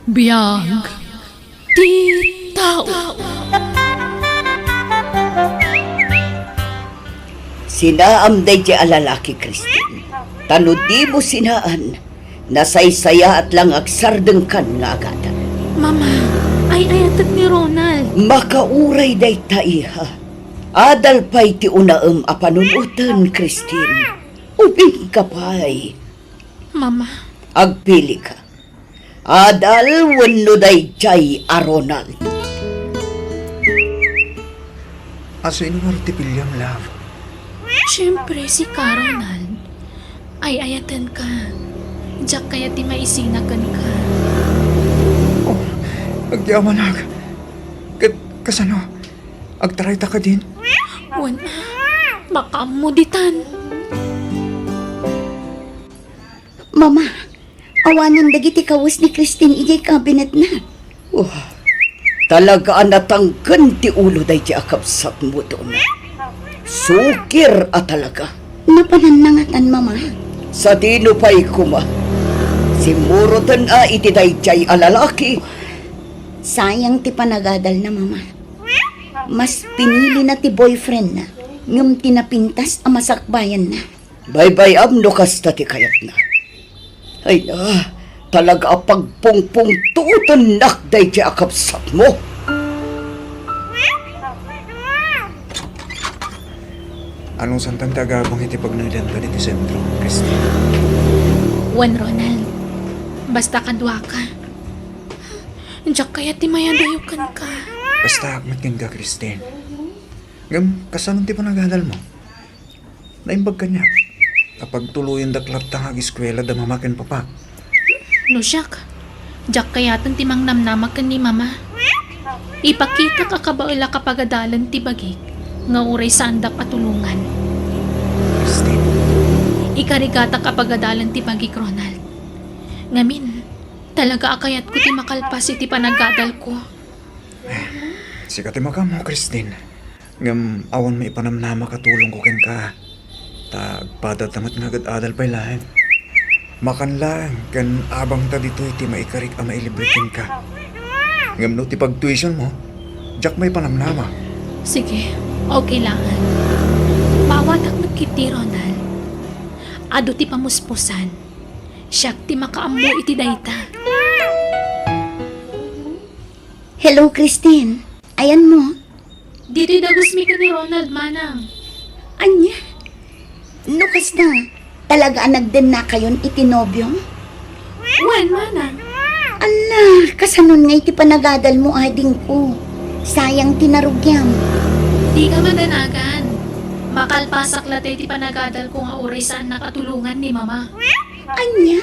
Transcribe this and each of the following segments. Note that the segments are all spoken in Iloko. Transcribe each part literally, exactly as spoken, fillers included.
Biag ti tao. Sinaam daydi a lalaki, Christine. Ta no dimo sinaan, nasaysayaat la nga agsardengkan nga agadal. Mama, ay-ayatek ni Ronald. Makauray dayta, iha. Adal pay ti unaem a panunoten, Christine. Ubingka pay. Mama. Agpilika. Adal wenno daydiay a Ronald? Asino ngarud ti piliam, love? Siempre, sika, Ronald. Ay-ayatenka. Diak kayat ti maisina kenka. Oh, agyamanak. Ket kasano? Agtarayta kadin? Wen, makaammo ditan. Mama, awanen dagiti kawes ni Christine idiay kabinetna. Wah, talaga a natangken ti ulo daydi a kabsatmo, Dona. Sukir a talaga. Napananna ngatan, Mama. Sadino pay koma? Simmuroten a iti daydiay a lalaki. Sayang ti panagadalna, Mama. Mas pinilina ti boyfriendna, ngem ti napintas a masakbayanna. Baybay-am no kasta ti kayatna. Ay na, talaga a pagpungpungtuotennak daydi a kabsatmo. Anusantan ti agabang iti pagnaedanta diti sentro, Christine? Wen, Ronald, basta kaduaka. Diak kayat ti mayadayo kenka. Basta met kenka, Christine. Ngem, kasano ti panagadalmo? Naimbag kaniak a pagtuloyendak latta nga ageskuela da mama ken papa. No siak, diak kayaten ti mangnamnama ken ni mama. Ipakitak a kabaelak a pagadalen ti bagik nga uray saandak a tulongan. Christine. Ikarigatak a pagadalen ti bagik, Ronald. Ngamin, talaga a kayatko ti makalpas iti panagadalko. Sika ti makaammo, Christine. Ngem awan maipanamnamak a tulongko kenka. Ta agpadata met nga agad-adal pay laeng. Makan laeng ken abangta ditoy ti maikarik a mailibre kenka. Ngem no ti pagtuitionmo, diak maipanamnama. Sige, okay laeng. Maawatak met ketdi, Ronald. Adu ti pamuspusan. Siak ti makaammo iti dayta. Hello, Christine. Ayanmo? Ditoy dagusmi ken ni Ronald, manang. Ania? No kasta, talaga a nagdennakayon iti nobiom? Wen, manang. Ala, kasanon nga iti panagadalmo, adingko? Sayang ti narugiam. Dika madanagan. Makalpasak latta iti panagadalko nga uray saannak a tulongan ni mama. Ania?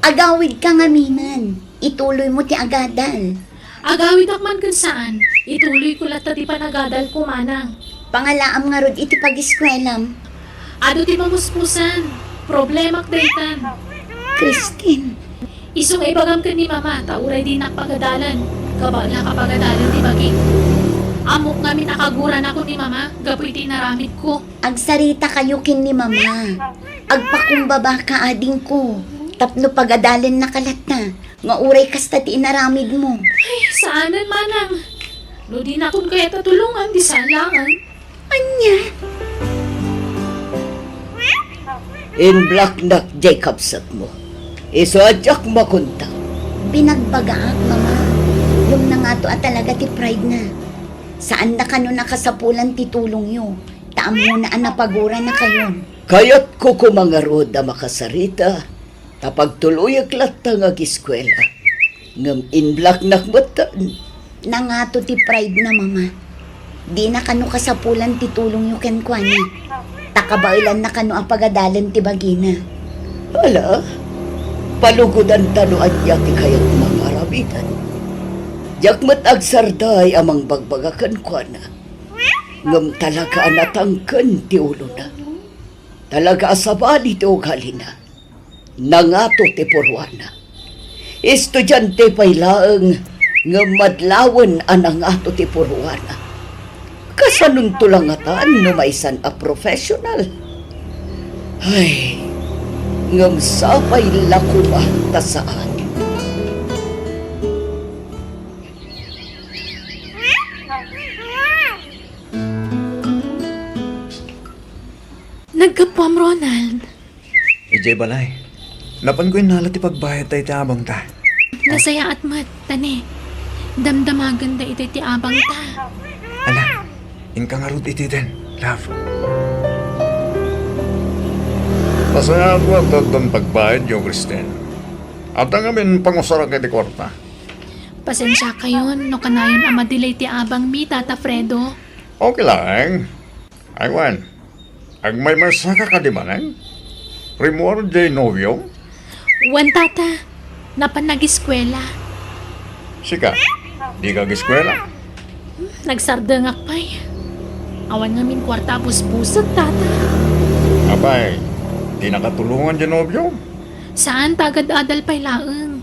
Agawidka ngaminen. Ituloymo ti agadal. Agawidak man ken saan, ituloyko latta ti panagadalko, manang. Pangalaam ngarud iti pagiskuelam. Adu ti mamuspusan. Problemak daytan. Christine. Isu nga ibagam ken ni mama ta uray dinak pagadalen, kabaelak a pagadalen ti bagik. Ammok ngamin a kaguranakon ni mama gapu iti inaramidko. Agsaritakayo ken ni mama. Agpakumbabaka, adingko, tapno pagadalennaka latta nga uray kasta ti inaramidmo. Ay, saanen, manang. No dinakon kayat a tulongan, di saan laeng. Ania? Inblaknak diay kabsatmo. Isu a diak makunta. Binagbagaak, mama. Ngem nangato a talaga ti pride na. Saanna kano nakasapulan ti tulongyo, ta ammona a napaguranakayon. Kayatko koma ngarud a makasarita, ta pagtuloyek latta nga agiskuela. Ngem inblaknak metten. Nangato ti pride na, mama. Dina kano kasapulan ti tulongyo kenkuana. Ta kabaelanna kano a pagadalen ti bagina. Ala, palugudanta no ania ti kayatna nga aramiden. Diak met agsarday a mangbagbaga kenkuana. Ngem talaga a natangken ti ulona. Talaga a sabali ti ugalina. Nangato ti purwana. Estudiante pay laeng ngem madlawen a nangato ti purwana. Kasanonto la ngatan no maysan a professional? Ay, ngem sapay la koma ta saan. Naggapuam, Ronald. Idiay balay. Napanko innala ti pagbayad dayta abangta. Nasayaat met, tani. Damdamagen dayta ti abangta. Ala, inka ngarud iti den, love. Nasayaat met ti addan pagbayadyo, Kristen. Adda ngamin pangusarak iti kuarta. Pasensiakayon no kanayon a madelay ti abangmi, Tata Fredo. Okay lang. Ay, wen, agmaymaysaka kadi manen? Rimmuar diay nobiom? Wen, Tata. Napan nagiskuela. Sika, dika agiskuela? Hmm, nagsardengak pay. Awan ngamin kuarta a busbusek, Tata. Apay, di nakatulongan diay nobiom? Saan, ta agad-adal pay laeng.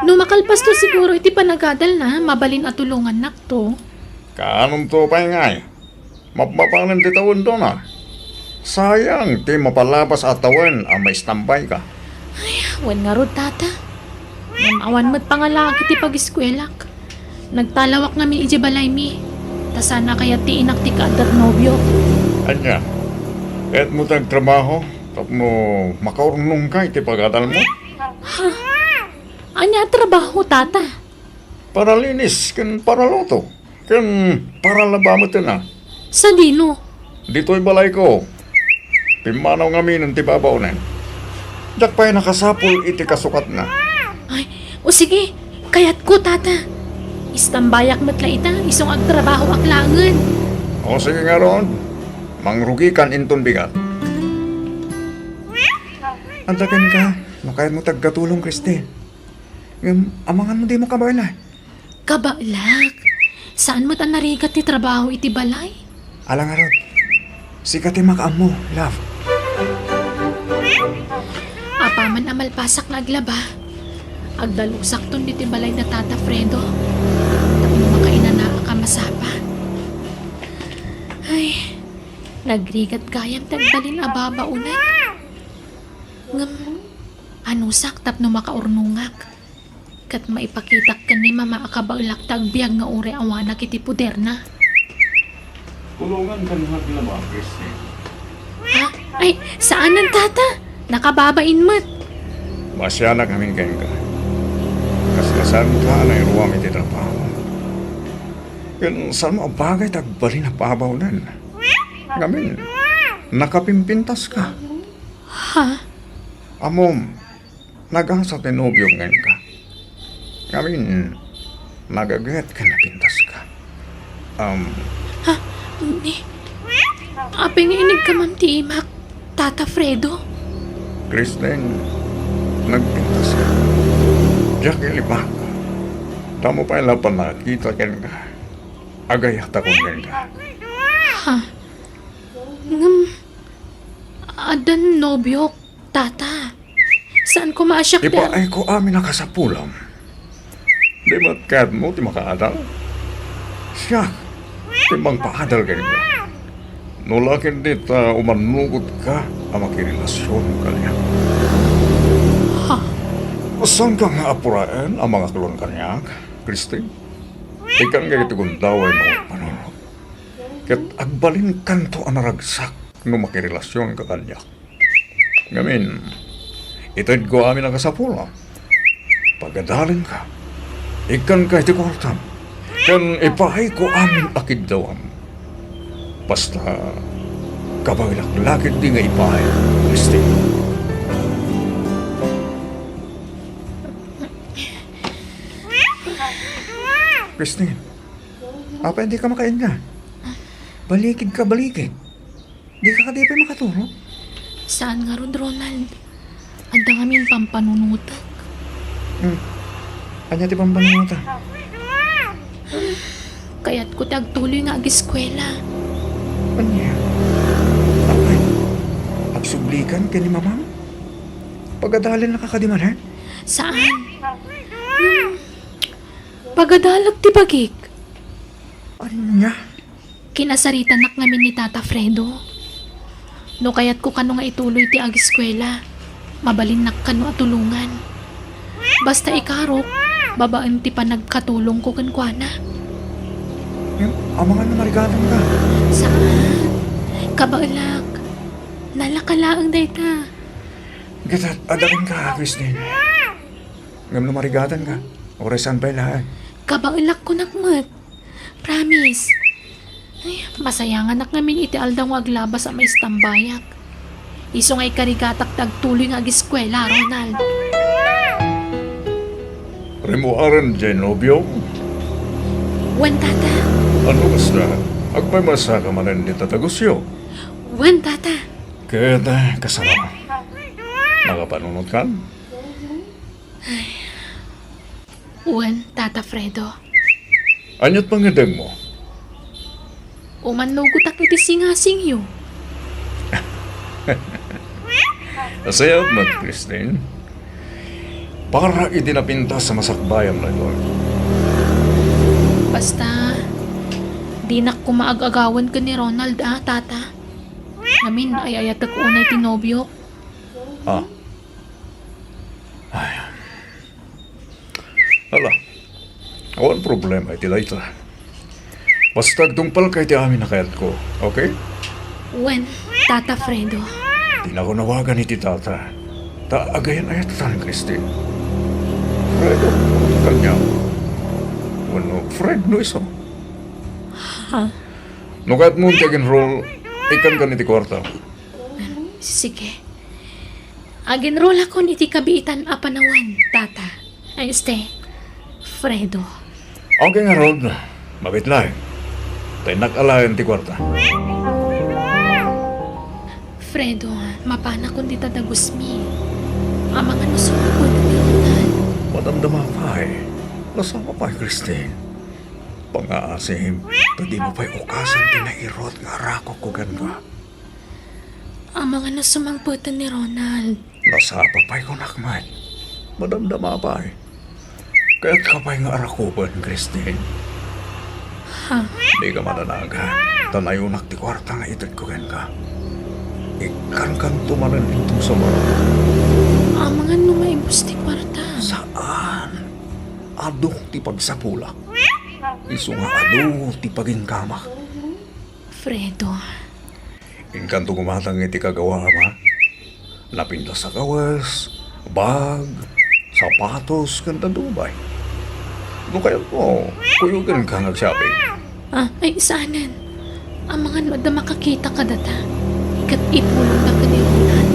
No makalpasto siguro iti panagadalna, mabalin a tulongannakto. Kaanonto pay ngay? Mapmapanen ti tawendona. Sayang ti mapalabas a tawen a maistambayka. Ay, wen ngarud, Tata. Ngem awan met pangalaki ti pagiskuelak. Nagtalawak ngamin idiay balaymi. Ta saan a kayat ti inak ti kaadda ti nobiok. Ania, kayatmo ti agtrabaho tapno makaurnongka iti pagadalmo? Ha? Ania a trabaho, Tata? Paralinis ken paraluto. Ken paralaba met, a. Sadino? Ditoy balayko. Pimmanaw ngaminen ti babaonen. Diak pay nakasapul iti kasukatna. Ay, o sige, kayatko, Tata. Istambayak met la ita, isu nga agtrabahoak laengen. O sige ngarud, mangrugikan inton bigat. Adda kenka, no kayatmo ti agkatulong, Kristen. Ngem, amangan no dimo kabaela. Kabaelak. Saan met a narigat ti trabaho iti balay? Ala ngarud. Sika ti makaammo, love. Apaman a malpasak nga aglaba, agdalusakton ditoy balay da Tata Fredo. Tapno makainanaak a masapa. Ay, nagrigat gayam ti agbalin a babaonak. Ngem, anusak tapno makaurnongak? Ket maipakitak ken ni Mama a kabaelak ti agbiag nga uray awanak iti poderna. Kulongan ken nga aglaba, Kristen. Ha? Ay, saanen, Tata. Nakababain met. Maasianak ngamin kenka. Kasla saanka a nairuam iti trabaho. Ken saanmo a bagay ti agbalin a babaonen. Ngamin, nakapimpintaska. Ha? Ammom, nagasa ti nobiom kenka. Ngamin, nagaget ken napintaska. Um, Ha? Ni? Apay nga inigkamam ti imak, Tata Fredo? Kristen, nagpintaska. Diak ilibak. Damo pay la pannakakita kenka. Agayatakon kenka. Ha? Ngem, addan nobiok, Tata. Saan koma a siak ti ar- Ipaayko amin a kasapulam. Di met kayatmo ti makaadal? Siak ti mangpaadal kenka. No la ket di ta umannugotka a makirelasion kaniak. Ha? Saanka nga apuraen a mangaklon kaniak, Kristen? Ikkanka iti gundaway nga panunot. Ket agbalinkanto a naragsak no makirelasionka kaniak. Ngamin, itedko amin a kasapulam. Pagadalenka, ikkanka iti kuartam, ken ipaayko amin a kiddawam. Basta, kabaelak la ketdi nga ipaay, Christine. Christine, apay dika makainna? Balikidka, balikid. Dika kadi pay makaturog? Saan ngarud, Ronald. Adda ngamin pampanunotek. Hmm. Ania ti pampanunotem? Kayatko ti agtuloy nga agiskuela. Ania? Apay, agsublikan ken ni mamam? Pagadalennaka kadi manen? Saan? Hmm. Pagadalek ti bagik. Ania? Kinasaritanak ngamin ni Tata Fredo. No kayatko kano nga ituloy ti agiskuela, mabalinnak kano a tulongan. Basta ikarok, babaen ti panagkatulongko kenkuana. Ngem, amangan no marigatanka. Saan? Kabaelak. Dala ka laeng dayta. Ket adda kenka, Christine. Ngem no marigatanka, uray saan pay laeng. Kabaelak kunak met. Promise. Ay, masayanganak ngamin iti aldaw nga aglabas a maistambayak. Isu nga ikarigatak ti agtuloy nga ageskuela, Ronald. Rimmuaren diay nobiom? Wen, Tata. Ano kasta? Agmaymaysaka manen dita tagusyo? Wen, Tata. Ket, eh, kasano? Makapanunotkan? Wen, Tata Fredo. Ania't pangngedengmo? Umannugotak iti singasingyo. Nasayaat met, Christine. Para iti napintas a masakbayam daytoy. Basta, dinak koma ag-agawen ken ni Ronald, a, Tata. Ngamin, ay-ayatek unay ti nobiok. Ah. Ay. Ala, awan problema iti dayta. Basta agtungpalka iti amin a kayatko, okay? Wen, Tata Fredo. Dinako nawagan iti tata. Ta agayan-ayatan, Christine. Fredo, kaniak. Wenno Fred no isu. Ha? No kayatmo ti ag-enroll, ikkankan iti kuarta. Sige. Ag-enrollakon iti kabiitan a panawen, Tata. Ay, este, Fredo. Okay ngarud, mabitlay. Ta innak alaen ti kuarta. Fredo, mapanakon dita dagusmi. Amangan no sumangpet ni Ronald. Madamdama pay. Nasapa pay, Christine. Pangngaasim, ta dimo pay ukasen ti nairut nga arakokko kenka. Amangan no sumangpeten ni Ronald. Nasapa pay kunak met. Madamdama pay. Kayatka pay nga arakupen, Christine. Ha? Dika madanagan, ta nayunak ti kuarta nga itedko kenka. Ikkankanto manen inton sumaro. Amangan no maibus ti kuarta. Saan. Adu ti pagsapulak. Isu nga adu ti paginkamak. Fredo. Inkanto gumatang iti kagawaam, a? Napintas a kawes, bag, sapatos, ken dadduma pay. No kayatmo, kuyogenka nga agshopping. Ah, ay, saanen. Amangan no adda makakita kadata. Ket ipulongda ken ni Ronald.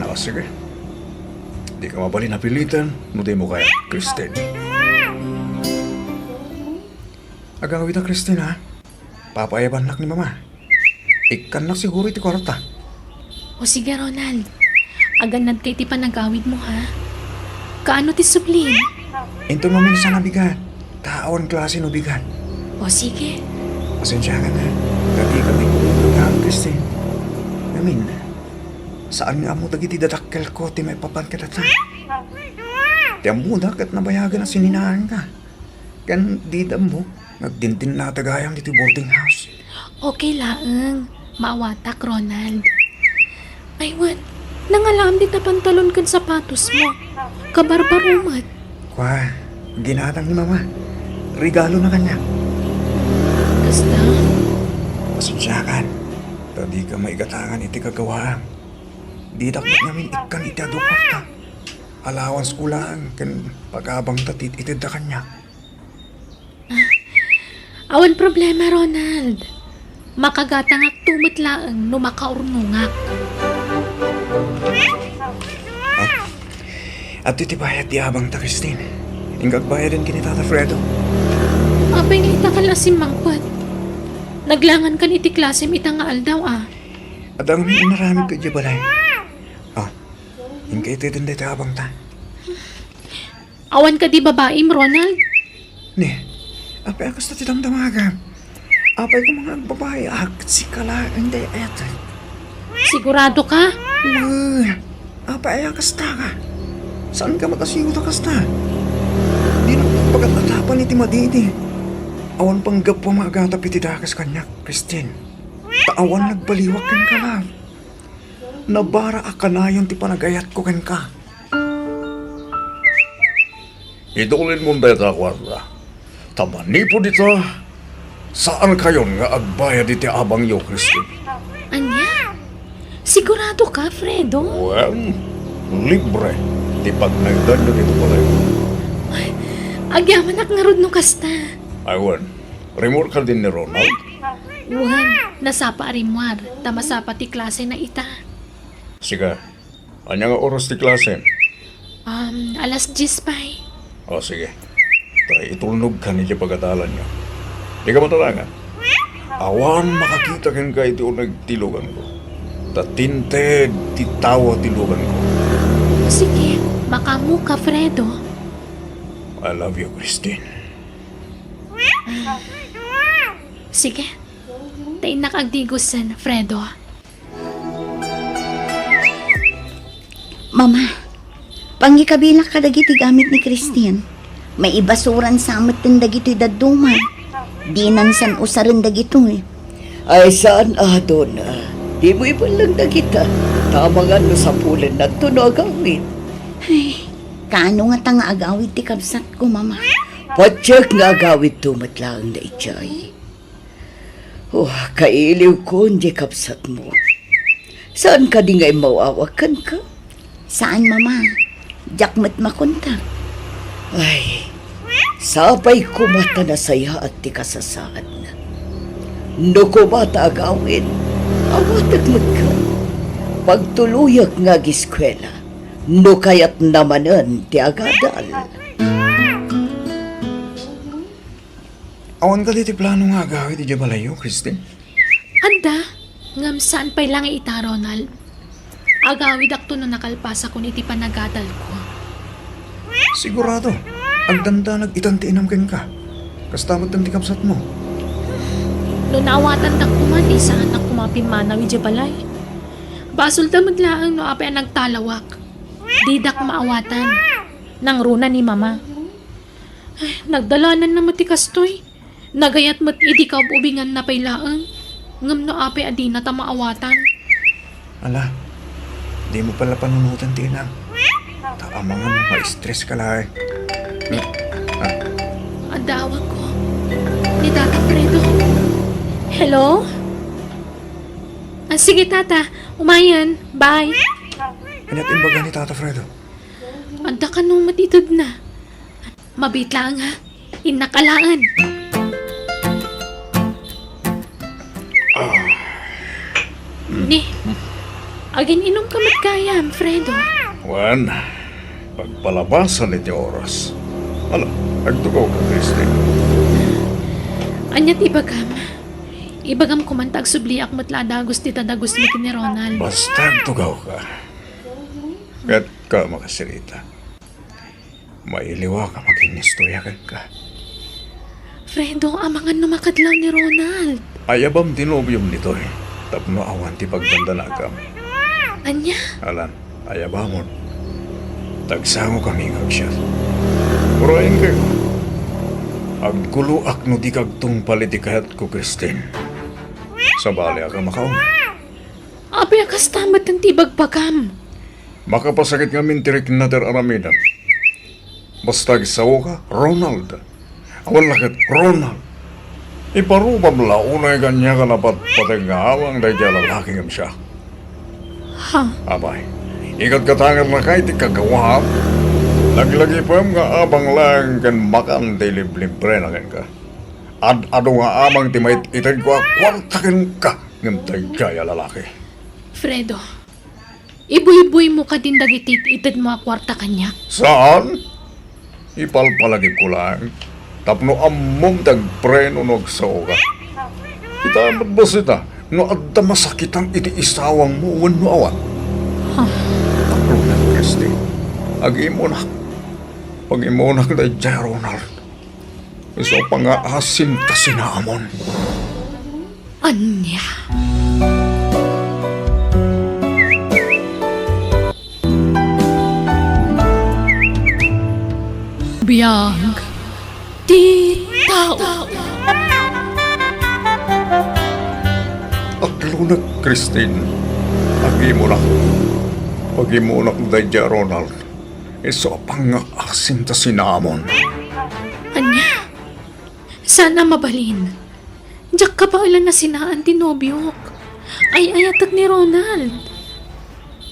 Ah, sige. Dika mabalin a piliten no dimo kayat, Christine. Agawida, Christine, ha? Papaayabannak ni Mama. Ikkannak siguro iti kuarta. O sige, Ronald. Agannadka iti panagawidmo, ha? Kaano ti sublin? Inton maminsan a bigat, ta awan klase no bigat. O sige. Pasensiakan, ha? Ta dika maikuloy, Christine. Ngamin, saan nga ammo dagiti dadakkelko ti maipapan kadata. Ti ammoda ket nabayagen a sininaanka. Ken dida ammo nga agdindinata gayam ditoy boarding house. Okay laeng. Maawatak, Ronald. Ay, wen, nangalaam dita pantalon ken sapatosmo. Kabarbaro met. Kua, ginatang ni Mama. Regalona kaniak. Kasta? Pasensiakan, ta dika maigatangan iti kagawaam. Didak met ngamin ikkan iti adu a kuarta. Allowance ko laeng ken pag-abangta ti itedda kaniak. Awan problema, Ronald. Makagatangakto met laeng no makaurnongak. Ah? Adtoy ti bayad ti abangta, Christine. Inka agbayaden ken ni Tata Fredo. Apay nga ita ka la a simmangpet? Naglangankan iti klasem ita nga aldaw, a. Adda ngamin inaramidko idiay balay. Ah, inka iteden dayta abangta. Awan kadi babaim, Ronald? Ne, apay a kasta ti damdamagam? Apay koma nga agbabai a ket sika laeng ti ay-ayatek? Sigurado ka? Wen, apay a kasta ka? Saan ka makasiwta kasta? Dinak pagpagatapan iti madidi. Awan panggapuam a agatap iti dakes kaniak, Christine. Ta awan nagbaliwak kenka, love. Nabara a kanayon ti panagayatko kenka. Idulinmon dayta a kuarta. Ta manipud ita, saankayon nga agbayad iti abangyo, Christine. Ania? Sigurado ka, Fredo? Wen, libre ti pagnaedanyo ditoy balay. Ay, agyamanak ngarud no kasta. Ay, wen. Rimmuar kadin ni Ronald? Wen, nasapa a rimmuar, ta masapa ti klasena ita. Sika, ania nga oras ti klasem? Um, alas dies pay. O, sige. Ta itulnogkan idiay pagadalanyo. Dika matarangan. Awan makakita kenka iti uneg ti luganko. Ta tinted ti tawa ti luganko. Sige, makaammoka, Fredo. I love you, Christine. Sige. Ta innak agdigosen, Fredo. Mama, pangikabilak kadagiti gamit ni Christine. Maibasuran sa metten dagitoy dadduma. Dinan san-usaren dagitoy. Ay, saan a, Donna. Dimo iballang dagita. Ta amangan no sapulennanto no agawid. Ay, kaano ngata nga agawid ti kabsatko, Mama? Patiek nga agawidto met laeng daydiay. Oh, kailiwkon diay kabsatmo. Saan kadi nga immaw-awag kenka? Saan, Mama. Diak met makontak. Ay, sapay koma ta nasayaat ti kasasaadna. No koma ta agawid, awatek met ken. Pagtuloyek nga agiskuela, no kayatna manen ti agadal. Awan kadi ti plano nga agawid idiay balayyo, Christine? Adda, ngem saan pay la nga ita, Ronald. Agawidakto no nakalpasakon iti panagadalko. Sigurado, agdandanag itan ti inam kenka. Kasta met ti kabsatmo. No naawatandak koma, di saannak koma pimmanaw idiay balay. Basolda met laeng no apay a nagtalawak. Didak maawatan. Nangruna ni Mama. Ay, nagdalananna met ti kastoy. Nagayat met idi kaub-ubinganna pay laeng, ngem no apay a dinata maawatan. Ala, dimo pay la panunoten ti inam. Ta amangan no ma-stress ka laeng. Hmm? Ah. Adda awagko. Ni Tata Fredo. Hello? Ah, sige, Tata. Umayen. Bye. Ania't imbaga ni Tata Fredo? Adda kano met itedna. Mabiit laeng, ha? Innak alaen. Ah. Ni, agin-inumka met gayam, Fredo? Wen, pagpalabasan iti oras. Ala, agtugawka, Christine. Ania't ibagam? Ibagam koman ta agsubliak met la a dagus ti tadagusmi ken ni Ronald. Basta agtugawka. Ket ka makasirita. Mailiwak a makinistorya kenka. Fredo, amangan no makadlaw ni Ronald. Ayabam ti nobiom ditoy, tapno awan ti pagdandanagam. Ania? Alan, ayabamon. Tagsangokami nga agsiat. Urayenkayo. Agguloak no dika agtungpal iti kayatko, Christine. Sabaliak a makauna. Apay a kasta met ti ibagbagam? Makapasakit ngamin ti rikna ti ar-aramidem. Basta agsaoka, Ronald. Awan la ket Ronald. Iparubam la unay ken ania a napatpateg nga amang daydiay a lalaki ngem siak. Ha? Apay, ikatkatangernaka iti kagawaam. Laglagipem nga abang laeng ken makan ti iliblibrena kenka. Ad-adu nga amang ti mait-itedko a kuarta kenka ngem daydiay a lalaki. Fredo, ibuybuymok kadin dagiti it-itedmo a kuarta kaniak? Saan? Ipalpalagipko laeng tapno ammom ti agpreno no agsaoka. Kitaem met bassit a no adda masakitam iti isawangmo wenno awan. Ha? Taklonak, Christy. Agimunak. Agimunak daydiay, Ronald. Isu a pangngaasim ta sinaamon. Ania? Biag ti tao. Atlonek, Christine. Agimunak. Agimunak daydiay, Ronald. Isu a pangngaasim ta sinaamon. Ania? Saan a mabalin. Diak kabaelan a sinaan ti nobiok. Ay-ayatek ni Ronald.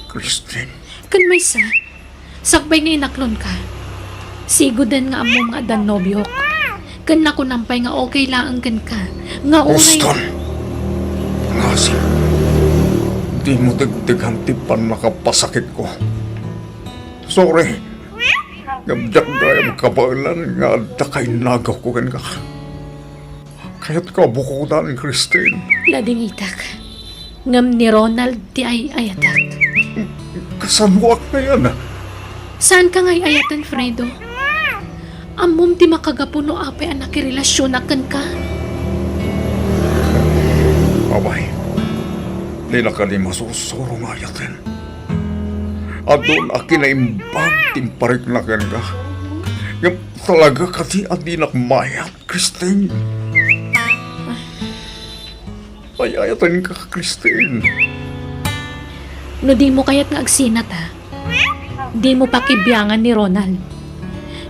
Christine. Ken maysa, sakbay nga inaklonka, siguden nga ammom nga addan nobiok. Ken nakunam pay nga okay laeng kenka, nga uray Houston! Ngasem, dimo degdegan ti pannakapasakitko. Sorry. Ngem diak gayam kabaelan nga adda kainnagawko kenka. Kayatko a bukodan, Christine. Ladingitak. Ngem ni Ronald ti ay-ayatak. Kasanoak ngayen? Saanka nga ay-ayaten, Fredo. Ammom ti makagapu no apay a nakirelasionak kenka. Abay, dina kadi masursuro nga ayaten. Adun a kinaimbag ti imparikna kenka. Ngem talaga kadi a dinak mayat, Christine? Ay-ayatenka, Christine. No dimo kayat nga agsinata, dimo pakibiangan ni Ronald.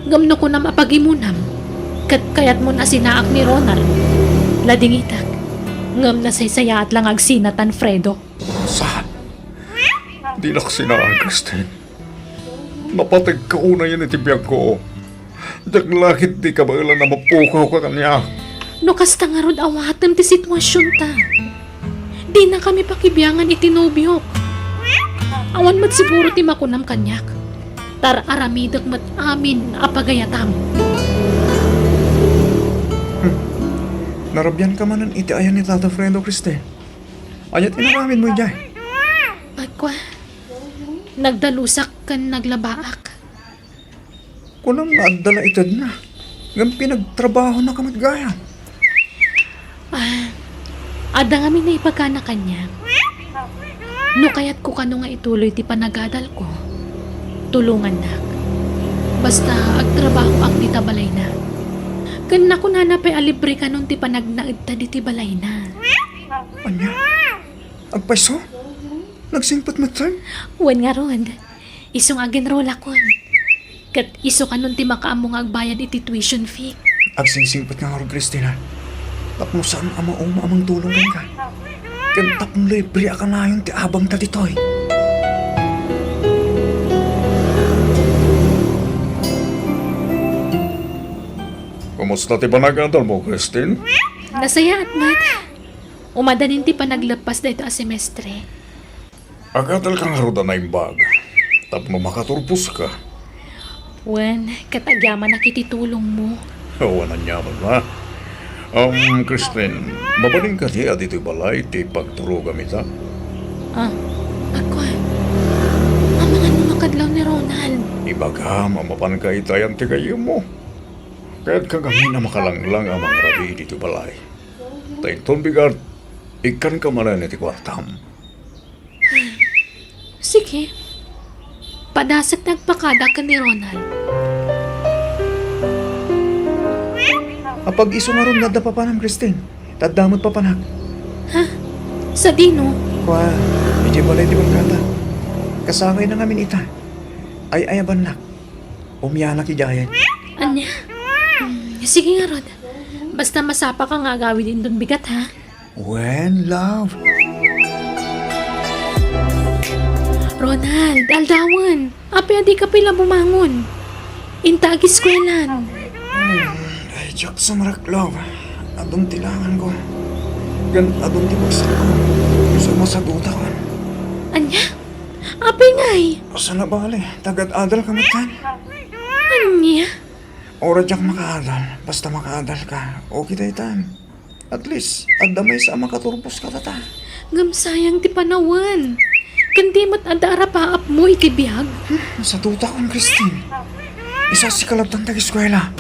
Ngem no kunam a pagimonam, ket kayatmon a sinaak ni Ronald, ladingitak. Ngem nasaysayaat la nga agsinatan, Fredo. Saan? Dinak sinaak, Christine. Napategka unayen iti biagko. Diak la ketdi kabaelan a mapukawka kaniak. No kasta ngarud, awatem ti situasionta. Dinakami pakibiangan iti nobiok. Awan met siguro ti makunam kaniak. Tar-aramidek met amin a pagayatam. Hmm. Narabianka manen iti ayan ni Tata Fredo, Christine. Ania ti inaramidmo idiay? Agkua, nagdalusak ken naglabaak. Kunam nga adda la itedna, ngem pinagtrabahonaka met gayam. Ah, adda ngamin naipagana kaniak. No kayatko kano nga ituloy ti panagadalko, tulongannak. Basta agtrabahoak dita balayna. Ken nakunana pay a libre kanon ti panagnaedta diti balayna. Ania? Agpayso? Nagsingpet metten? Wen ngarud, isu nga agenrolakon. Ket isu kanon ti makaammo nga agbayad iti tuition fee. Agsingsingpet nga ngarud, Christine, tapno saan a mauma a mangtulong kenka. Ken tapno libre a kanayon ti abangta ditoy. Kumusta ti panagadalmo, Christine? Nasayaat met. Umadanin ti panagleppas daytoy a semestre. Agadalka ngarud a naimbag tapno makaturposka. Wen, ket agyamanak iti tulongmo. Awan aniaman, ma. Um, Christine, mabalin kadi a ditoy balay ti pagturogam ita? Ah, agkua. Amangan no makadlaw ni Ronald. Ibagam a mapanka ita ayan ti gayyemmo. Kayatka ngamin a makalanglang a mangrabii ditoy balay. Ta inton bigat, ikkanka manen iti kuartam. Sige. Padasek ti agpakada ken ni Ronald. Apag-isu ngarud nga adda papanam, Christine. Ta adda met papanak. Ha? Sadino? Kua, idiay balay ti barkada. Kasangayna ngamin ita. Ay-ayabannak. Umianak idiayen. Ania? Hmm, sige ngarud. Basta masapaka nga agawid inton bigat, ha? Wen, love? Ronald, aldawen. Apay a dika pay la bumangon? Inta ageskuelan. Hmm, ay, diak sumrek, love. Adun ti langanko. Ken adun ti bagsakko. Isu a masadutakon. Ania? Apay ngay? Saan a bale, ta agad-adalka metten. Ania? Uray diak makaadal, basta makaadalka, okay daytan. At least, adda maysa a makaturpos kadata. Ngem sayang ti panawen. Ken di met adda arapaapmo iti biag. Hmm, nasadutakon, Christine. Isu a sika labtan ti ageskuela.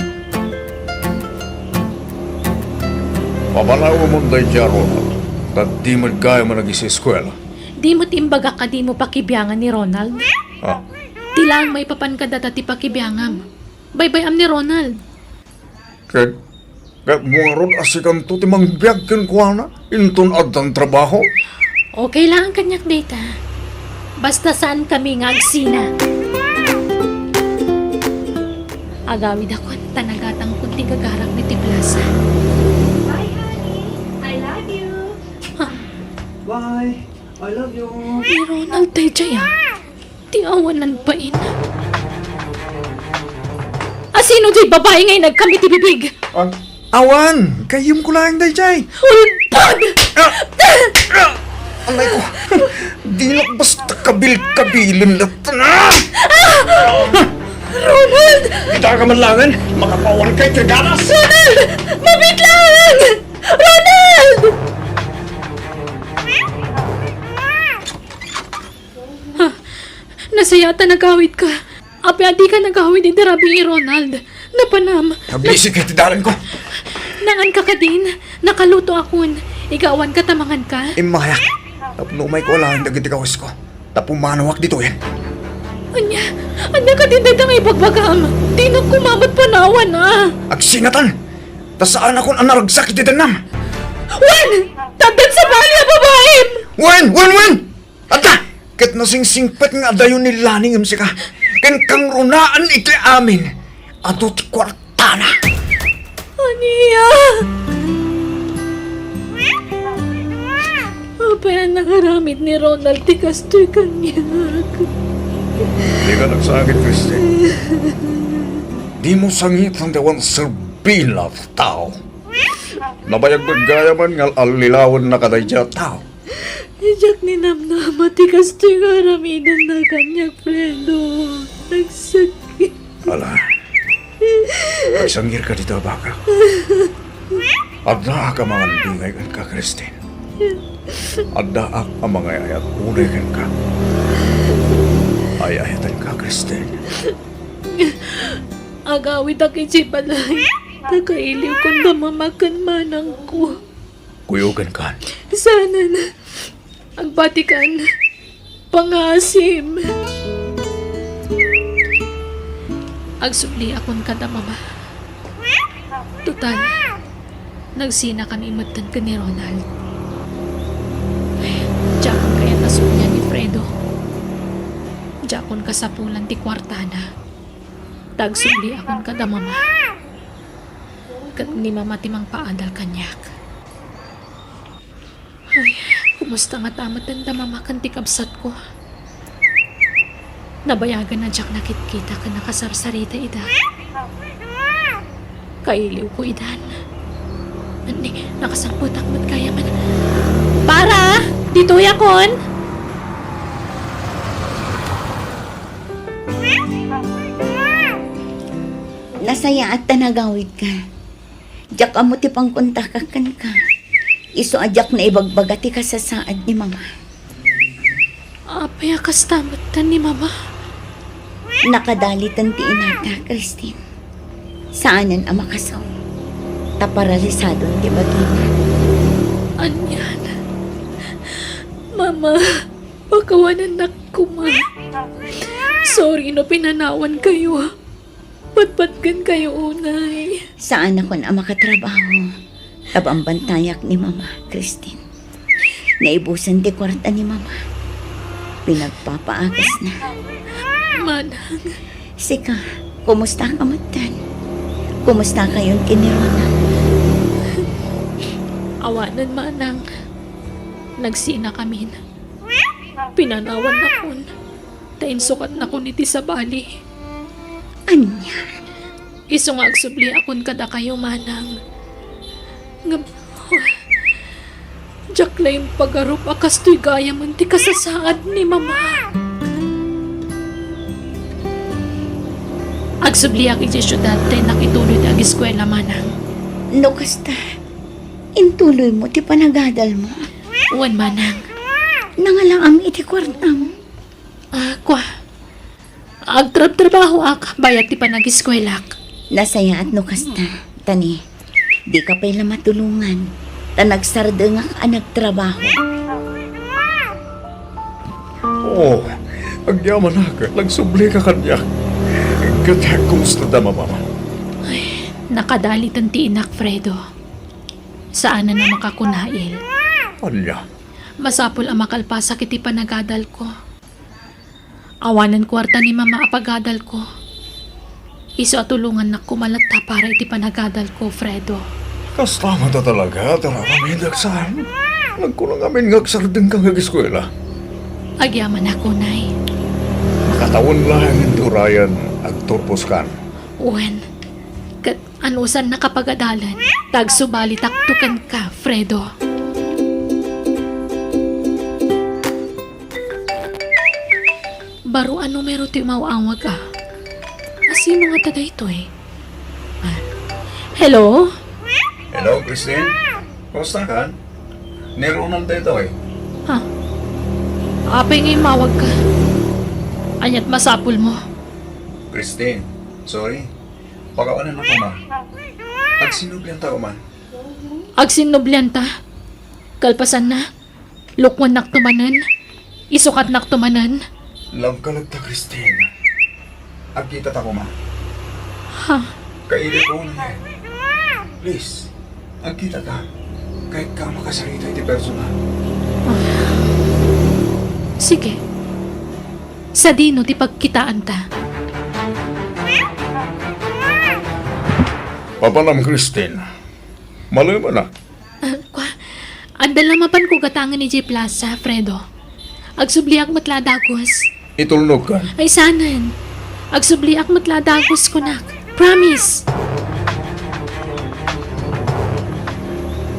Papanawemon daydiay a Ronald, ta di met gayam a nag-eskuela. Di met imbagak a dimo pakibiangan ni Ronald? Ah. Ti laeng maipapan kadata ti pakibiangam. Baybay-am ni Ronald. Ket, ket mo ngarud a sikanto ti mangbiag kenkuana inton addan trabaho? Okay laeng kaniak dayta. Basta saankami nga agsina. Agawidakon ta nagatangkon ti gagarak ditoy plasa. Bye, honey. I love you. Ha? Bye. I love you. Ni Ronald daydiay, ah. Ti awanan pain. Asino diay babai nga inagkam iti bibig? Ah, awan, gayyemko laeng daydiay. Ulpad! Ah! Ah! Anay ko, dinak basta kabilkabilen latta na! Ronald! Ita ka man laengen, makapawan ka iti ganas! Ronald! Mabiit laeng! Ronald! Ha? Nasayaat ta nagawidka. Apay a dika nagawid iti rabii, Ronald? Napanam. Nabisi ka iti dalanko. Naanka kadin, nakalutoakon. Igawanka ta manganka. Immayak. Tapno umayko alaen dagiti kawesko. Ta pumanawak ditoyen. Ania? Ania kadin dayta nga ibagbagam? Dinak koma met panawan, a. Agsingatan! Ta saanakon a naragsak iti dennam. Wen! Adda sabali a babaim! Wen! Wen! Wen! Adda! Ket nasingsingpet nga adayo ni Lani ngem sika. Ken kangrunaan iti amin. Adu ti kuartana. Ania? Apay a nakaramid ni Ronald ti kastoy kaniak? Dika nagsangit, Kristen. Dimo sangiten ti awan serbina ti tao. Nabayag met gayamen nga al-allilawenna kadaydiay a tao. Diak ninamnama ti kastoy nga aramidenna kaniak, Fredo. Nagsakit. Ala, agsangirka dita, bakak. Addaak a mangandingay kenka, Kristen. Addaak a mangay-ayat unay kenka. Ay-ayatenka, Kristen. Agawidak idiay balay. Ta kailiwkon da mama ken manangko. Kuyogankan. Saanen. Agbatikan. Pangasim. Agsubliakon kada mama. Total, nagsinakami metten ken ni Ronald. Diakon kayat a sublian ni Fredo. Diakon kasapulan ti kuartana. Ta agsubliakon kada mama. Ket ni mama ti mangpaadal kaniak. Ay, kumusta ngata metten da mama ken ti kabsatko? Nabayagan a diak nakitkita ken nakasarsarita ida. Kailiwko idan. Ni, nakasangpetak met gayamen. Para! Ditoyakon! Nasayaat ta nagawidka. Diak ammo ti pangkontakak kenka. Isu a diak naibagbaga ti kasasaad ni mama. Apay a kasta metten ni mama? Nakadaliten ti inata, Christine. Saanen a makasao. Ta paralisadon ti bagina. Anian? Mama, pakawanennak koma. Sorry no pinanawankayo. Patpatgenkayo unay. Saanakon a makatrabaho. Ta bambantayak ni mama, Christine. Naibusan ti kuarta ni mama. Pinagpapaagasna. Manang. Sika, kumusta ka metten? Kumusta kayon ken ni Ronald? Awanen, manang. Nagsinakamin. Pinanawannakon. Ta insukatnakon iti sabali. Ania? Isu nga agsubliakon kadakayo, manang. Ngem, diak la impagarup a kastoy gayamen ti kasasaad ni mama. Agsubliak idiay siudad ta innak ituloy ti ageskuela, manang. No kasta, intuloymo ti panagadalmo? Wen, manang. Nangalaam iti kuartam? Ah, kua. Agtrabtrabahoak, bayat ti panageskuelak. Nasayaat no kasta, ta ni, dika pay la matulongan, ta nagsardengak a nagtrabaho. Oh, agyamanak, nagsublika kaniak. Ket kumusta da mama? Ay, nakadaliten ti inak, Fredo. Saanen a makakunail. Ania? Masapul a makalpasak iti panagadalko. Awanen kuarta ni mama a pagadalko. Isu a tulongannak koma latta para iti panagadalko, Fredo. Kasta met a talaga ti aramidek saan? Nagkuna ngamin nga agsardengka nga ageskuela. Agyamanak unay. Katawen laeng ti urayan, agturposkan. Wen, ket anusan nakapagadalan, ta agsubalitakto kenka, Fredo. Baro a numero ti umaw-awag, a. A, sino ngata daytoy? Ah. Hello? Hello, Christine? Kumusta ka? Ni Ronald daytoy. Ha? Apay nga immawagka? Ania't masapulmo? Christine, sorry. Pakawanan ako, ma. Agsinnublianta man. Agsinnublianta? Kalpasanna? Lukwannak to manen? Isukatnak to manen? Love ka latta, Christine. Agkitata koma. Ha? Kaili ko na yan. Please, agkitata. Kahit ka makasarita iti personal. Ah. Sige. Sadino ti pagkitaanta? Papanam, Christine. Malumanak. Ah, kwa, adda la mapanko gatangen idiay plaza, Fredo. Agsubliak met la a dagus. Itulnogkan. Ay, saanen. Agsubliak met la a dagus, kunak. Promise.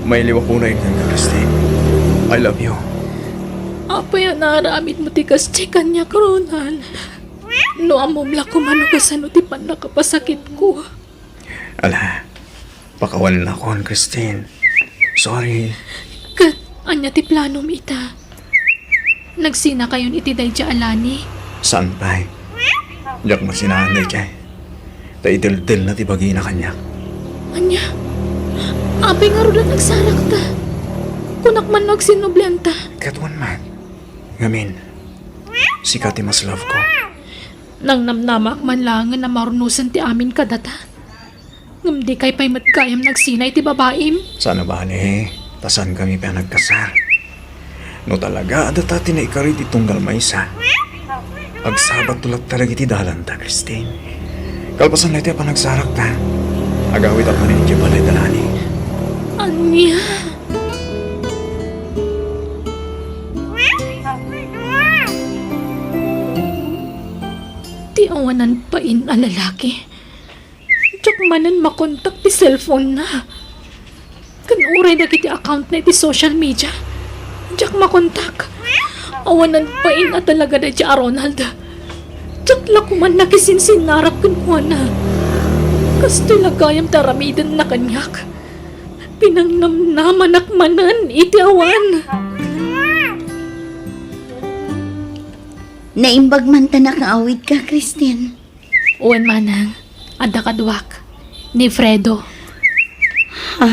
Mailiwak unay kenka, Christine. I love you. Apay a naaramidmo ti kas ti kaniak, Ronald? No ammom la koma no kasano ti pannakapasakitko. Ala, pakawanennakon, Christine. Sorry. Ket ania ti planom ita? Nagsinakayon iti daydiay a lani? Saan pay? Diak masinaan daydiay. Ta ideldelna ti bagina kaniak. Ania? Apay ngarud a nagsarakta? Kunak man no agsinnublianta. Ket wen man. Ngamin, sika ti mas love ko. Nangnamnamaak man laengen a maurnosen ti amin kadata. Ngem dikay pay met gayam nagsina iti babaim. Saan a bale, ta saankami pay a nagkasar. No talaga a data ti naikari ti tunggal maysa, agsabatto latta dagiti dalanta, Christine. Kalpasan daytoy a panagsarakta, agawidak manen idiay balay da lani. Ania? Ti awanan pain a lalaki. Diak manen makontak ti cellphone-na. Ken uray dagiti account-na iti social media, diak makontak. Awanan pain a talaga daydiay a Ronald. Diak la koman nakisinsinnarak kenkuana. Kastoy la gayam ti aramidenna kaniak. Pinangnamnamanak manen iti awan. Naimbag man ta nakaawidka, Christine. Wen, manang, adda kaduak, ni Fredo. Ha?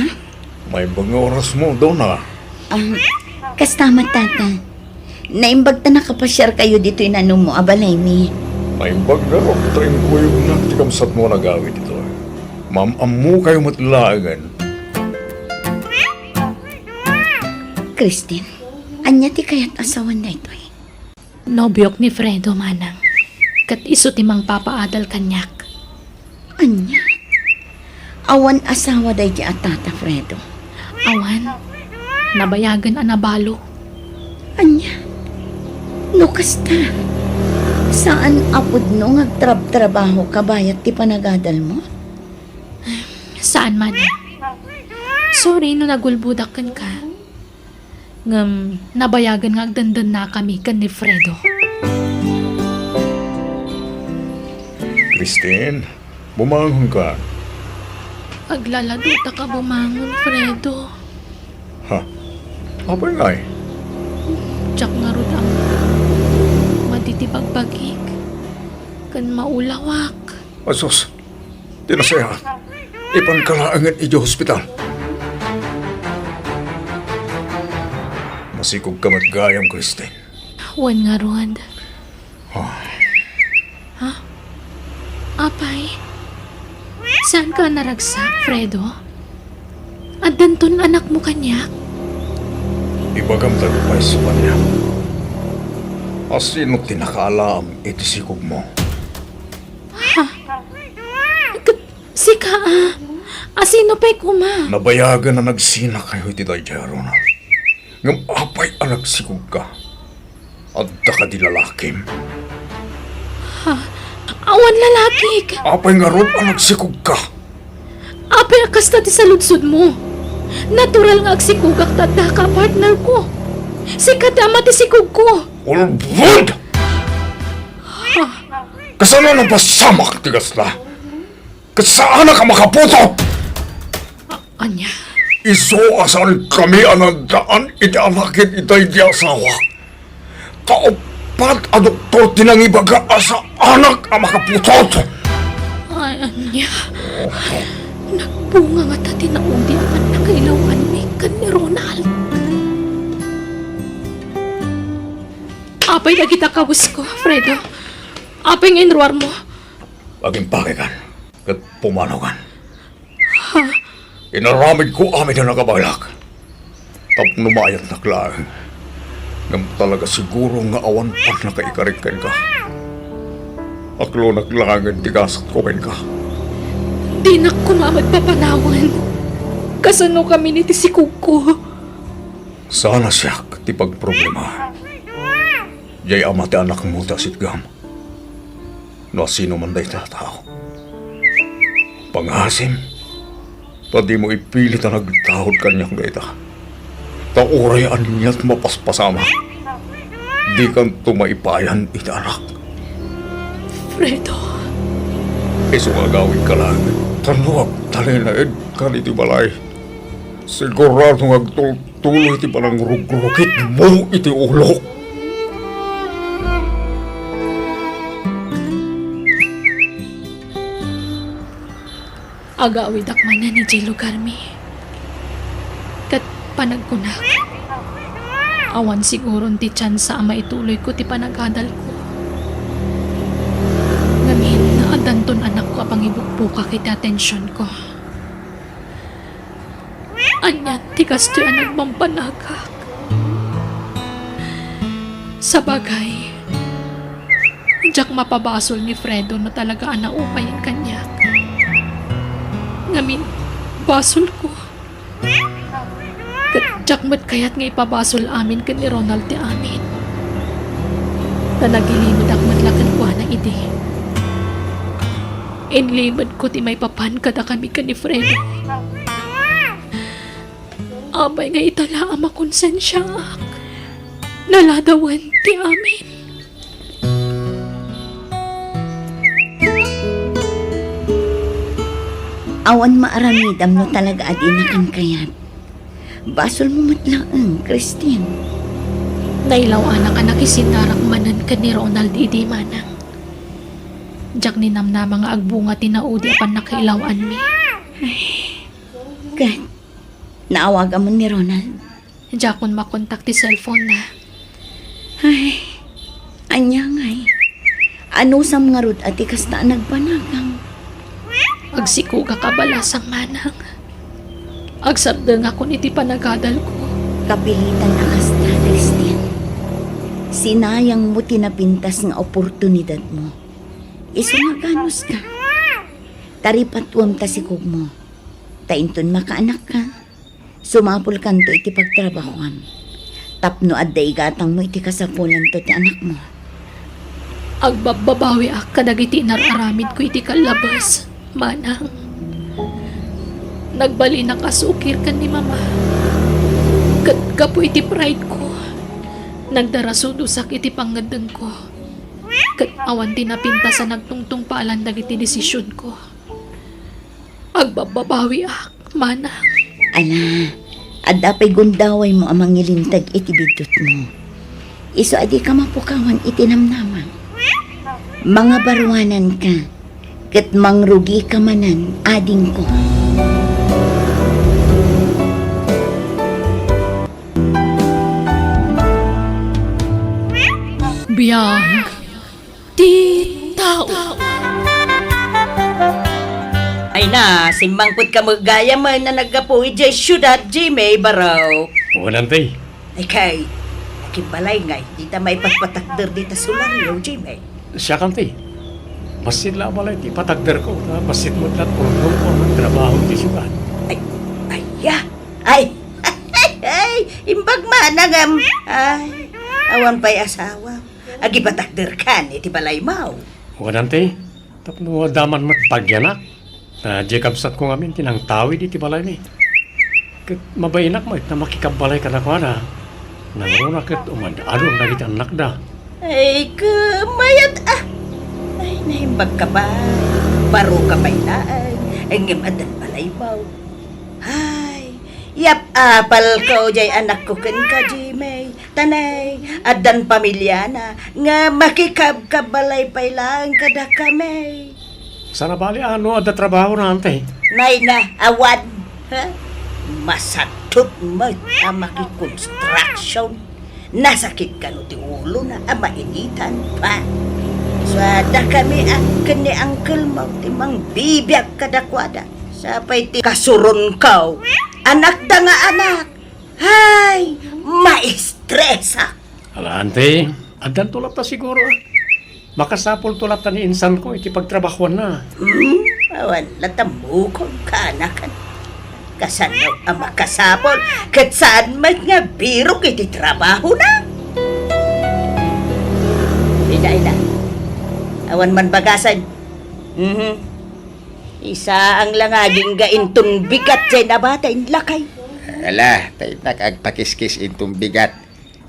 Maimbag nga orasmo, Dona. Ah, kasta met, Tata. Naimbag ta nakapasiarkayo ditoy nanumo a balaymi. Maimbag ngarud ta inkuyognak ti kabsatmo a nagawid ditoy. Maam-ammokayo met laengen. Christine, ania ti kayat a sawen daytoy? Nobiok ni Fredo, manang, ket isu ti mangpapaadal kaniak. Ania? Awan asawa daydiay a Tata Fredo? Awan. Nabayagen a nabalo. Ania? No kasta, saan a pudno nga agtrabtrabahoka bayat ti panagadalmo? Saan, manang. Sorry no nagulbodak kenka. Ngem nabayagen nga agdendennakami ken ni Fredo. Christine, bumangonka. Aglaladutaka bumangon, Fredo. Ha? Apay ngay? Diak ngarud ammo. Madi ti bagbagik. Ken maulawak. Asus, ti nasayaat, ipanka laengen idiay hospital. Masikogka met gayam, Christine. Wen ngarud. Ah. Ha? Apay? Saanka a naragsak, Fredo? Addanton anakmo kaniak? Ibagam ta agpayso kaniak. Asino ti nakaalaam iti sikogmo? Ha? Ket sika a? Asino pay koma? Nabayagen a nagsinakayo iti daydiay a Ronald. Ngem apay a nagsikogka? Adda kadi lalakim? Awan lalakik. Apay ngarud a nagsikogka? Apay a kasta ti saludsodmo? Natural nga agsikogak ta addaka a partnerko. Sika ti ama ti sikogko. Ulbod! Kasano napasamak ti kasta? Ket saanak a makaputot! Ania? Isu a saankami a naaddaan iti anak ken itay ti asawak. Ta uppat a doktor ti nangibaga a saanak a makaputot. Ay, ania? Nagbunga ngata ti naudi a pannakailawanmi ken ni Ronald. Apay dagita kawesko, Fredo? Apay nga inruarmo? Agimbagekan ket pumanawan. Inaramidko amin a nakabaelak tapno maayatnak laeng. Ngem talaga siguro nga awan pannakaikarik kenka. Aklonak laengen ti gasatko kenka. Dinak koma met papanawen. Kasano kami ni ti sikogko? Saan a siak ti pagproblema. Diay ama ti anakmo ti asitgam. No asino man dayta a tao, pangasim ta dimo ipilit a nagtaud kaniak dayta. Ta uray aniat mapaspasamak, dikanto maipayan iti anak. Fredo. Isu nga agawidka laeng, ta no agtalinaedkan iti balay, sigurado nga agtultuloy ti panangrugrukitmo iti ulok. Agawidak manen idiay lugarmi. Ket panagkunak, awan siguron ti tsansa a maituloyko ti panagadalko. Ngamin, addanton anakko a pangibukbukak iti atensionko. Anian ti kastoy a nagpampanagak? Sabagay, diak mapabasol ni Fredo no talaga a naupayen kaniak. Ngamin, basolko. Ket diak met kayat nga ipabasol amin ken ni Ronald ti amin. Ta nagilimedak met la kenkuana idi. Inlimedko ti maipapan kadakami ken ni Fredo. Apay nga ita la a makonsensiaak? Naladawen ti amin. Awan maaramidam no talaga a dinakan kayat. Basolmo met laeng, Christine. Nailaw-anak a nakisinarak manen ken ni Ronald idi, manang. Diak ninamnama nga agbunga ti naudi a pannakailaw-anmi. Ay, ket naawagamon ni Ronald? Diakon makontak ti cellphone-na. Ay, ania ngay? Anusam ngarud a ti kasta a nagpanagam? Agsikogak a balasang, manang. Agsardengakon iti panagadalko. Kapilitan a kasta, Christine. Sinayangmo ti napintas nga oportunidadmo. Isu nga ganuska. Taripatuem ta sikogmo. Ta inton makaanakka, sumapulkanto iti pagtrabahuam tapno adda igatangmo iti kasapulanto ti anakmo. Agbabbabawiak kadagiti inar-aramidko iti kallabas, manang. Nagbalinak a sukir ken ni Mama. Ket gapu iti pride-ko, nagdarasudosak iti pangngeddengko. Ket awan ti napintas a nagtungtungpalan dagiti desisionko. Agbabbabawiak, manang. Ala, adda pay gundawaymo a mangilinteg iti biddutmo. Isu a dika mapukawan iti namnama. Mangabaruananka, ket mangrugika manen, adingko. Biag ti tao. Ay na, simmangpetka met gayam a naggapu idiay siudad, Jimmy Barok. Wen, Auntie. Ay kay, agbalay ngay, dita maipatpatakder dita solaryo, Jimmy. Siak, Auntie. Bassit la a balay ti ipatagderko, ta bassit met la a turnongko a nagtrabaho iti siudad. Ay, ay, ya. Ay, ay, imbag manang, am. Ay, awan pay asawa. Agipatakderkan iti balaymo. Wen, Auntie, tapno adda man met pagianak, ta diay kabsatko ngamin ti nangtawid iti balaymi. Ket mabainak met a makikabbalay kadakuada. Nangruna ket umad-adun dagiti annakda. Ay, kamayat, ah! Ay, naimbag ka pay. Baro ka pay laeng, ngem addan balaymo. Ay, yap-apalko diay anakko kenka, Jimmy. Tanay, addan pamiliana, nga makikabkabbalay pay laeng kadakami. Saan a bali a no adda trabahona, Auntie? Nay na, awan. Ha? Masatot met a makikonstruction. Nasakit kano ti ulona a mainitan pa. Sa dakami a ken ni uncle mo ti mangbibiag kadakuada. Sapay ti kasuronko. Anakda nga anak. Ay, maestresak. Ala, Auntie, addanto latta siguro, ah. Makasapulto latta ni insanko iti pagtrabahuanna. Hmm, awan latta mukon kaanakan. Kasano a makasapul, ket saan met nga birok iti trabahona? Ida, ida. Awan man bagasen. Mhm. Isaang la nga agingga inton bigat diay nabati inlakay. Ala, ta innak agpakiskis inton bigat.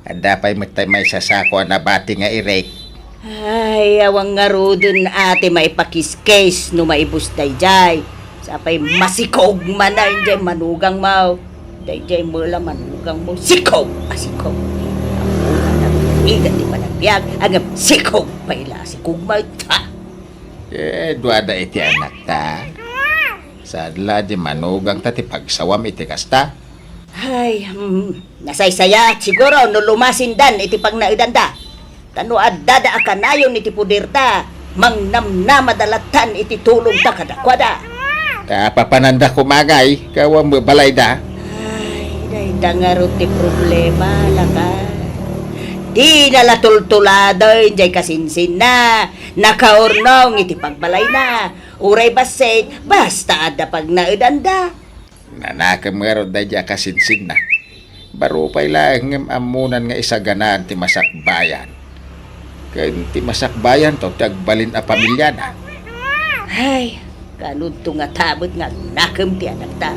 Adda pay met tay maisasako a nabati nga irek. Ay, awan ngaruden a ti maipakiskis no maibus daydiay. Sapay masikog manen diay manugangmo. Daydiay met la manugangmo. Sikog a sikog. Ammona a ti panagbiag, ngem sikog pay la a sikog met. Ha? Eh, duada iti anakta. Saan la di manugangta ti pagsawam iti kasta? Ay, hmm, nasaysayat siguro no lumasindan iti pagnaedanda. Ta no addada a kanayon iti puderta, mangnamnamada lattan iti tulongta kadakuada. Kapapananda kumagay, kawan mo balayda. Ay, dayta ngarud ti problema, lakay. Dina la tultuladen diay kasinsinna, nakaurnong iti pagbalayna. Uray bassit, basta adda pagnaedanda. Nanakem ngarud daydiay a kasinsinna. Baro pay laeng ngem ammonan nga isaganaan ti masakbayan. Ken ti masakbayanto ti agbalin a pamiliana. Ay, kanudto ngata met nga agnakem ti anakta.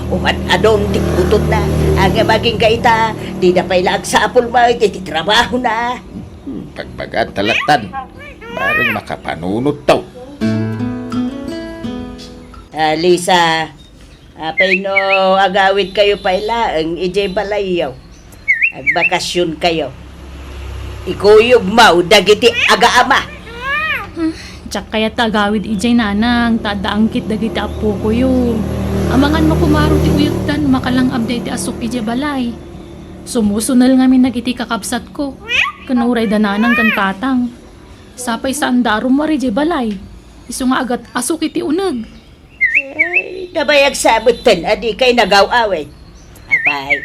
Umad-adun ti putotna, ngem agingga ita, dida pay la agsapul met iti trabahona. Hmm, pagbagaan ta lattan. Bareng makapanunotto. Ah, Lisa, apay no agawidkayo pay laeng idiay balayyo? Agbakasionkayo. Ikuyogmo dagiti agaama. Hmm, diak kayat ta agawid idiay, nanang, ta adda angkit dagiti appokoyo. Amangan no kumaro ti uyotda no makalangabda iti asuk idiay balay. Sumusunel ngamin dagiti kakabsatko. Ken uray da nanang ken tatang. Sapay saanda a rummuar idiay balay. Isu nga agat-asuk iti uneg. Ay, nabayag sa metten a dikay nagaw-awid. Apay,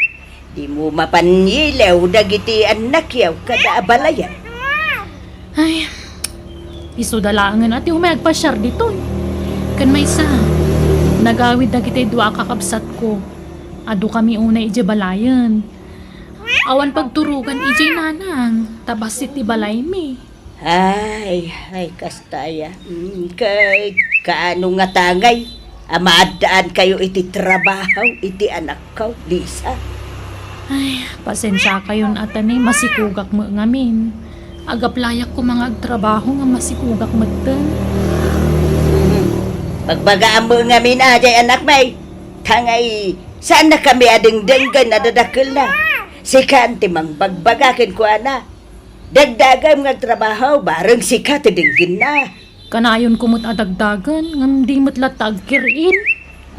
dimo mapan yilew dagiti annakyo kada a balayen? Ay, isuda laengen a ti umay agpasiar ditoy. Ken maysa, nagawid dagiti dua a kakabsatko. Adu kami unay idiay balayen. Awan pagturogan idiay, nanang, ta bassit ti balaymi. Ay, ay, kasta aya. Mm, ket kaano ngata ngay a maaddaankayo iti trabaho iti anakko, Lisa? Ay, pasensiakayon a ta ni masikugak met ngamin. Agaplayak koma nga agtrabaho nga masikugak metten. Mm. Pagbagaam met ngamin a, diay anakmi. Ta ngay, saannakami a dengdenggen a dadakkelna. Sikan ti mangbagbaga kenkuana. Dagdagem nga agtrabaho, bareng sika ti denggenna. Kanayonko met a dagdagen, ngem di met latta agkir-in.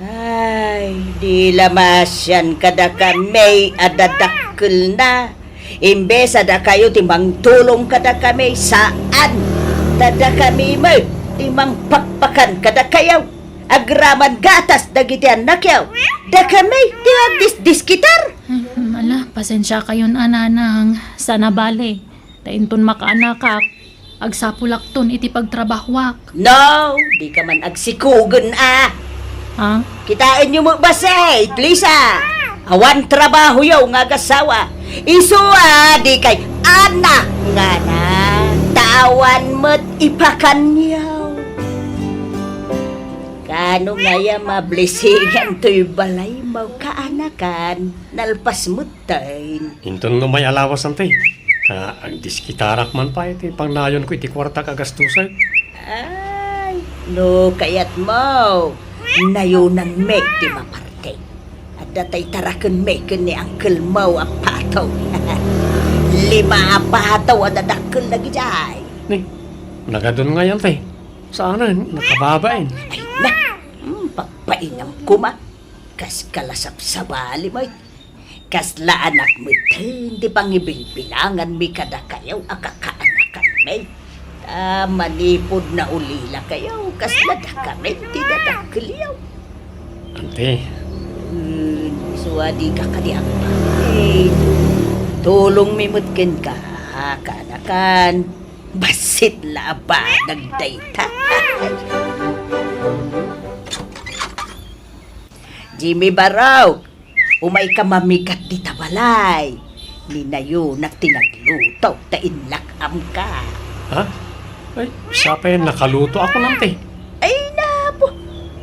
Ay, di la maasian kadakami a dadakkelna. Imbes a dakayo ti mangtulong kadakami, saan. Ta dakami met ti mangpakpakan kadakayo. Agraman gatas dagiti annakyo. Dakami ti agdisdiskitar. Hmm, ala, pasensiakayon a, nanang. Saan a bale. Ta inton makaanakak, agsapulakton iti pagtrabahuak. No, dika man agsikugen a. Ha? Kitaenyo met bassit, Lisa. Awan trabahoyo nga agasawa. Isu a dikay anak ngana. Ta awan met Ipakanyo. Kano ngayam a blessingan toy balaymo, kaanakan, nalpas metten. Inton no may alawas, anti. Ta agdiskitarak man pay ti pangnayonko iti kuartak a gastusek. Ay, no kayatmo, nayonanmi ti maparte. Adda tay tarakenmi ken ni angkelmo a pato. Lima a pato a dadakkel dagidiay. Ni, nagadun ngay, anti. Saanen, nakababain. Ay na, hmm, papainam koma. Kas kalasapsabali met. Kasla anak metten ti pangibilbilanganmi kadakayo a kakaanakanmi. Ta manipud naulilakayo, kasla dakamin ti dadakkelyo. Anti. Hmm, isu a dika kadi agpakit. Tulongmi met kenka, kaanakan. Bassit la a banag dayta. Jimmy Barok, umayka mamigat dita balay. Ni nayonak ti nagluto ta inlak-amka. Ha? Ay, sapay nakaluto ako, nanti. Ay, napo.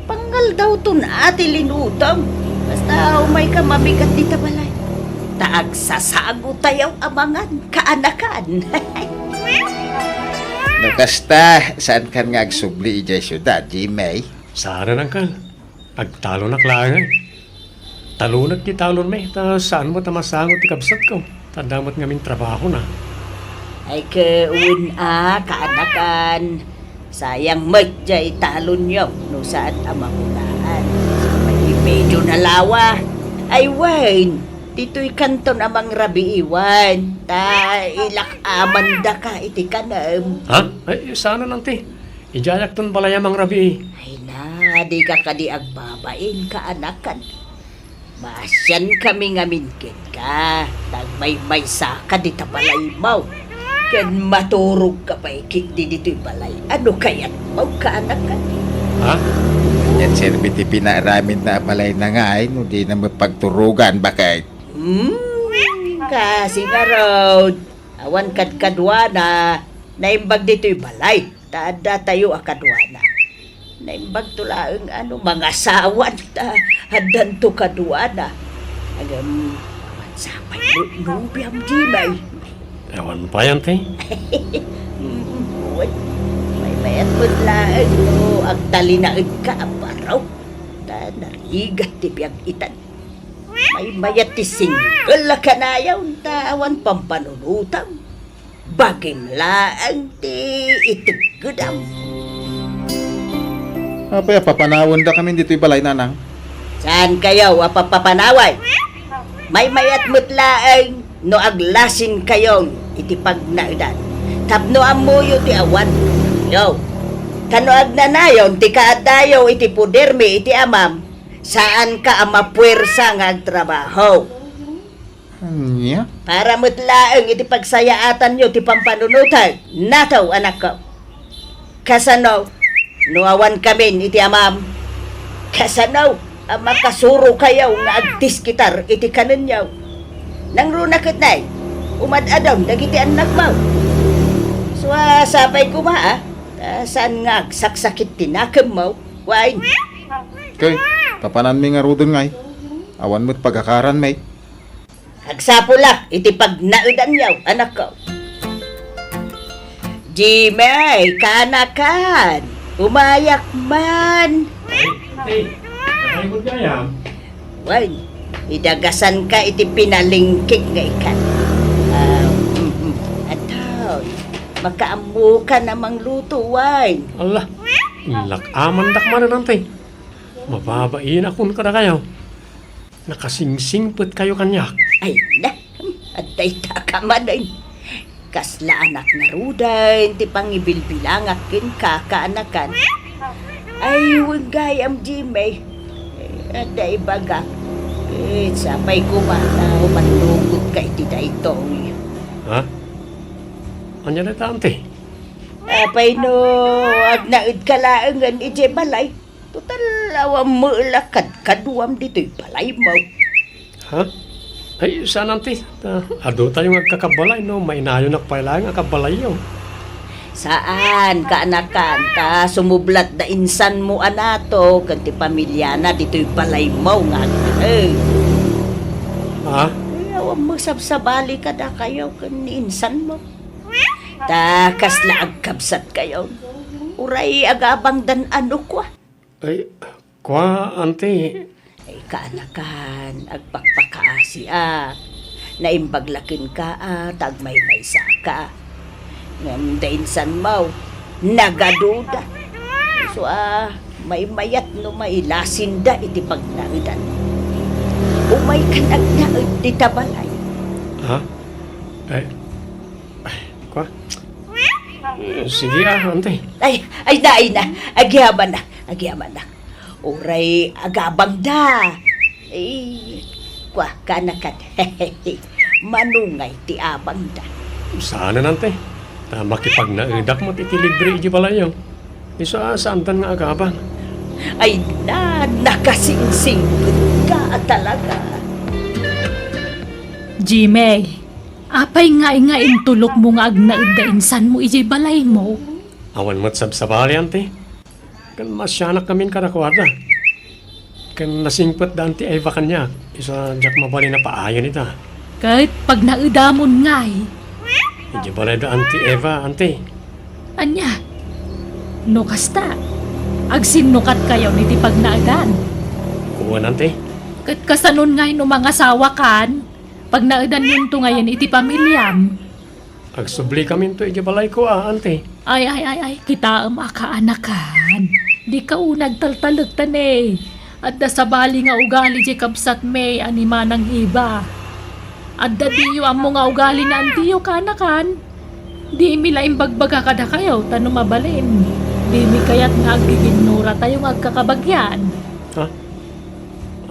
Pangaldawton a ti linutom. Basta umayka mamigat dita balay. Ta agsasago tayo a mangan, kaanakan. No kasta, saan kan nga agsubli idiay siudad, Jimmy? Saan, angkel. Agtalonak laeng. Talonek ti talonmi, ta saan met a masango ti kabsatko. Ta adda met ngamin trabahona. Ay, ket wen a, kaanakan. Sayang met jay talonyo no saan a mamulaan. Sapay medyo nalawa. Ay, wen, ditoy kanton a mangrabii wen. Ta ilak-amandaka iti kanem. Ha? Ay, saan, anti. Idiayakton balay a mangrabii. Ay na, dika kadi agbabain, kaanakan. Maasiankami ngamin kenka, ta agmaymaysaka dita balaymo. Ken maturogka pay ketdi ditoy balay. Ano kayatmo, kaanakan? Ha? Anian serbi ti pinaaramidna a balayna ngay, no dina met pagturogan, baket? Hmm, kasi ngarud, awan kadkaduana, naimbag ditoy balay. Ta adda tayo a kaduana. Naimbagto laeng a no mangasawan ta addanto kaduana. Ngem, awan sapay met nobiam, Jimmy. Awan pay, anti. Mm, wen, maymayat met laeng no agtalinaedka a baro. Ta narigat ti biag itan. Maymayat ti single a kanayon ta awan pampanunotam. Bagim laeng ti iteggedam. Apay a papanawendakamin ditoy balay, nanang? Saankayo a papapanaway? Maymayat met laeng no aglasinkayon iti pagnaedan tapno ammoyo ti awan yo. Ta no agnanayon ti kaaddayo iti podermi iti amam, saanka a mapuersa nga agtrabaho. Ania? Para met laeng iti pagsayaatanyo ti pampanunotek, nataw, anakko. Kasano no awankamin iti amam? Kasano a makasurokayo nga agdiskitar iti kanenyo? Nangruna ket nay, umad-adun dagiti annakmo. Sua, sapay koma, a, ta saan nga agsaksakit ti nakemmo, wen? Ket, papananmi ngaruden ngay, awan met pagakaranmi. Agsapulak iti pagnaedanyo, anakko. Jimmy, kaanakan, umayak man. Ay, ate, nakayod gayam. Wen, idagasanka iti pinalingkik nga ikan. Ah, mm, mm. Adtoy, makaammokan a mangluto, wen. Allah, inlak-amandak manen, ante. Mababain a kun kadakayo. Nakasingsingpetkayo kaniak. Ay, na, adda itaka manen. Kasla anak ngaruden ti pangibilbilangak kenka, kaanakan. Ay, wen gayam, Jimmy. Adda ibagak. Ket sapay koma ta umannugotka iti daytoy. Ha? Ania dayta, ante? Apay no agnaedka laengen idiay balay? Total, awan met la kadkaduam ditoy balaymo. Ha? Ay, saan, ante. Ta, adu tayo nga agkakabalay, no? Mainayonak pay laeng a kabalayyo. Saan, kaanakan, ta sumublat da insanmo a Nato ken ti pamiliana ditoy balaymo nga agnaed. Ha? Eh, awan mo sabsabali kadakayo ken ni insanmo. Ta kasla agkabsatkayo. Uray agabangdan a no kua. Ay, kua, Auntie. Ay, kaanakan, agpakpakaasiak. Naimbag la kenka a ta agmaymaysaka. Ngem da insanmo, nagaduda. Isu a, maymayat no mailasinda iti pagnaedan. Umaykan agnaed dita balay. Ha? Ay, ay, kua? Eh, sige, ah, Auntie. Ay, ay na, ay na. Agyamanak, agyamanak. Uray agabangda. Eh, kua, kaanakan. Manungay ti abangda. Saanen, Auntie. Ta makipagnaedak met iti libre iti balayyo. Isu a, saandan nga agabang. Ay na, nakasingsingpet ka a talaga. Jimmy, apay ngay nga intulokmo nga agnaed da insanmo idiay balaymo? Awan met sabsabali, Auntie. Ken maasianakkamin kadakuada. Ken nasingpet da Auntie Eva kaniak, isu a diak mabalin a paayen ita. Ket pagnaedamon ngay. Idiay balay da Auntie Eva, Auntie. Ania? No kasta, agsinnukatkayon iti pagnaedan. Wen, Auntie. Ket kasanon ngay no mangasawakan? Pagnaedanyonto ngayen iti pamiliam. Agsubli kaminto idiay balayko a, Auntie. Ay, ay, ay, ay, kitaem a kaanakan. Dika unay agtaltalek ta ne. Adda sabali nga ugali diay kabsatmi a ni Manang Eva. Adda diyo ammo nga ugali ni antiyo, kaanakan. Dimi la imbagbaga kadakayo ta no mabalin, dimi kayat nga aggiginnuratayo nga agkakabagian. Ha?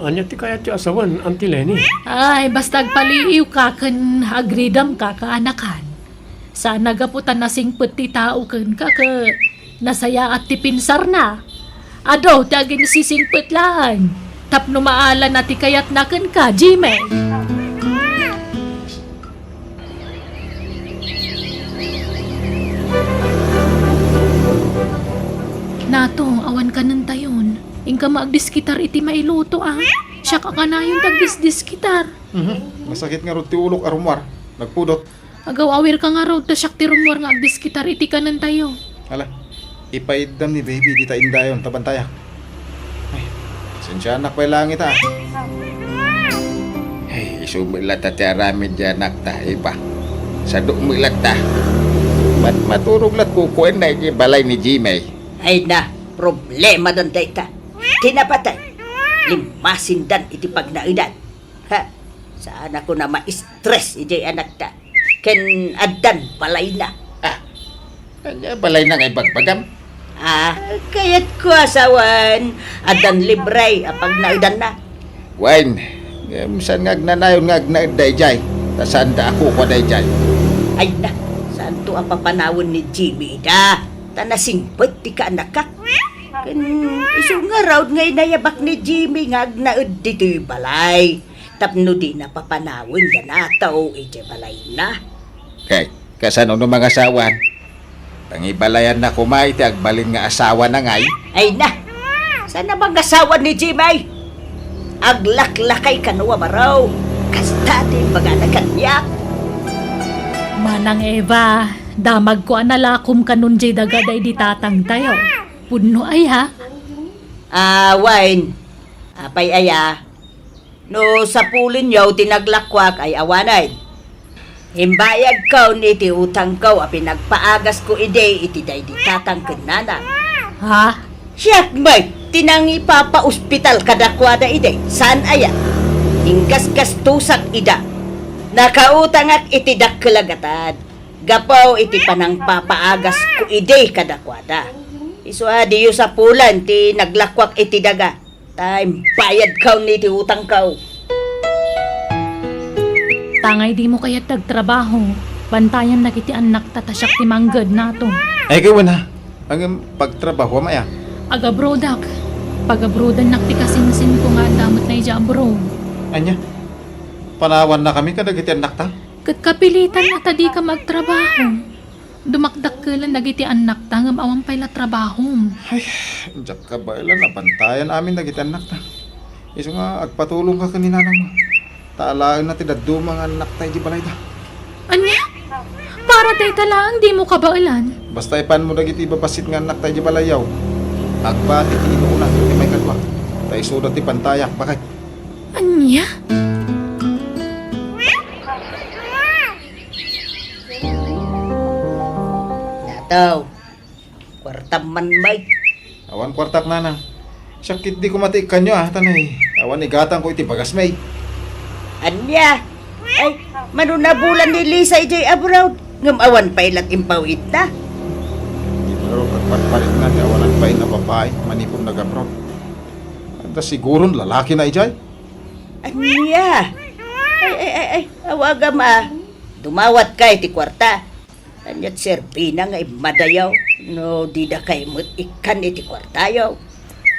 Ania ti kayatyo a sawen, Auntie Leni? Ay, basta agpaliiwka ken agridamka, kaanakan. Saan a gapu ta nasingpet ti tao kenka ket nasayaat ti pinsarna. Adu ti aginsisingpet laeng tapno maalana ti kayatna kenka, Jimmy. Nato, awan kanentayon. Inka maagdiskitar iti mailuto, a. Siak a kanayon ti agdisdiskitar. Mhm. Nasakit ngarud ti ulok a rummuar. Nagpudot. Agaw-awirka ngarud ta siak ti rummuar nga agdiskitar iti kanentayo. Ala, ipaiddam ni baby dita indayon ta bantayak. Ay, pasensianak pay laeng ita. Ay, isu met latta ti aramid ti anakta, Eva. Sadok met latta. Mat-, maturog lat kukuenna iti balay ni Jimmy. Ay na, problemadan dayta. Ti napatay, limmasindan iti pagnaedan. Ha? Saanko a ma-stress idiay anakta. Ken addan balayna. Ah, ania balayna nga ibagbagam? Ah, kayatko a sawen, addan libre a pagnaedanna. Wen, ngem saan nga agnanayon nga agnaedda idiay, ta saanda a kukua daydiay. Ay na, saanto a papanawen ni Jimmy ida, ta nasingpet ti kaanakak. Ken isu ngarud nga inayabak ni Jimmy nga agnaed ditoy balay. Tapno dina papanawen da Nato idiay balayna. Kay, kasano no mangasawan? Pangibalayanna koma iti agbalin nga asawana ngay? Ay na! Saan a mangasawa ni Jimmy? Aglaklakay kano a baro. Kasta ti imbagana kaniak. Manang Eva, damagko a nalakom kanon diay daga daydi tatangtayo. Pudno aya? Ah, wen. Apay aya? No sapulenyo ti naglakuak ay awanen. Imbayadkon iti utangko a pinagpaagasko idi iti daydi tatang ken nanang. Ha? Siak met ti nangipapaospital kadakuada idi, saan aya? Inggasgastosak ida. Nakautangak iti dakkel a gatad gapu iti panangpapaagasko idi kadakuada. Isu a diyo sapulen ti naglakuak iti daga. Ta imbayadkon iti utangko. Tangay dimo kayat ti agtrabaho, bantayannak iti annakta ta siak ti mangged, Nato. Ay, ket wen a. Ngem pagtrabahoam aya? Agabrodak. Pagabrodannak ti kasinsinko nga adda met idiay abroad. Ania? Panawannakami kadagiti annakta? Ket kapilitan a ta dika agtrabaho. Dumakdakkelan dagiti annakta ngem awan pay la trabahom. Ay, diak kabaelan a bantayan amin dagiti annakta. Isu nga agpatulongka ken ni nanangmo. Ta alaenna ti dadduma nga annakta idiay balayda. Ania? Para dayta laeng dimo kabaelan? Basta ipanmo dagiti babassit nga annakta idiay balayyo. Agbati ti inuuna ken ti maikadua. Ta isuda ti bantayak, baket. Ania? Nataw, kuartam man, Mike. Awan kuartak, nanang. Siak ketdi koma ti ikkanyo, a, tanay. Awan igatangko iti bagasmi. Ania? Ay, mano nabulan ni Lisa idiay abroad, ngem awan pay lat impawidna. Pero agparparikna ti awanan pay a babai manipud nag-abroad. Anda siguron lalakina idiay? Ania? Ay, ay, ay, ay, awagam a. Dumawatka iti kuarta. Ania't serbina nga immadayo no didakay met ikkan iti kuartayo?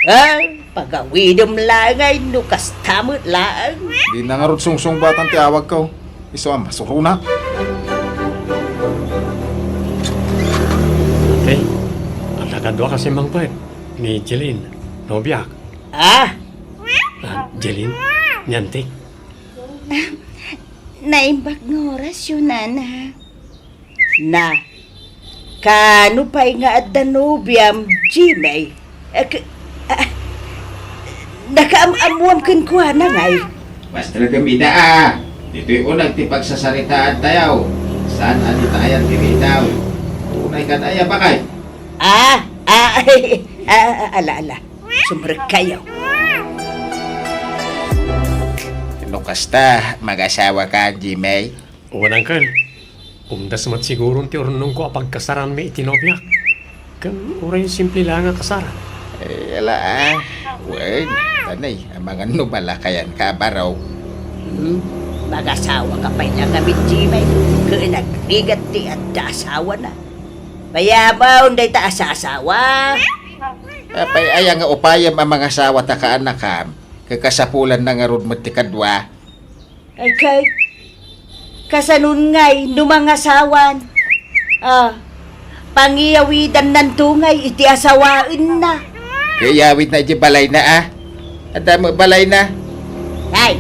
Ah, pagawidem laeng ay no kasta met laeng. Dina ngarud sungsungbatan ti awagko. Isu a masuronak. Ate, adda kadua kasi mangpet ni Jeline, nobiak. Ah? Ah, Jeline, ni Antik. Naimbag nga orasyo, nana. Na, kano pay nga adda nobiam, Jimmy? Eh, k-, ah, nakaam-ammoam kenkuana, ngay? Basta lagami ida, a. Ditoy uneg ti pagsasaritaan tayo. Saan a ditayan ti ridaw? Unay kan aya, bakay? Ah, ah, ah, ah, ala, ala. Sumrekkayo. No kasta, mag-asawa ka, Jimmy? Wen, uncle. Umdas met siguron ti urnongko a pagkasaranmi iti nobiak. Ken uray simple laeng a kasaran. Eh, ala, a. Wen, tanay, amangan no malakayan ka a baro. Hmm? Mag-asawa ka pay la ngamin, Jimmy. Ken agrigat ti adda asawana. Bayamon dayta a saasawa. Apay aya nga upayem a mangasawa ta kaanakam? Kakasapulanna ngarud met ti kadua. Ay, kay, kasanon ngay no mangasawan? Ah, pangiyawidannanto ngay iti asawaenna. Kayawidna iti balayna, a? Adda met balayna? Ay,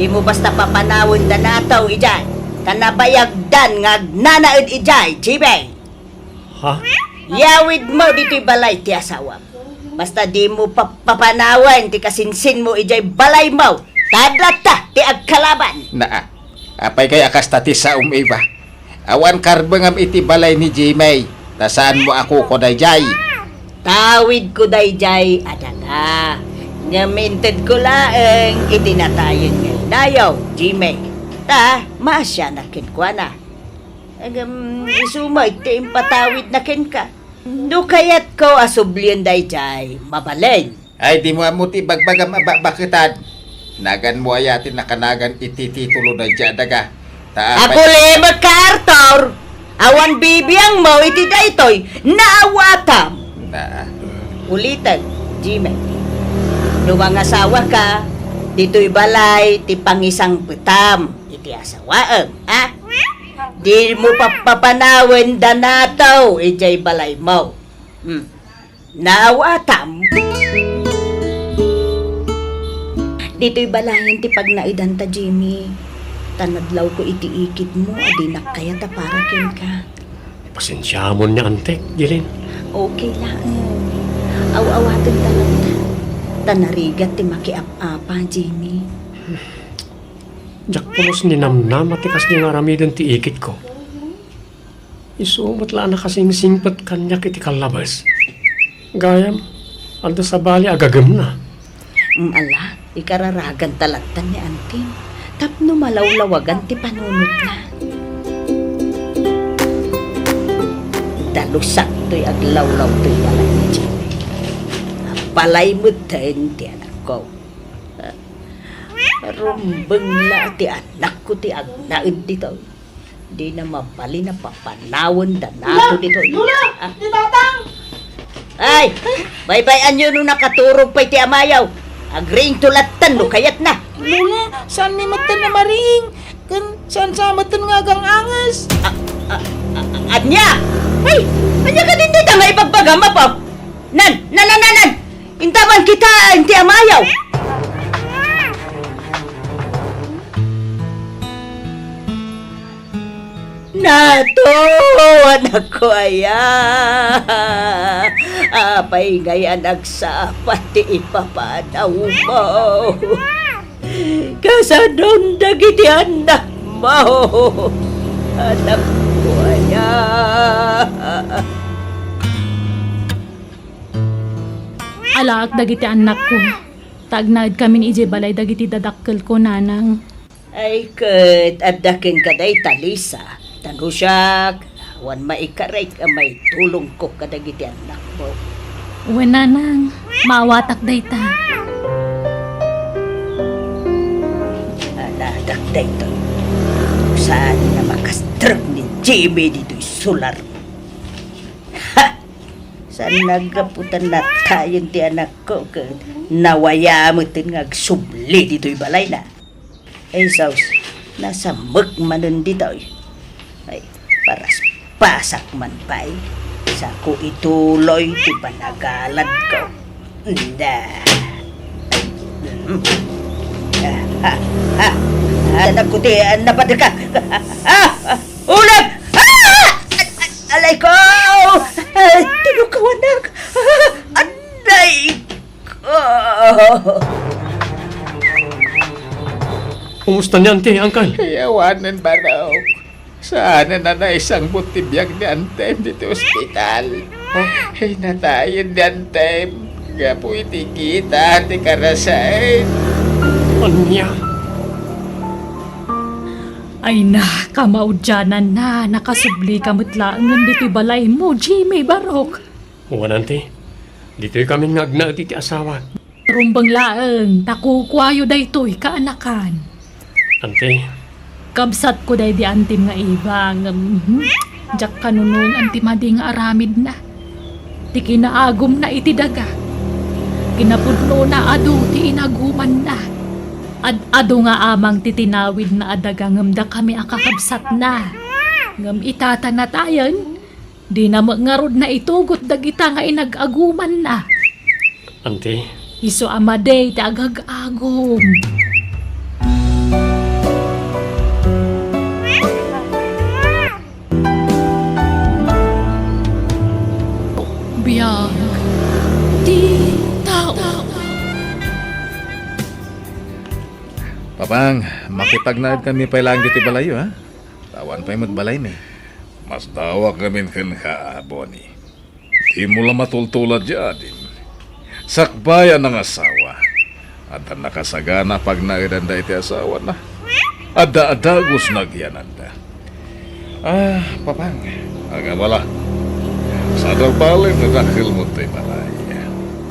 dimo basta papanawen da nataw idiay. Ta nabayagdan nga agnanaed idiay, Jimmy. Ha? Yawidmo ditoy balay ti asawam. Basta dimo pa-, papanawen ti kasinsinmo idiay balaymo. Ta adda latta ti agkalaban. Naa, apay kay a kasta ti saom, Eva? Awan karbengam iti balay ni Jimmy, ta saanmo a kuko daydiay. Tawidko daydiay a daga. Ngem intedko laeng iti natayen nga inayo, Jimmy. Ta maasianak kenkuana. Ngem isu met ti impatawidna kenka. No kayatko a sublien daydiay, mabalin. Ay, dimo ammo ti ibagbagam a bakbaketan. Naganmo aya ti nakanagan iti titulo daydiay a daga? Ta apay. Agulimek ka, Arthur! Awan bibiangmo iti daytoy, naawatam! Na. Ulitek, Jimmy. No mangasawa ka, ditoy balay ti pangisangpetam iti asawaem, a? Dimo papapanawen da nataw idiay balaymo. Hmm. Naawatam? Ditoy balayen ti pagnaedanta, Jimmy. Ta nadlawko iti ikidmo a dinak kayat a para kenka. Pasensiamon ni Antik, Jeline. Okay laeng. Aw-awaten ta latta. Ta narigat ti makiap-apa, Jimmy. Diak pulos ninamnama ti kasdi nga aramiden ti ikidko. Isu met la a nakasingsingpet kaniak iti kallabes. Gayam, adda sabali a gagemna. Mm, ala, ikararagan ta lattan ni Anting tapno malawlawagan ti panunotna. Dalusak toy aglawlaw toy balay ni Jimmy. Balay metten ti anakko. Rumbeng la ti anakko ti agnaed ditoy. Dina mabalin a papanawen da nato ditoy. Lola! Ah. Ni Tatang! Ay! Baybay-anyo no nakaturog pay ti amayo. Agriingto lattan no kayatna. Lola, saanmi metten a mariing. Ken saan sa metten nga agang-anges. Ah, ah, Ania? Ay, ania kadi dayta nga ibagbagam, Apo? Nan, nan, nan, nan, nan! Intaman kita, inti amayaw! Nato, anakko aya! Apay ngay a nagsapa ti ipapanawmo? Kasanon dagiti annakmo, anakko aya. Alaek dagiti annakko, ta agnaedkamin idiay balay dagiti dadakkelko, nanang. Ay, ket adda kenka dayta, Lisa. Ta no siak, awan maikarek a maitulongko kadagiti annakmo. Wen, nanang, maawatak dayta. Aladak daytoy. Saan nga makastrek ni Jimmy ditoy solar? Ha! Saan naggaputan natayon ti anakko ket nawaya metten nga agsubli ditoy balayna? Ay, sus, nasamek manen ditoy. Ay, paraspasak man pay. Sako ituloy ti panagaladko. Nda. Hmm. Ah, ah, ah. Ah, anak ko ti, ah, napadaka. Ah, ah, ulag! Ah! Alay ko! Ah, tinukaw, anak! Ah, aday ko! Kumusta ni Auntie, Uncle? Ay, awanen, Barok. Saan a naisangput ti biag ni Antem ditoy ospital. Oh. Ay, natayen ni Antem. Gapu iti kita ti karasait. Ania? Ay na, kamaudiananna, nakasubli ka met laengen ditoy balaymo, Jimmy, Barok. Wen, Auntie, ditoy kami nga agnaed iti asawak. Rumbeng laeng, ta kukuayo daytoy kaanakan. Auntie. Kabsatko daydi Antem nga Eva, ngem, mhm, diak kanunongan ti madi nga aramidna. Ti kinaagumna iti daga. Kinapudnona adu ti inagumanna. Ad-adu nga amang ti tinawidna a daga ngem dakami a kakabsatna. Ngem itata natayen, dina met ngarud naitugot dagita nga inag-agumanna. Auntie. Isu a madi ti agag-agum. Biag ti tao. Papang, makipagnaedkanmi pay laeng ditoy balayyo, ha? Awan pay met balaymi. Masdawak ngamin kenka, Bonnie. Dimo la matultulad diay adin. Sakbay a nangasawa. Adda nakasagana a pagnaedanda iti asawana. Adda a dagus nga agyananda. Ah, Papang, agabala. Sadalbalen nga dakkelmo toy balay.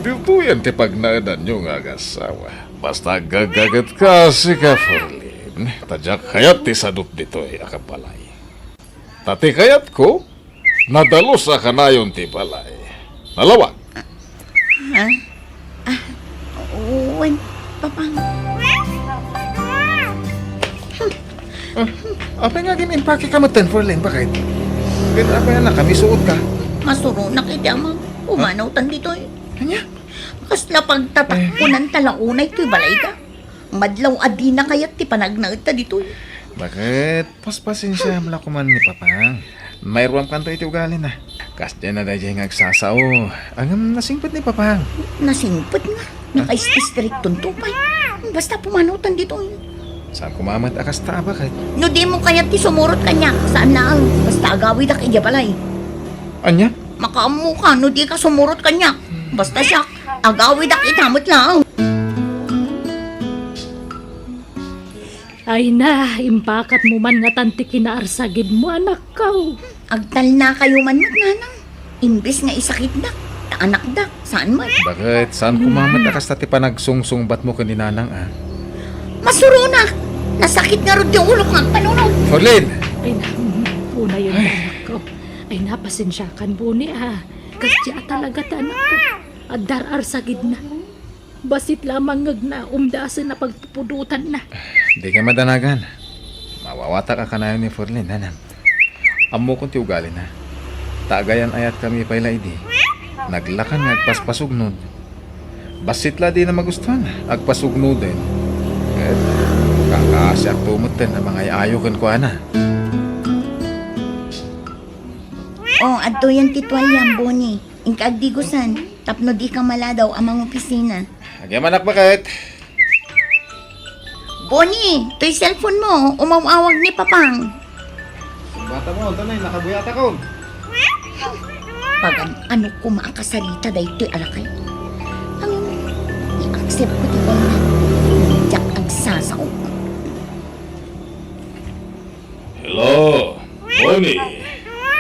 Ditoyen ti pagnaedanyo nga agasawa. Basta aggaggagetka, sika, Ferlin. Ta diak kayat ti sadut ditoy a kabalay. Ta ti kayatko, nadalus a kanayon ti balay. Nalawag. Ha? Ah, wen, Papang. Ah, apay nga agin-impake ka metten, Ferlin, baket? Ket apay a nakamisuot ka? Masuronak iti amam. Pumanawtan ditoy. Ania? Kasla pagtatakkunan ta la unay toy balayda. Madlaw a dina kayat ti panagnaedta ditoy. Baket? Paspasensiam la koman ni Papang. Mairuamkanto iti ugalina. Kasdiay na daydiay nga agsasao. Ngem nasingpet ni Papang. Nasingpet nga. Nakaistristriktonto pay. Basta pumanawtan ditoy. Saan koma met a kasta a baket? No dimo kayat ti sumurot kaniak, saan laeng. Basta agawidak idiay balay. Ania? Makaammoka no dika sumurot kaniak. Basta siak, agawidak ita met laeng. Ay na, impakatmo man ngatan ti kinaarsagidmo, anakko. Agtalnakayo man met, nanang. Imbes nga isakitdak, ta anakdak, saan met. Baket, saan koma met a kasta ti panagsungsungbatmo ken ni nanang, a? Masuronak! Nasakit ngarud ti ulok nga agpanunot. Ferlin! Ay na, mm, unayen, anakko. Ay na, pasensiakan, Bonnie, a. Kasdiay a talaga ti anakko. Adda ar-arsagidna. Bassit la a mangngegna, umdasen a pagpupudotanna. Dika madanagan. Mawawatak a kanayon ni Ferlin, nanang. Ammokon ti ugalina. Ta agayan-ayatkami pay la idi, naglakan nga agpaspasugnod. Bassit la dina magustuhan, agpasugnoden. Ket kakaasiakto metten a mangay-ayo kenkuana. O, adtoyen ti tualiam, Boni. Inka agdigusan, tapno dika maladaw a mangopisina. Agyamanak, baket. Boni, toy cellphone mo, umaw-awag ni Papang. Bata mo, tanay, nakabuyatakon. Pagan-ano koma a kasarita daytoy a lakay? Ang i-accept ko ti kanya. Diak agsasao. Hello, Boni.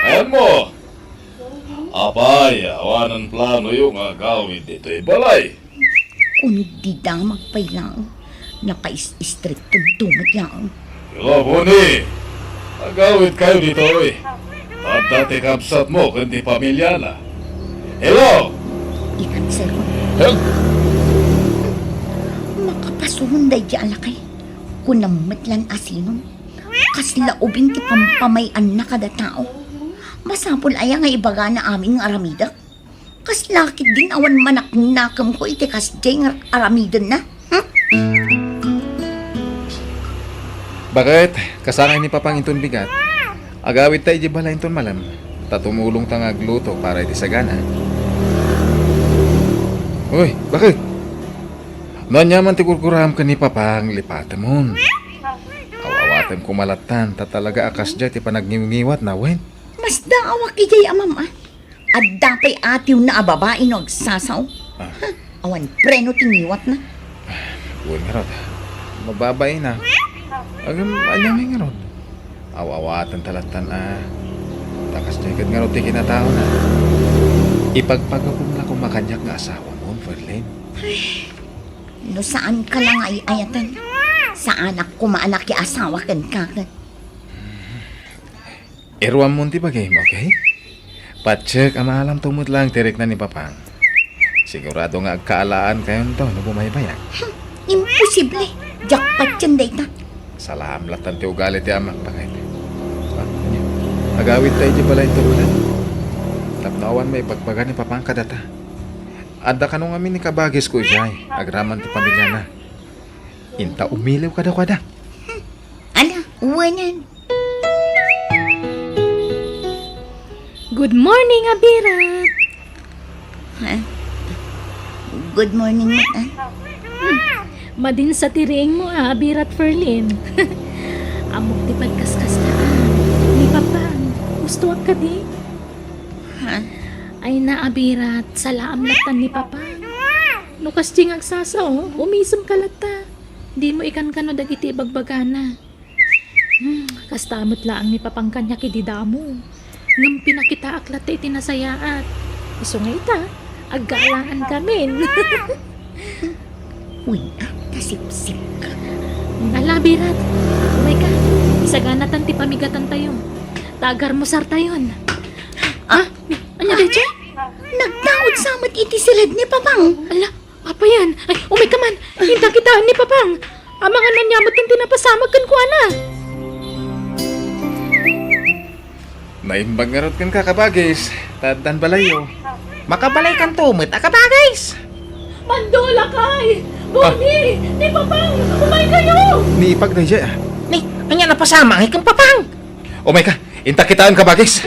Ayan mo. Apay, awanan planoyo nga agawid ditoy balay? Kunit di damag pay laeng. Nakais-istrikto met laeng. Hello, Boni. Agawid kayo ditoy. Adda ti kabsat mo ken ti pamiliana. Hello? I-cancel ko. Hel- Makapasurun daydi a lakay. Kunam met lan asinon. Kasla ubing ti pampamay-anna kada tao. Masapul aya nga ibagana amin nga aramidek? Kasla ketdin awan manaknakemko iti kasdiay nga aramidenna? Hmm? Baket, kasangay ni Papang inton bigat. Agawidta idiay balay inton malem, ta tumulongta nga agluto para iti sagana. Uy, baket! No aniaman ti gurguraam ken ni Papang, lipatemon. Aw-awatem koma lattan, ta talaga a kasdiay ti panagniwngiwatna, wen? Masdaawak idiay amam, a. Adda pay atiwna a babai no agsasao. Ah. Huh, awan preno ti ngiwatna. Wen ngarud, mababaina. Agam, ania ngay ngarud? Aw-awatenta lattan a. Ta kasdiay ket ngarud ti kinataona. Ipagpagapom la koma kaniak nga asawamon, Ferlin. Ay, no saanka la nga ay-ayaten, saanak koma a nakiasawa kenka ket. Iruammon ti bagim, okay? Patiek a maalamto met laeng ti rikna ni Papang. Sigurado nga agkaalaankayonto no bumaybayag. Hmm, imposible! Diak patien dayta. Salaam lattan ti ugali ti amak, baket. Ah, ania? Agawidta idiay balay inton malem. Tapno awan maibagbaga ni Papang kadata. Adda kano ngamin ni kabagisko idiay, agraman ti pamiliana. Inta umiliw kadakuada. Hmm. Ala, uwanan. Good morning, Abirat. Ha? Good morning, met, ah. Hmm. Madinsa ti riingmo, ah, Abirat Ferlin. Ammok ti pagkaskastaan ni Papang. Gustoak kadi? Ha? Ay na, Abirat, salaam lattan ni Papang. No kasdi nga agsasao, umisemka latta. Dimo ikankano dagiti ibagbagana. Hmm, kasta met laeng ni Papang kaniak idi damo. Ngem pinakitaak latta iti nasayaat. Isu nga ita, aggaalaankamin. Uy, ah, nasipsipka. Ala, Abirat, umayka. Isaganatan ti pamigatantayo. Ta agarmusartayon. Ah, ania daydiay? Nagtaud sa met iti siled ni Papang. Ala, apayan? Ay, umayka man. Inta kitaen ni Papang. Amangan ania met ti napasamak kenkuana. Naimbag ngarud kenka, kabagis, ta addan balayyo. Makabalaykanto met a, kabagis. Mandolakay! Boni! Ni Papang! Umaykayo! Ni Ipag daydiay, ah. Ni, ania napasamak ngay ken Papang? Umayka, inta kitaen, kabagis.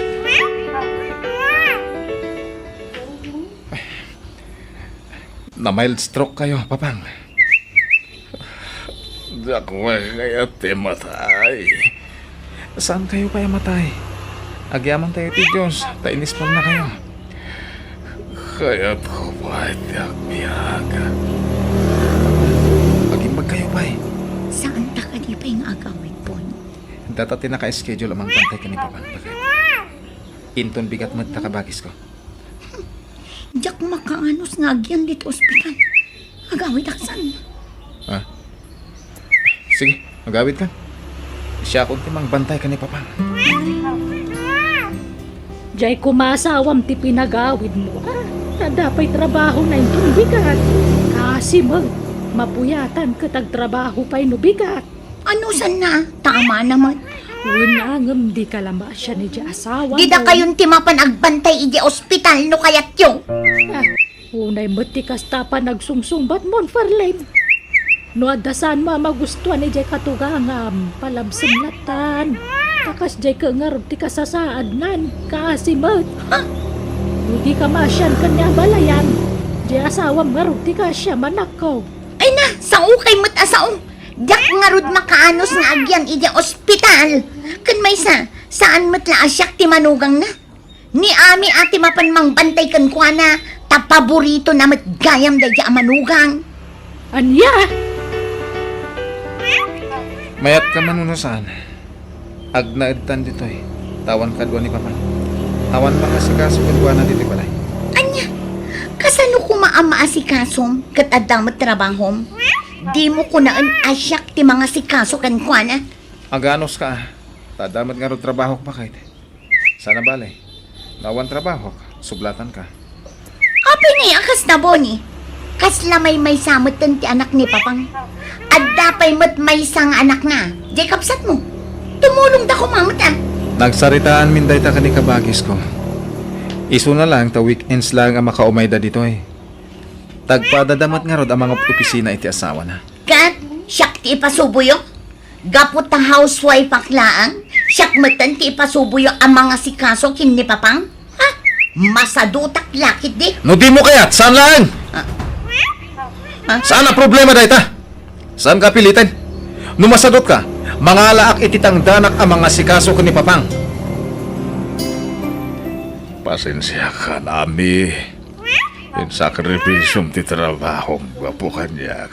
Na-mild stroke kayo, Papang. Dakkel kayat ti matay. Saan kayo pay a matay? Agyaman tayo ti Diyos, ta inispan na kayo. Kayatko pay ti agbiag. Agimbag kayo pay. Saan ta kadi pay nga agawid, Pon? Data ti naka-schedule a mangbantay ken ni Papang, baket. Inton bigat met ta, kabagisko. Diak makaanus nga agyan ditoy ospital. Agawidak san? Ah. Sige, agawidkan. Siakon ti mangbantay ken ni Papang. Diay koma asawam ti pinagawidmo, ah. Adda pay trabahona inton bigat. Kasi met, mapuyatan ket agtrabaho pay no bigat. Anusanna, ta amana met. Wen a, ngem dika la maasian idiay asawam. Dida kayon ti mapan agbantay idiay ospital no kayatyo. Ah, unay met ti kasta a panagsungsungbatmon, Ferlin. No adda saanmo a magustuan idiay katugangam, palabsem lattan. Ta kasdiay ket ngarud ti kasasaadnan, kaasi met. Ha? No dika maasian ken ni abalayan, diay asawam ngarud ti kaasiam, anakko. Ay na, saokay met a sao. Diak ngarud makaanus nga agyan idiay ospital. Ken maysa, saan met la a siak ti manugangna. Ni Ami a ti mapan mangbantay kenkuana, ta paboritona met gayam daydiay a manugang. Ania? Mayatka man wenno saan? Agnaedtan ditoy, ta awan kadua ni Papang. Awan mangasikaso kenkuana ditoy balay. Ania? Kasano koma a maasikasom ket adda met trabahom? Dimo kunaen a siak ti mangasikaso kenkuana? Aganuska, ta adda met ngarud trabahok, baket. Sana bale, no awan trabahok, sublatanka. Apay ngay a kasta, Boni? Kasla maymaysa metten ti anak ni Papang. Adda pay met maysa nga anakna, diay kabsatmo. Tumulongda koma met a. Nagsaritaanmin dayta ken ni kabagisko. Isuna laeng ta weekends laeng a makaumayda ditoy. Tagpadada met ngarud a mangop-opisina iti asawana. Ket siak ti ipasuboyo? Gapu ta housewife-ak laeng, siak metten ti ipasuboyo a mangasikaso ken ni Papang? Ha? Masadutak la ketdi. No dimo kayat, saan laeng? Ah. Ha? Saan a problema dayta? Saanka a piliten? No masadutka, mangalaak iti tangdanak a mangasikaso ken ni Papang. Pasensiakan, Ami. Insakripisiom ti trabahom gapu kaniak.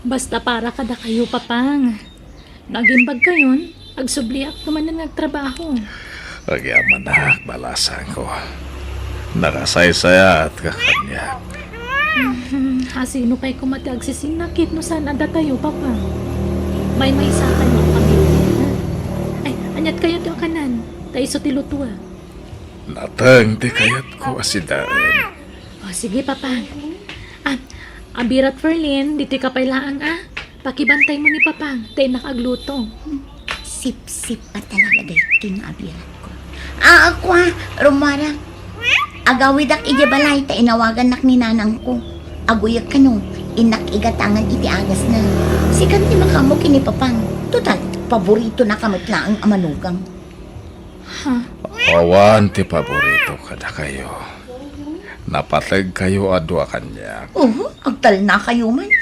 Basta para kadakayo, Papang. No agimbagkayon, agsubliak no manen nga agtrabaho. Agyamanak, balasangko. Nakasaysayaatka kaniak. Hmm, asino pay koma ti agsisinakit no saan a datayo, Papang? Maymaysa kayo a pamilya, ha? Ay, aniat kayo ti akanan? Ta isu ti luto, ah. Nateng ti kayatko a sidaen. O, sige, Papang. Ah, Abi ket Ferlin, ditoyka pay laeng, ah. Pakibantaymo ni Papang, ta innak agluto. Sipsip a talaga daytoy nga abiratko. Ah, ako, ah, Romara. Agawidak idiay balay ta inawagannak ni nanangko. Aguyek kano, innak igatangan iti agasna. Sikan ti makaammo ken ni Papang. Total, paboritona ka met laeng a manugang. Ha? Awan ti paborito kadakayo. Napategkayo a dua kaniak. Oho, agtalnakayo man.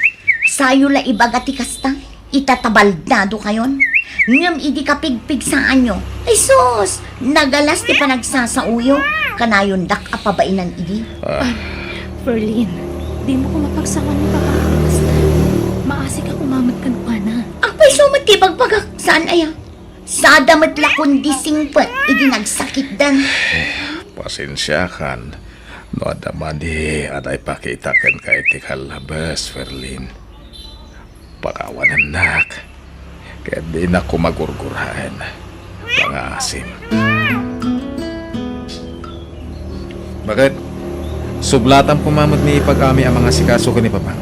Sayo la ibaga ti kasta, ita ta baldadokayon. Ngem idi kapigpigsaanyo, ay sus, nagalas ti panagsasaoyo. Kanayondak a pabainan idi. Ah. Ferlin, dimo koma pagsawan ni Papa nga kasta. Maasika koma met kenkuana. Apay, isu met ti ibagbagak, saan aya? Sada met la kundi singpet idi nagsakitdan. Pasensiakan no adda madi a naipakita kenka iti kallabes, Ferlin. Pakawanennak, ket dinak koma gurguraen. Pangaasim. Baket, sublatam koma met ni Pag-ami a mangasikaso ken ni Papa.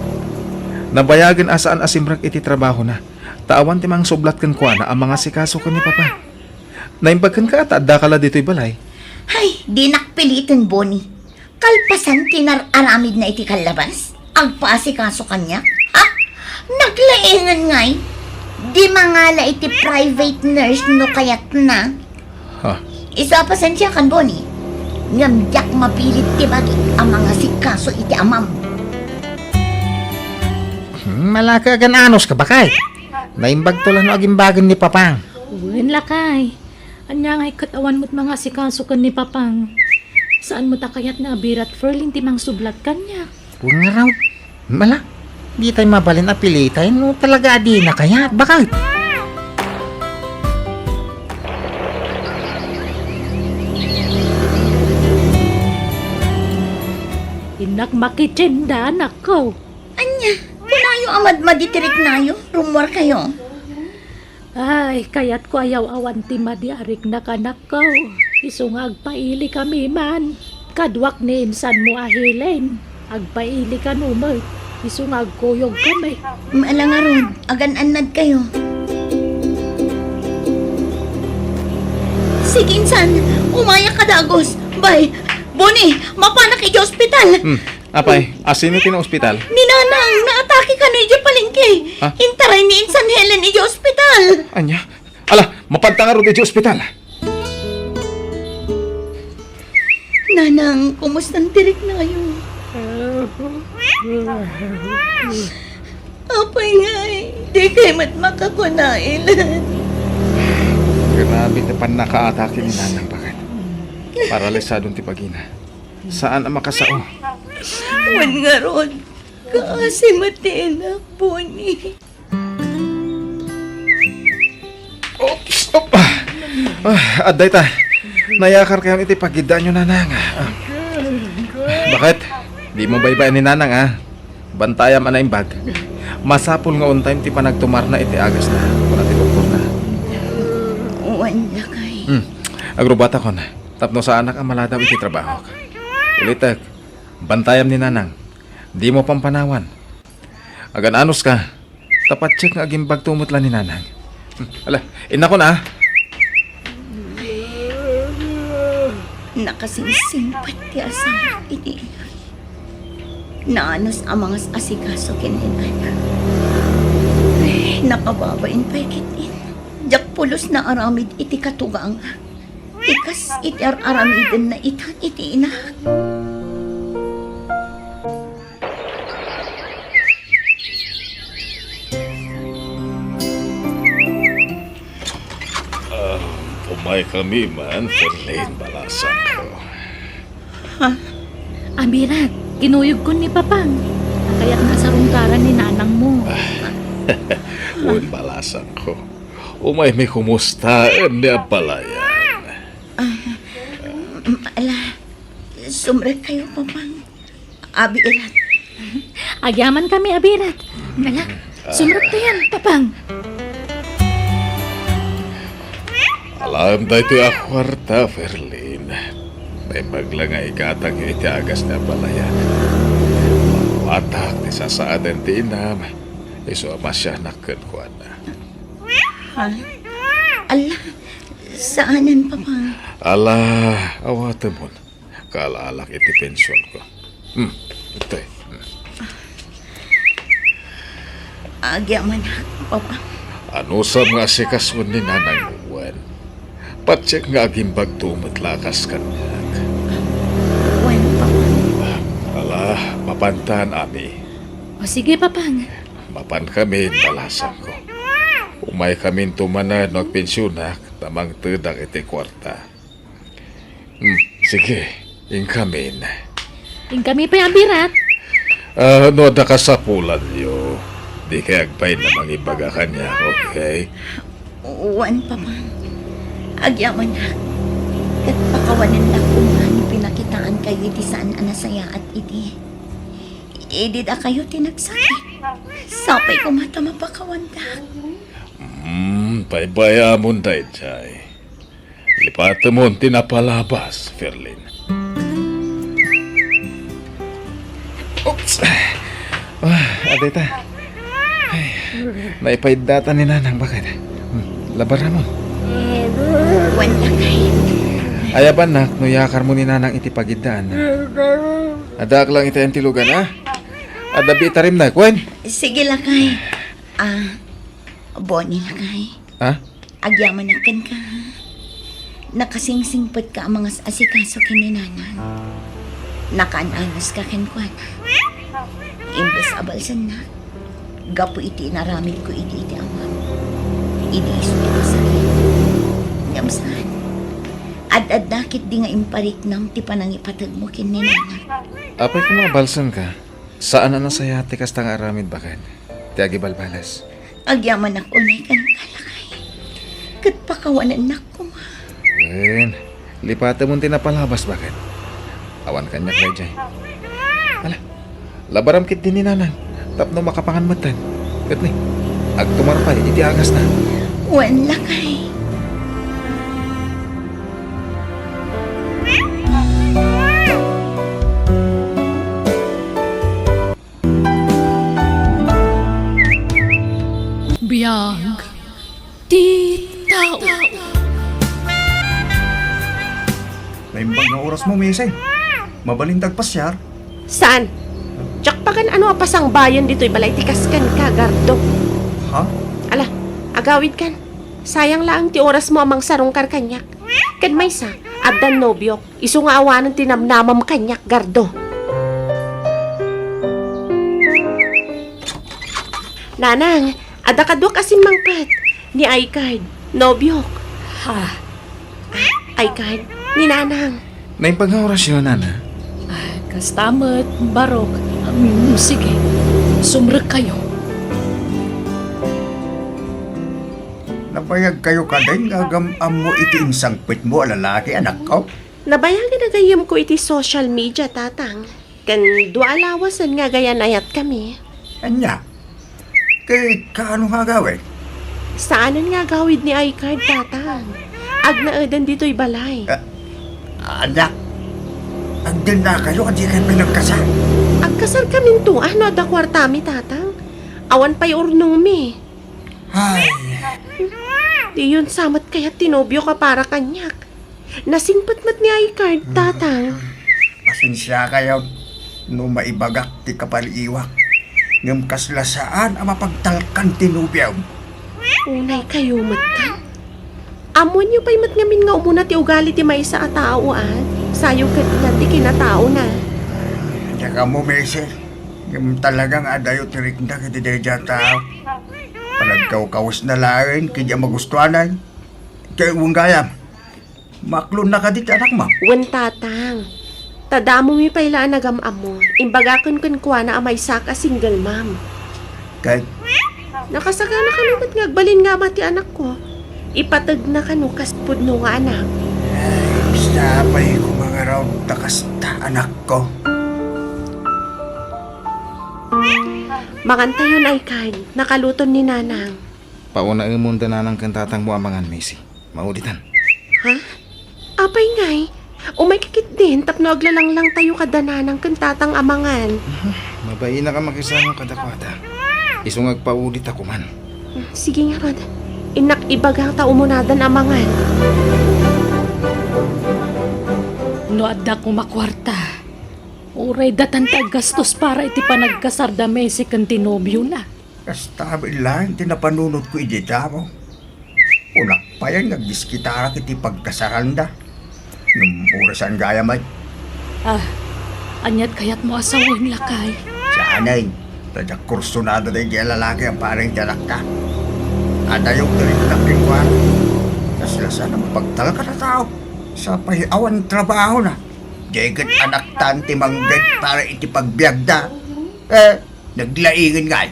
Nabayagen a saan a simrek iti trabahona. Ta awan ti mangsublat kenkuana a mangasikaso ken ni Papa. Naimbag kenka ta addaka la ditoy balay. Hay, dinak piliten, Boni. Kalpasan ti nar-aramidna iti kallabas, agpaasikaso kaniak. Ha? Naglaengen ngay? Di mangala iti private nurse no kayatna. Ha? Isu a pasensiakan, Boni. Ngem diak mapilit ti bagik a mangasikaso iti amam. Hmm, malaka agan-anos ka, bakay? Naimbagto la no agimbagen ni Papang. Wen, lakay. Ania ngay ket awan met mangasikaso ken ni Papang? Saan met a kayat ni Abi ket Ferlin ti mangsublat kaniak? Wen ngarud. Mala, ditay mabalin a piliten no talaga a dina kayat. Bakit? Innak makitienda, anakko. Ania, kunayo a madmadi ti riknayo, rummuarkayo. Ay, kayatko a yaw-awan ti madi a riknak, anakko. Isu nga agpailikami man. Kaduak ni insanmo a Helen. Agpaili kano met. Isu nga agkuyogkami. Mala ngarud, agan-annadkayo. Sige, insan, umayak ka dagus. Bay, Boni, mapanak iti ospital. Hmm. Apay, asino ti naospital? Ni Nanang, naatake kano iti palengke. Ha? Intaray ni Insan Helen iti ospital. Ania? Ala, mapadta ngarud iti ospital. Nanang, kumusta ti riknayo? Apay ngay, dikay met makakuna, Ilan. Grabe ti pannakaatake ni Nanang, baket. Paralisadon ti bagina. Saan a makasao. Wen ngarud, kaasi met ti inak, Boni. Oops! Op! Ah, adda ita. Nayakar kayon iti pagiddaanyo, Nanang. Ah. Baket? Dimo baybay-an ni Nanang, ah. Bantayam a naimbag. Masapul nga on time ti panagtumarna iti agasna, kuna ti doktorna. Wen, lakay. Hmm. Agrubatakon, tapno saanak a maladaw iti trabahok. Ulitek, bantayam ni Nanang. Dimo pampanawan. Agan-anos ka. Ta patse nga agimbagto met la ni Nanang. Hmm, ala, innakon, ah. Nakasingsingpet ti asawa iti inak. Naanos a mangas-asikaso ken ni Nanang. Nakababain pay ket in. Diak pulos naaramid iti katuganga. Ti kas iti ar-aramidenna itan iti inak. Ah, umaykami man, Ferlin, balasangko. Ha? Abirat, kinuyogko ni Papang. Kayatna a sarungkaran ni Nanangmo. Wen, balasangko. Umaymi kumusta, ni abalayan. Ah, mm, ala, sumrekkayo, Papang. Abirat. Agyamankami, Abirat. Ala, sumrektayan, Papang. Alaem daytoy a kuarta, Ferlin. Naimbag la nga igatangyo iti agas ni abalayan. Makuatak ti sasaaden ti inam, isu a masianak kenkuana. Ha? Ala, saanen, Papang. Ala, awatemon. Kaalaalak iti pensionko. Hmm, itoy. Hmm. Agyamanak, Papang. Anusam nga asikasoen ni Nanang wen? Patse nga agimbagto met la a kas kaniak. Wen, Papang. Ala, mapantan, Ami. O, sige, Papang. Mapankamin, balasangko. Umaykaminto manen no agpensionak ta mangtedak iti kuarta. Hmm, sige, inkamin. Inkami pay, Abirat. Ah, no adda kasapulanyo, dikay agbain a mangibaga kaniak, okay? Wen, Papang. Agyamanak. Ket pakawanennak koma no pinakitaankayo iti saan a nasayaat idi. Idi dakayo ti nagsakit, sapay koma ta mapakawandak. Hmm, baybay-amon daydiay. Lipatemon ti napalabas, Ferlin. Oops! Ah, adda ita. Ay, naipaiddaatan ni Nanang, baket. Hmm, labaramon. Wen, lakay. Ayabannak no yakarmo ni Nanang iti pagiddaanna. Addaak lang iti antilugan, ha? Adda bitarimnak, wen? Sige, lakay. Ah, Boni, lakay. Ha? Agyamanak kenka. Nakasingsingpetka a mangas-asikaso ken ni Nanang. Nakaan-anoska kenkuana. Imbes a balsennak, gapu iti inaramidko idi iti amam, idi isu ti masakit. Ngem saan, ad-adda ketdi nga impariknam ti panangipategmo ken ni Nanang. Apay koma a balsenka? Saan a nasayaat ti kasta nga aramid, baket. Ti agibalbalas. Agyamanak unay kenka, lakay. Ket pakawanennak koma. Wen, lipatemon ti napalabas, baket. Awan kaniak daydiay. Ala, labaram ketdi ni Nanang tapno makapangan metten. Ket ni, agtumar pay iti agasna. Wen, lakay. Biag ti tao. Naimbag nga oras mo, Missy. Mabalin ta agpasiar. Saan? Diak pagan-ano a pasangbayen ditoy balay ti kas kenka, Gardo. Ha? Ala, agawidkan. Sayang laeng ti oras mo a mangsarungkar kaniak. Ken maysa, addan nobiok. Isu nga awanen ti namnamam kaniak, Gardo. Nanang, adda kaduak a simmangpet. Ni Aykard, nobiok. Ha? Aykard, ni Nanang. Naimbag nga orasyo, Nana. Ah, kasta met, Barok. Mm, sige, sumrekkayo. Nabayagkayo kadin nga agam-ammo iti insangpetmo a lalaki, anakko? Nabayagen a gayyemko iti social media, Tatang. Ken dua a lawasen nga agayanayatkami. Ania? Ket kaano nga agawid? Saanen nga agawid ni Aykard, Tatang. Agnaeden ditoy balay. Ah, ania? Agdennakayo a dikay pinagkasar? Agkasarkaminto, no adda kuartami, Tatang. Awan pay urnongmi. Ay. Diyon sa met kayat ti nobiok a para kaniak. Nasingpet met ni Aykard, Tatang. Pasensiakayo no maibagak ti kapaliiwak. Ngem kasla saan a mapagtalkan ti nobiom. Unaykayo met, Tan. Ammoenyo pay met ngamin nga umuna ti ugali ti maysa a tao, a. Sayo ket ti kinataona. Diak ammo, Missy. Ngem talaga nga adayo ti rikna iti daydiay a tao. Panagkawkawesna laeng ket diak magustuanan. Ket wen gayam, maklonna kadi ti anakmo? Wen, Tatang. Ta damomi pay la a nagam-ammo, imbagaken kenkuana a maysak a single mom. Ket? Nakasaganakami met nga agbalin nga ama ti anakko. Ipategna kano kas pudno nga anak. Ay, basta pay koma ngarud ta kasta, anakko. Mangantayon, Aykard, nakaluton ni Nanang. Pauna-, paunamon da Nanang ken Tatangmo a mangan, Missy. Maulitan. Ha? Apay ngay? Umayka ketdin tapno aglalanglangtayo kada Nanang ken Tatang a mangan. Mhm. Mabainak a makisango kadakuada. Isu nga agpaulita koman. Sige ngarud. Innak ibaga ta umunadan a mangan. No adda koma kuarta, uray datan ti aggastos para iti panagkasar da Missy ken ti nobiona. Kasta met laeng ti napanunotko idi damo. Kunak payen nga agdiskitarak iti pagkasaranda. Ngem uray saan gayam met. Ah, aniat kayatmo a sawen, lakay? Saanen, ta diak kursunada daydiay a lalaki a para iti anakta. Adayo ti riknak kenkuana. Kasla saan a mapagtalkan a tao. Sapay awan trabahona. Diay ket anaktan ti mangged para iti pagbiagda. Eh, naglaingen ngay.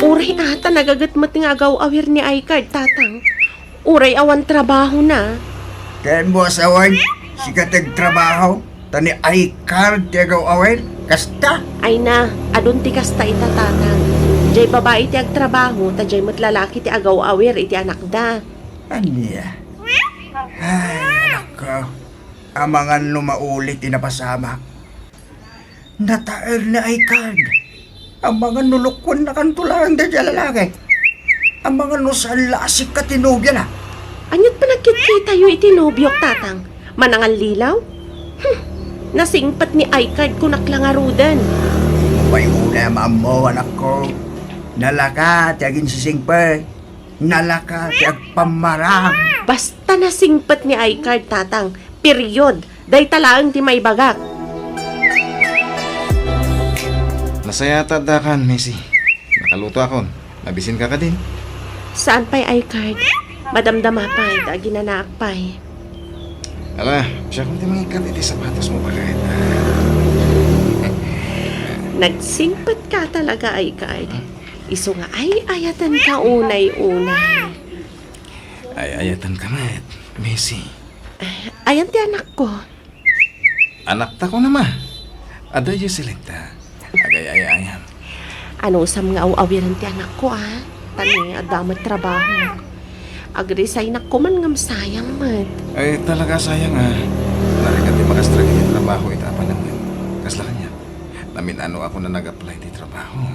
Uray a ta nagaget met nga agaw-awir ni Aykard, Tatang. Uray awan trabahona. Ken mo a sawen, sika ti agtrabaho, ta ni Aykard ti agaw-awir, kasta? Ay na, adun ti kasta ita, Tatang. Diay babai ti agtrabaho, ta diay met lalaki ti agaw-awir iti anakda. Ania? Ay, anakko, amangan no mauli ti napasamak. Nataer ni Aykard. Amangan no lukuennakanto laeng daydiay a lalaki. Amangan no saan la a sika ti nobiana. Aniat panagkitkitayo iti nobiok, Tatang? Manangallilaw? Hmm. Nasingpet ni Aykard, kunak la ngaruden. Dimo pay unay a maammo, anakko. Nalaka ti aginsisingpet. Nalaka ti agpammarang. Basta nasingpet ni Aykard, Tatang. Period. Dayta laeng ti maibagak. Nasayaat ta addakan, Missy. Nakalutoakon. Mabisinka kadin? Saan pay, Aykard? Madamdama pay, ta aginanaak pay. Ala, siakon ti mangikkat iti sapatosmo, baket. Nagsingpetka talaga, Aykard. Isu nga ay-ayatenka unay-unay. Ay-ayatenka met, Missy. Ayan ti anakko. Anakta ko na, ma. Adayo selekta. Agay-ayayam. Anusam nga aw-awiran ti anakko, a? Ta ni adda met trabaho. Agresignak koman ngem sayang met. Ay, talaga sayang, a. Narigat ti makastrek iti trabaho ita a panawen. Kasla kaniak. Namin-anoakon a nag-apply ti trabaho.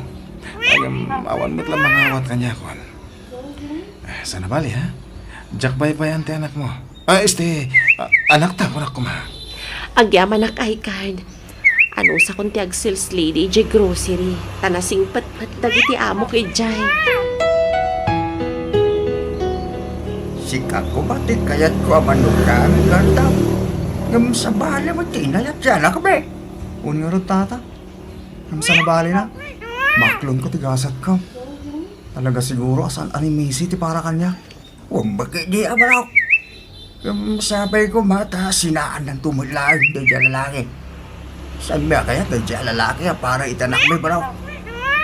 Ngem awan met la mangawat kaniakon. Ah, saan a bali, ha? Diak paypayan ti anakmo. Ah, este, ah, anakta, kunak koma. Agyamanak, iCard. Anusakon ti ag-sales lady idiay grocery, ta nasingpet met dagiti amok idiay. Sika koma ti kayatko a manugna, Garda. Ngem sabali met ti inayat ti anakmi. Wen ngarud, tata. Ngem sa nabalina, maklonko ti gasatko. Talaga siguro a saan a ni Macy ti para kaniak. Wen met ketdi a barok. Ngem sapay koma ta sinaannanto met laeng daydiay a lalaki. Saanmi a kayat daydiay a lalaki a para iti anakmi, barok?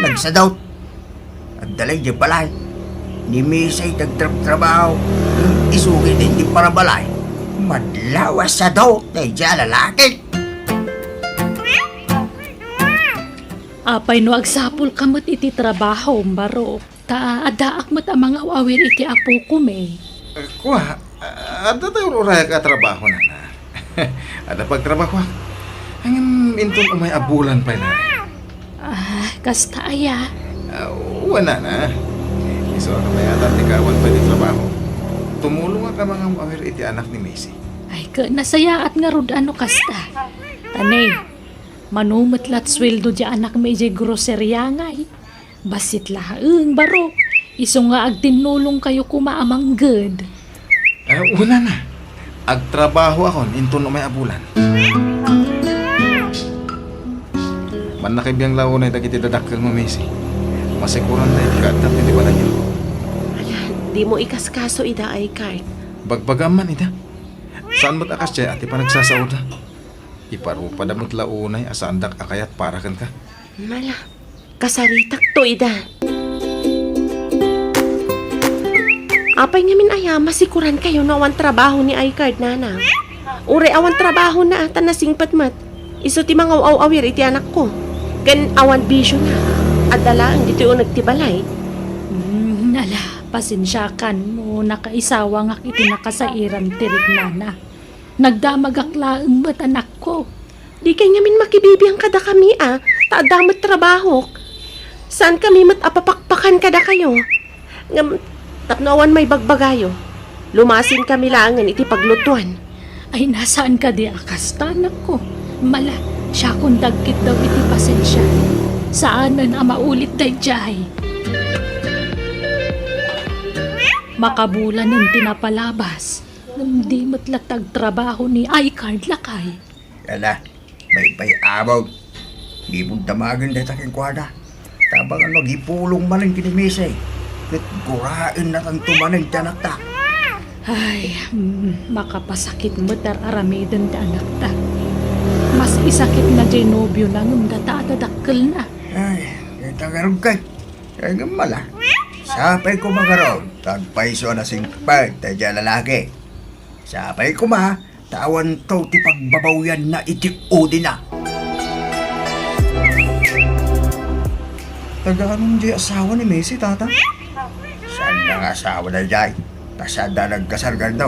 Nagsadot. Adda laeng idiay balay. Ni Macy ti agtrabtrabaho. Ngem isu ketdi ti parabalay. Madlaw a sadot daydiay a lalaki. Apay no agsapulka met iti trabahom, barok? Ta addaak met a mangaw-awir iti apokon. Eh, kua, ah, adda tay ur-urayak a trabaho, nana. Adda pagtrabahoak. Ngem inton umay a bulan pay laeng. Ah, kasta aya? Ah, wen, nana. Isu a kabayatan ti kaawan pay ti trabaho. Tumulongak a mangaw-awir iti anak ni Macy. Ay, ket nasayaat ngarud no kasta. Tani, mano met la ti sueldo ti anakmi idiay groceria ngay? Bassit laeng, barok. Isu nga agtinnulongkayo koma a mangged. Eh, una na. Agtrabahoakon inton umay a bulan. Mannakabiang la unay dagiti dadakkelmo, Macy. Masikuran na iti kaaddak iti balayyo. Ala, dimo ikaskaso ida, iCard. Bagbagam man ida. Saan met a kasdiay a ti panagsasaoda. Iparupada met la unay a saandak a kayat para kenka. Ala, kasaritakto ida. Apay ngamin aya, masikurankayo no awan trabaho ni iCard, nana? Uray awan trabahona, ta nasingpet met. Isu ti mangaw-awir iti anakko. Ken awan bisiona. Adda laeng ditoy uneg ti balay. Hmm, ala, pasensiakan no nakaisawangak iti nakasairan ti riknana. Nagdamagak laeng met, anakko. Dikay ngamin makibibiang kadakami a, ta adda met trabahok. Saankami met a papakpakan kadakayo. Ngem tapno awan maibagbagayo, lumasinkami laengen iti paglutuan. Ay, saan kadi a kasta, anakko. Mala, siakon dagkit daw iti pasensia. Saanen a maulit daydiay. Makabulanen ti napalabas. Ngem di met la ti agtrabaho ni iCard, lakay. Ala, baybay-amon. Dimo damagen dayta kenkuana. Tabang no agipulong manen ken ni Macy, ket guraennatanto manen ti anakta. Ay, mm, makapasakit met ar-aramiden ti anakta. Mas isakitna diay nobiona ngem data a dadakkelna. Ay, dayta ngarud kay. Ay, ngem mala. Sapay koma ngarud, ta agpayso a nasingpet daydiay a lalaki. Sapay koma, ta awanto ti pagbabawianna iti udina. Tagaan diay asawa ni Macy, tata? Saanda nga asawa daydiay. Ta saanda nagkasar, Garda.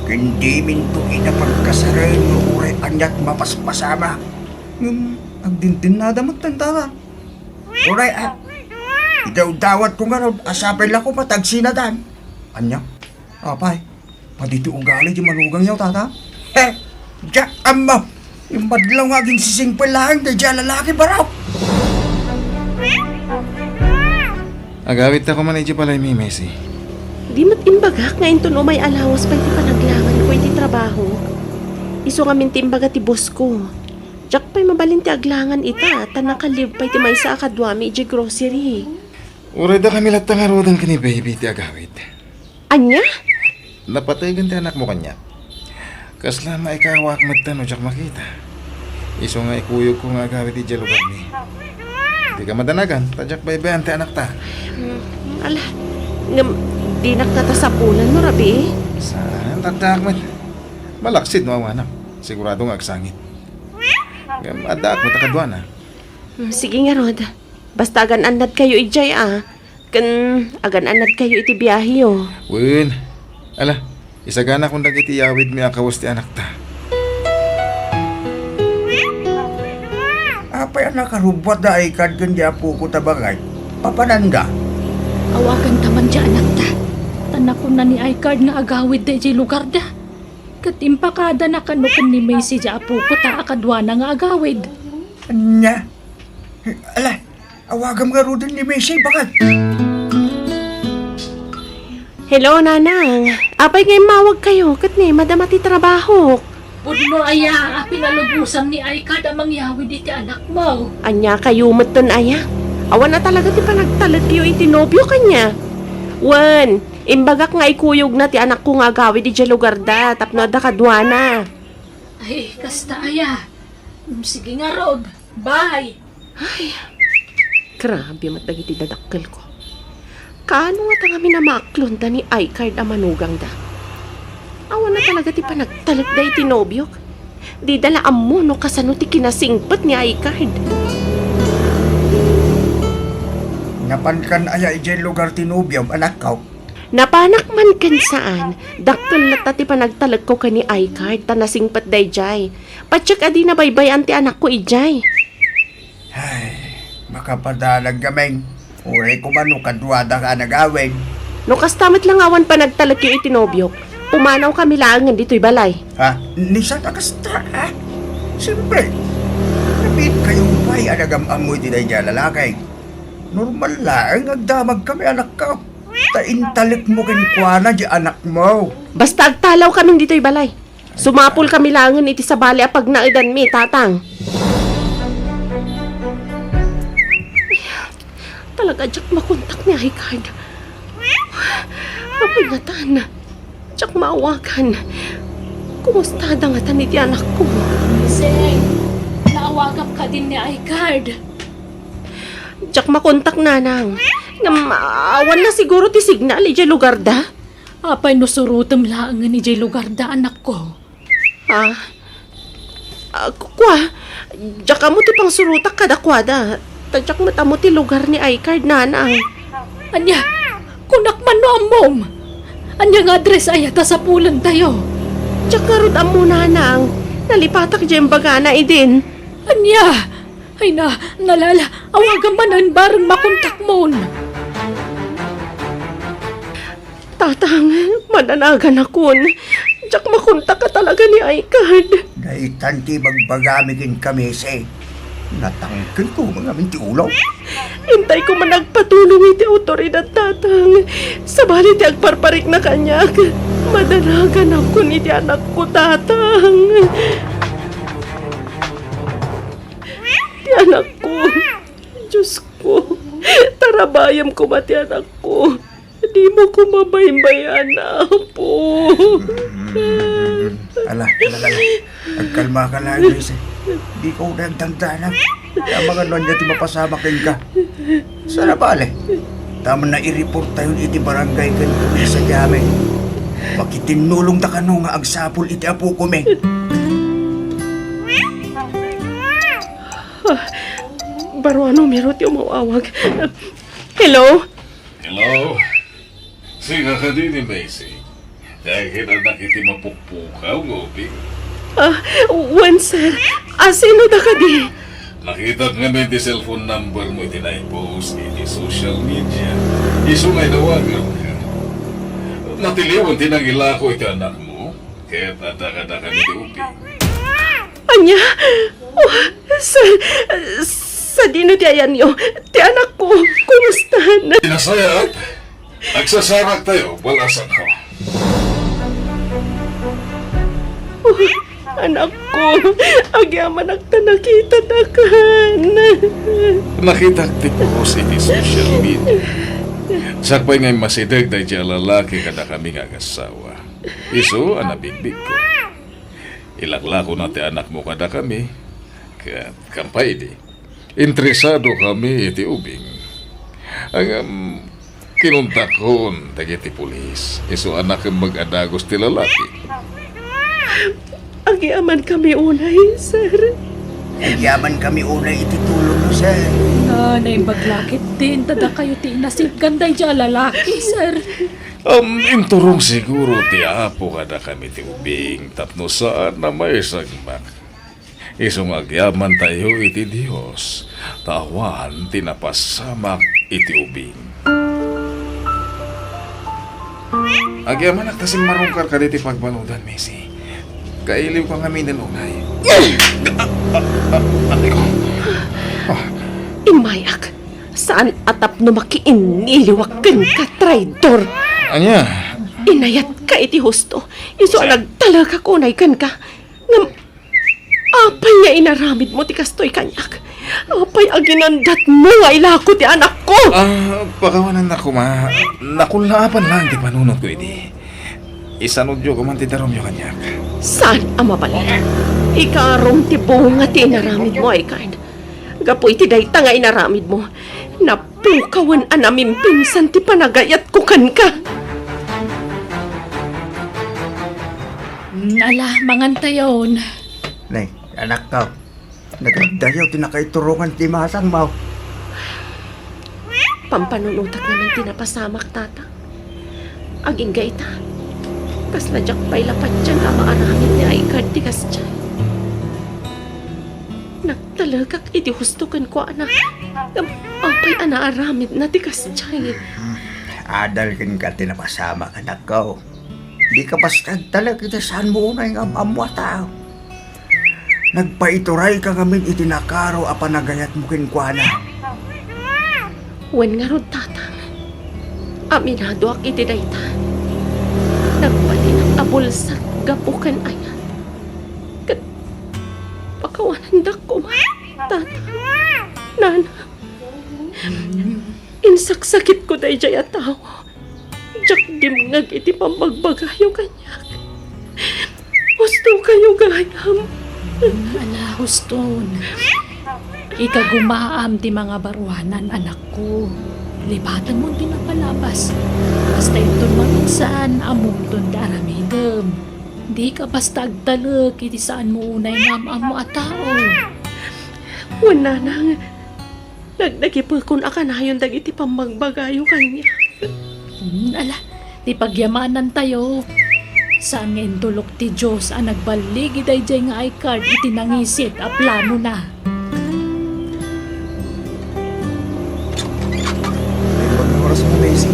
Ken diminto ida pagkasaren no uray aniat mapaspasama. Ngem agdindinnada metten, tata. Uray, ah, idawdawatko ngarud a sapay la koma ta agsinadan. Ania? Apay, padi ti ugali ti manugangyo, tata? He, diak ammo. Imbaglaw nga aginsisingpel laeng daydiay a lalaki, barok! Agawidta koma idiay balaymi, Macy. Di met imbagak nga inton umay a lawas pay ti panaglanganko iti trabaho. Isu ngamin ti imbaga ti boss ko. Diak pay mabalin ti aglangan ita, ta naka-leave pay ti maysa a kaduami idiay grocery. Uray dakami latta ngaruden ken ni baby ti agawid. Ania? Napategen ti anakmo kaniak. Kasla maikawak metten no diak makita. Isu nga ikuyogko nga agawid idiay lugarmi. Dika madanagan, ta diak baybay-an ti anakta. Hmm, ala, ngem dinak ngata sapulan no rabii? Saan, addaak met. Malaksid no awanak. Sigurado nga agsangit. Ngem addaak met a kaduana. Hmm, sige ngarud. Basta agan-annadkayo idiay a. Ken agan-annadkayo iti biaheyo. Wen. Ala, isaganakon dagiti yawidmi a kawes ti anakta. Apay a nakarubbuat da iCard ken di apoko ta bangay? Papananda? Awaganta man ti anakta. Ta nakuna ni Aykard nga agawidda idiay lugarda. Ket impakadana kano ken ni Macy diay apoko ta a kaduana nga agawid. Ania? Ala, awagam ngaruden ni Macy, baket. Hello, Nanang. Apay nga immawagkayo ket ni madama ti trabahok? Pudno aya a pinalubosan ni Aykard a mangyawid iti anakmo. Ania kayo metten aya? Awan a talaga ti panagtalekyo iti nobiok ania? Wen, imbagak nga ikuyogna ti anakko nga agawid idiay lugarda tapno adda kaduana. Ay, kasta aya. Mm, sige ngarud. Bye. Ay, grabe met dagiti dadakkelko. Kaano ngata ngamin a maaklonda ni Aykard a manugangda? Awan a talaga ti panagtalekda iti nobiok. Dida la ammo no kasano ti kinasingpet ni Aykard. Napankan aya idiay lugar ti nobiom, anakko? Napanak man ken saan, dakkel latta ti panagtalekko ken ni Aykard ta nasingpet daydiay. Patiek a di nabaybay-an ti anakko idiay. Ay, makapadalag gamin. Uray koma no kaduada ka a nagawid. No kasta met la nga awan panagtalekyo iti nobiok, pumanawkami laengen ditoy balay. Ha? Ni saan a kasta, ha? Siyempre, nabiit kayo pay a nagam-ammo iti daydiay a lalaki. Normal laeng nga agdamagkami, anakko. Ta intalekmo kenkuana diay anakmo. Basta agtalawkamin ditoy balay. Sumapulkami laengen iti sabali a pagnaedanmi, Tatang. Talaga diak makontak ni Aykard. Apay ngatan, diak maawagan. Kumustada ngatan iti anakko? Gising, naawagak kadin ni Aykard. Diak makontak, Nanang. Ngem awan na siguro ti signal idiay lugarda. Apay no surotem laengen idiay lugarda, anakko? Ah, ah, ku-, kua, diak ammo ti pangsurotak kadakuada. Ta diak met ammo ti lugar ni Aykard, Nanang. Ania, kunak man no ammom. Ania nga address aya ta sapulentayo? Diak ngarud ammo, Nanang. Nalipatak diay imbagana idin. Ania? Ay na, nalala, awagam manen bareng makontakmon. Tatang, madanaganakon. Diak makontak a talaga ni Aykard. Daytan ti ibagbagami kenka, Mese. Natangken ko ngamin ti ulo. Intay ko man agpatulong iti awtoridad, Tatang. Sabali ti agparparikna kaniak, madanaganakon iti anakko, Tatang. Ti anakko. Diosko, tarabayem koma ti anakko. Dimo koma baybay-an, Apo. Mm, ala, ala, ala. Agkalmaka laeng, Luis. Dika unay agdandanag. Amangan no ania ti mapasamak kenka. Saan a bale, ta muna i-report tayon iti barangay ken pulis a diay amin. Makitinnulongda kano nga agsapul iti apokomi. Ah, baro a numero ti umawawag. Hello? Hello? Sika kadi ni Macy? Dagiti anak iti mapukpukaw nga ubing? Ah, wen, sir. Ah, sino da kadi? Nakitak ngamin ti cellphone number mo iti naipost iti social media. Isu nga inawaganka. Natiliwan ti nangilako iti anakmo. Ket adda kadakami ti ubing. Ania? Oh, sa, sadino ti ayanyo? Ti anakko, kumustan? Ti nasayaat, agsasaragtayo, balasanko. Oh, anakko, agyamanak ta nakitadakan. Nakitak ti post iti social media. Sakbay nga immasideg daydiay a lalaki kadakami nga agassawa. Isu a nabigbigko. Ilaklakona ti anakmo kadakami, ket kampay idi, interesado kami iti ubing. Ngem kinuntakkon dagiti pulis, isu a nakemmeg a dagus ti lalaki. Agyamankami unay, sir. Agyamankami unay iti tulongmo, sir. Na, naimbag la ketdin, ta dakayo ti inasitgan daydiay a lalaki, sir. Um, inturong siguro ti Apo kadakami ti ubing tapno saan a maisagmak. Isu nga agyamantayo iti Dios, ta awan ti napasamak iti ubing. Agyamanak ta simmarungkarka ditoy pagbanudan, Macy. Kailiwka ngamin unay. Ah, ah, ah, aray ko. Ah. Immayak. Saan a tapno makiinniliwak kenka, traidor. Ania? Inayatka iti husto. Isu a nagtalekak unay kenka. Ngem, apay nga inaramidmo ti kastoy kaniak? Apay a ginandatmo nga ilako ti anakko? Ah, pakawanannak koma. Nakullaapan laeng ti panunotko idi. Isanudyo koman ti darumyo kaniak. Saan a mabalin. Ikarom ti bunga ti inaramidmo, Aykard. Gapu iti dayta nga inaramidmo, napukawen a namimpinsan ti panagayatko kenka. Mm, ala, mangantayon. Nay, anakko. Nagagdayaw ti nakaiturongan ti masangmo. Pampanunotak ngamin ti napasamak, Tata. Agingga ita, kasla diak pay la patien a maaramid ni Aykard ti kasdiay. Nagtalekak iti husto kenkuana. Ngem apay a naaramidna ti kasdiay? Adal kenka ti napasamak, anakko. Dika basta agtalek iti saanmo unay nga am-ammo a tao. Nagpaiturayka ngamin iti nakaro a panagayatmo kenkuana. Wen ngarud, Tatang, aminadoak iti dayta. Nagbatinak a bulsak gapu ken ayat. Ket pakawanandak koma, Tatang, Nana. Insaksakitko daydiay a tao. Diak dimngeg iti pammagbagayo kaniak. Hustokayo gayam. Ala, huston. Ikagumaam ti mangabaruanan, anakko. Lipatenmo ti napalabas. Basta inton maminsan, ammomton ti aramidem. Dika basta agtalek iti saanmo unay nga am-ammo a tao. Wen, Nanang, nagdagipekon a kanayon dagiti pammagbagayo kaniak. Hmm, ala, ti pagyamanantayo. Saan nga intulok ti Dios a nagbaligi daydiay nga Aykard iti nangisit a planona. Naimbag nga oras mo, Macy.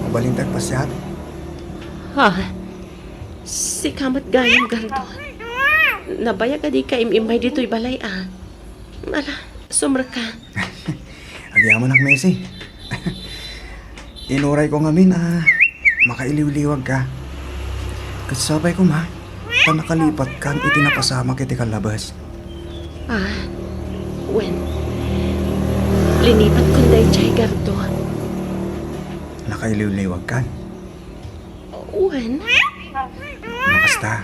Mabalinta agpasiar. Ha? Sika met gayam, Gardo. Nabayag a dika im-immay ditoy balay, a. Ala, sumrekka. Agyamanak, Macy. Inurayko ngamin a makailiwliwagka. Ket sapay koma ta nakalipatkan iti napasamak iti kallabes. Ah, wen. Linipatkon daydiay, Gardo. Nakailiwliwagkan? Wen. No kasta,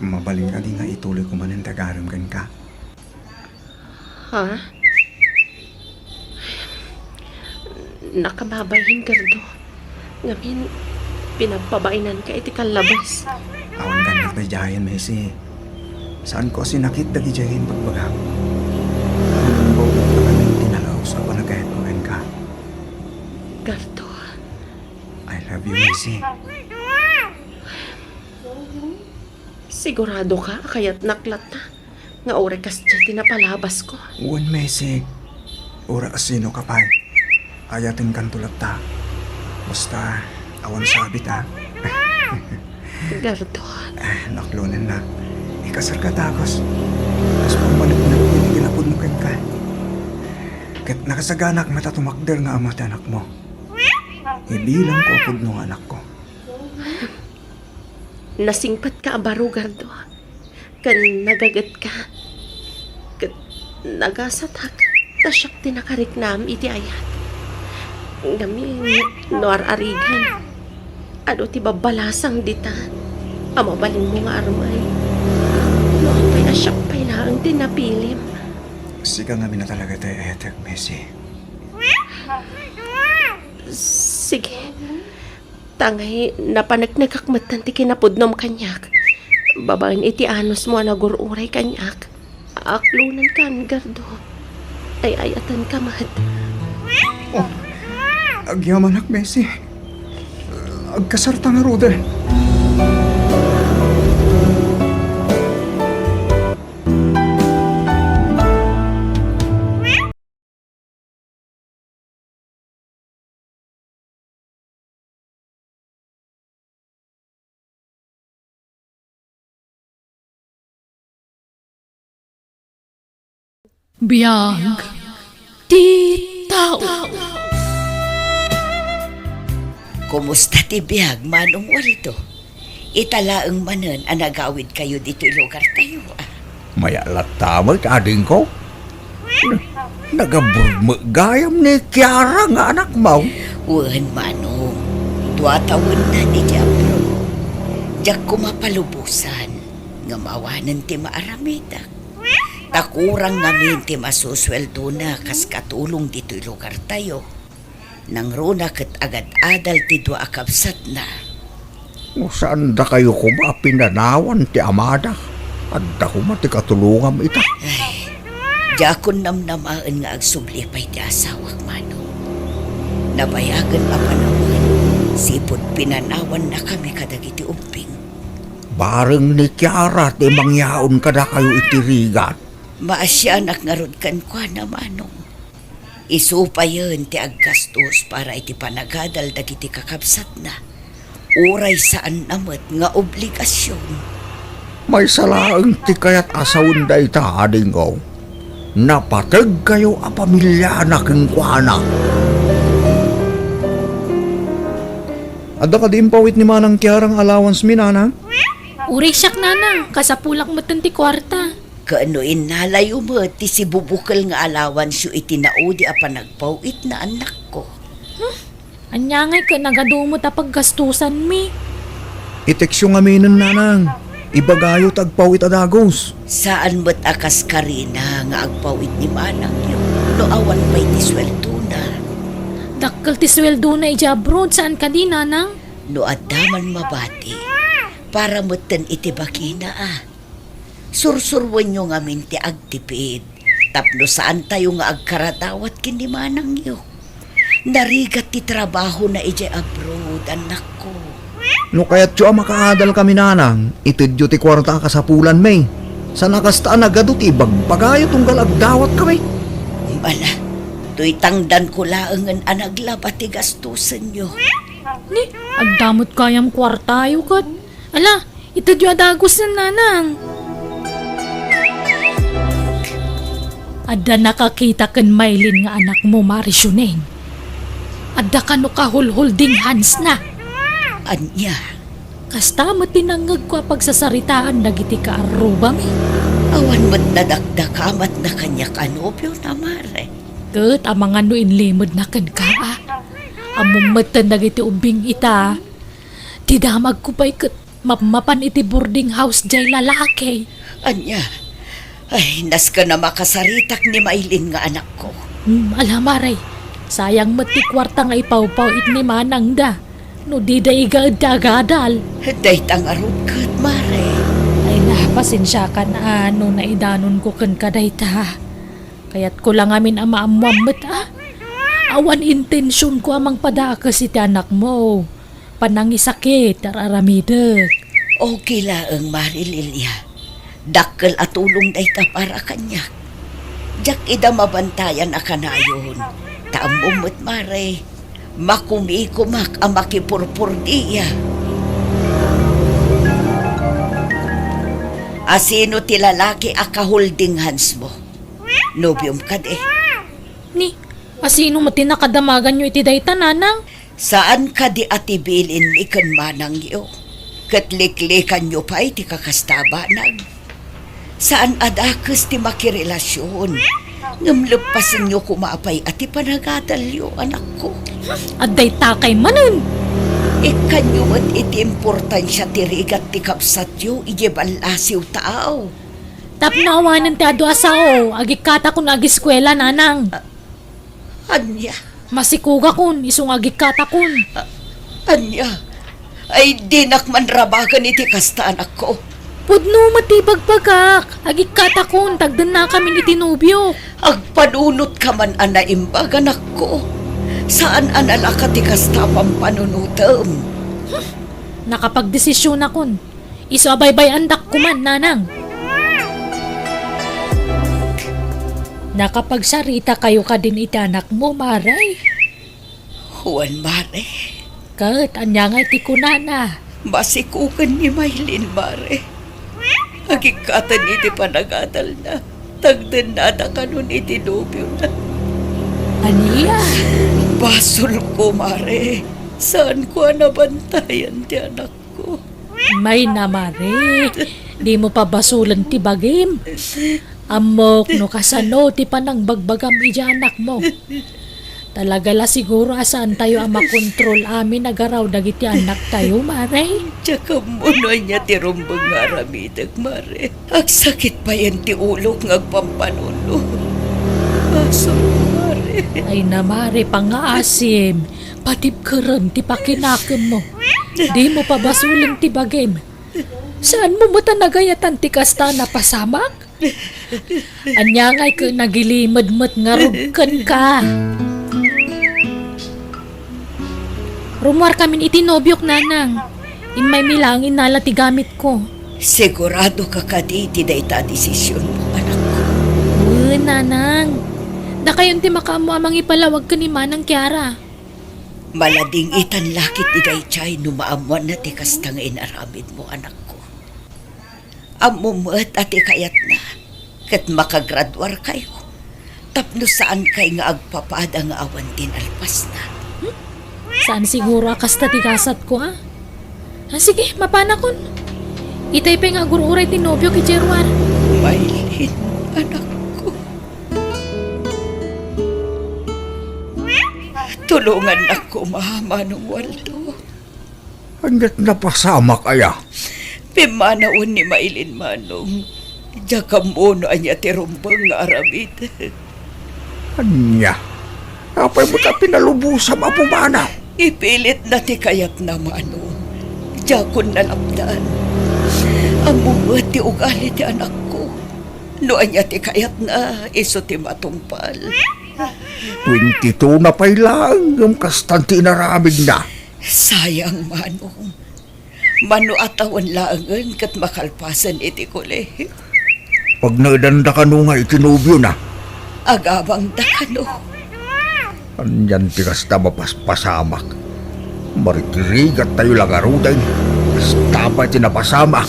mabalin kadi nga ituloyko manen ti agarem kenka? Ha? Nakababain, Gardo. Ngamin, pinagpabainanka iti kallabes. Awan kan nagdaydayan, Macy. Saanko a sinakit dagidiay nga ibagbagam. Ngem imbawlak ta kami ti nalaus a panagayatko kenka. Gardo. I love you, Macy. Siguradoka a kayatnak latta nga uray kasdiay ti napalabasko? Wen, Macy. Uray a sinoka pay, ayatenkanto latta. Basta, awan sabit, a. Gardo. Ah, naklonennak. Ikasarka, takos. Kas pammaneknek iti kinapudno kenka. Ket nakasaganak met a tumakder nga ama ti anakmo. Ibilangko a pudno nga anakko. Nasingpetka a baro, Gardo, ken nagagetka, ket nagasatak ta siak ti nakariknam iti ayat. Ngamin, no ar-arigan, adu ti babbalasang dita a mabalinmo nga armay. No apay a siak pay laeng ti napilim. Sika ngamin a talaga ti ay-ayatek, Macy. Sige. Ta ngay, napaneknekak metten ti kinapudnom kaniak. Babaen iti anusmo a nagur-uray kaniak. Aklonenkan, Gardo. Ay-ayatenka met. Oh, agyamanak, Macy. Agkasarta ngaruden. Biag ti tao. Kumusta ti biag, Manong Waldo? Ita laeng manen a nagawidkayo ditoy lugartayo, a. Mayat latta met, adingko. Nagaburmek gayam ni Kiara nga anakmo. Wen, Manong. Dua tawennan idiay abroad. Diak koma palubosan ngem awanen ti maaramidek. Ta kurang ngamin ti masusueldona kas katulong ditoy lugartayo. Nangruna ket agad-adal ti dua a kabsatna. No saandakayo koma a pinanawan ti amada, adda koma ti katulongam ita. Ay, diakon namnamaen nga agsubli pay ti asawak, Manong. Nabayagen a panawen, sipud pinanawannakami kadagiti ubbing. Bareng ni Kiara ti mangyaon kadakayo iti rigat. Maasianak ngarud kenkuana, Manong. Isu payen ti aggastos para iti panagadal dagiti kakabsatna. Uray saanna met nga obligasion. Maysa laeng ti kayat a sawen dayta, adingko. Napategkayo a pamiliana kenkuana. Adda kadi impawit ni Manang Kiara nga allowance mi, Nanang? Uray siak, Nanang. Kasapulak metten ti kuarta. Ken no innalayo met ti sibubukel nga allowance-yo iti naudi a panagpaw-itna, annakko. Hmm? Ania ngay ket nagadu met a paggastosanmi? I-text-yo ngaminen, Nanang. Ibagayo ta agpaw-it a dagus. Saan met a kas karina nga agpaw-it ni manangyo no awan pay ti sueldona. Dakkel ti sueldona idiay abroad, saan kadi, Nanang? No adda man mabati, para metten iti bakina, a. Sursuroenyo ngamin ti agtipid tapno saantayo nga agkaradawat ken ni manangyo. Narigat ti trabahona idiay abroad, annakko. No kayatyo a makaadalkami, Nanang, itedyo ti kuarta a kasapulanmi. Saan a kasta a nagadu ti ibagbagayo tunggal agdawatkami. Ala, toy tangdanko laengen a naglaba ti gastosenyo. Ni, adda met gayam kuartayo ket. Ala, itedyo a dagusen, Nanang. Adda nakakita ken Maylin nga anakmo, Mare Shuneng. Adda kano kahulhulding handsna. Ania? Kasta met ti nangngegko a pagsasaritaan dagiti kaarrubami. Awan met nadakdakamatna kaniak a nobiona, Mare. Ket amangan no inlimedna kenka, a. Ammom metten dagiti ubbing ita. Ti damagko pay ket mapmapan iti boarding house diay lalaki. Ania? Ay, nasken a makasaritak ni Maylin nga anakko. Hmm, ala, Mare. Sayang met ti kuarta nga ipawpaw-it ni manangda no dida igaed ti agadal. Dayta ngarud ket, Mare. Ay, napasensiakan a no naidanonko kenka dayta. Kayatko la ngamin a maammoam met, a. Awan intensionko a mangpadakes iti anakmo. Panangisakit ti ar-aramidek. Okay laeng, Mare Lilia. Dakkel a tulong dayta para kaniak. Diak ida mabantayan a kanayon. Ta ammom met, Mare, makumikumak a makipurpurdia. Asino ti lalaki a kaholding handsmo? Nobiom kadi? Ni, asino met ti nakadamaganyo iti dayta, Nanang? Saan kadi a ti bilinmi ken manangyo, ket liklikanyo pay ti kakasta a banag? Saan a dakes ti makirelasion, ngem leppasenyo koma pay a ti panagadalyo, anakko. Adda dayta kay manen! Ikkanyo met iti importansia ti rigat ti kabsatyo idiay ballasiw taaw. Tapno awanen ti adu a sao, agikkatakon agiskuela, Nanang. A-, ania? Masikugakon, isu nga agikkatakon. A-, ania? Ay, dinak manrabagan iti kasta, anakko. Pudno met ti ibagbagak. Agikkatakon, tagdennakamin iti nobiok. Agpanunot ka man a naimbag, anakko. Saan a nalaka ti kasta a pampanunotem. Hmm. Nakapagdesisionakon. Isu a baybay-andak koman, Nanang. Nakapagsarita kayo kadin iti anakmo, Mare? Wen, Mare. Ket ania ngay ti kunana? Masikogen ni Maylin, Mare. Agikkatan iti panagadalna. Tagdennada kanon iti nobiona. Ania? Basolko, Mare. Saanko a nabantayan ti anakko. Mayna, Mare. Dimo pabasolen ti bagim. Ammok no kasano ti panangbagbagam idiay anakmo. Talaga la siguro a saantayo a makontrol amin a garaw dagiti anaktayo, Mare. Diak ammo no ania ti rumbeng nga aramidek, Mare. Agsakit payen ti ulok nga agpampanunot. Basol, Mare. Ay na, Mare, pangaasim. Patibkerem ti pakinakemmo. Dimo pabasolen ti bagim. Saanmo met a nagayatan ti kasta a napasamak? Ania ngay ket nagilimedmet ngarud kenka? Rummuarkamin iti nobiok, Nanang. Immaymi laeng innala ti gamitko. Siguradoka kadi iti dayta a desisionmo, anakko? Wen, Nanang. Dakayon ti makaammo a mangipalawag ken ni Manang Kiara. Maladingitan la ketdi daydiay no maammoanna ti kasta nga inaramidmo, anakko. Ammom met a ti kayatna ket makagraduarkayo tapno saankay nga agpapada nga awan ti nalpasna. Hmm? Saan siguro a kasta ti gasatko, a? Ah, sige, mapanakon. Itay pay nga agur-uray ti nobiok idiay ruar. Maylin, anakko. Tulongannak koma, Manong Waldo. Ania't napasamak aya? Pimmanawen ni Maylin, Manong. Diak ammo no ania ti rumbeng nga aramid. Ania? Apay met a pinalubosam a pumanaw? Ipilitna ti kayatna, Manong. Diakon nalapdan. Ammom met ti ugali ti anakko. No ania ti kayatna, isu ti matungpal. Twenty-two na pay laeng ngem kastan ti inaramidna. Sayang, Manong. Mano a tawen laengen ket makalpasen iti kolehio. Pagnaedanda kano nga iti nobiona? Agabangda kano. Anian ti kasta mapaspasamak? Marigrigattayo la ngaruden. Kasta pay ti napasamak.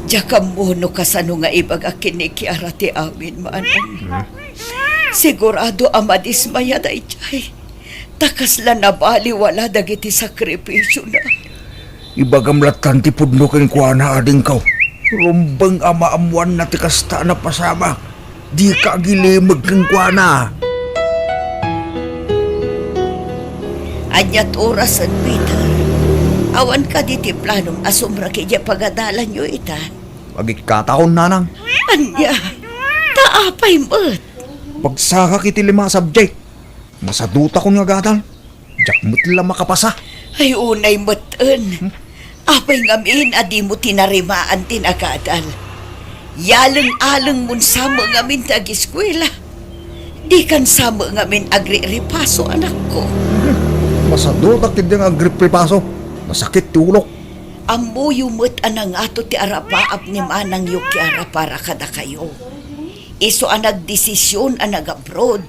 Diak ammo no kasano nga ibagak ken ni Kiara ti amin, Manong. Hmm? Sigurado a madismaya daydiay. Ta kasla nabaliwala dagiti sakrifisiona. Ibagam lattan ti pudno kenkuana, adingko. Rumbeng a maammoanna ti kasta a napasamak. Dika agilimeg kenkuana. Ania't orasen, Peter? Awan kadi ti planom a sumrek idiay pagadalanyo ita? Agikkataon, Nanang. Ania? Ta apay met? Bagsakak iti lima a subject. Masadutakon nga agadal. Diak met la makapasa. Ay, unay met-en. Hmm? Apay ngamin a dimo tinarimaan ti nagadal? Yaleng-alengmon sa met ngamin ti agiskuela. Dikan sa met ngamin agriripaso, anakko. Hmm. Masadutak ti diak nga agripripaso. Nasakit ti ulok. Ammoyo met a nangato ti arapaap ni manangyo Kiara para kadakayo. Isu a nagdesision a nag-abroad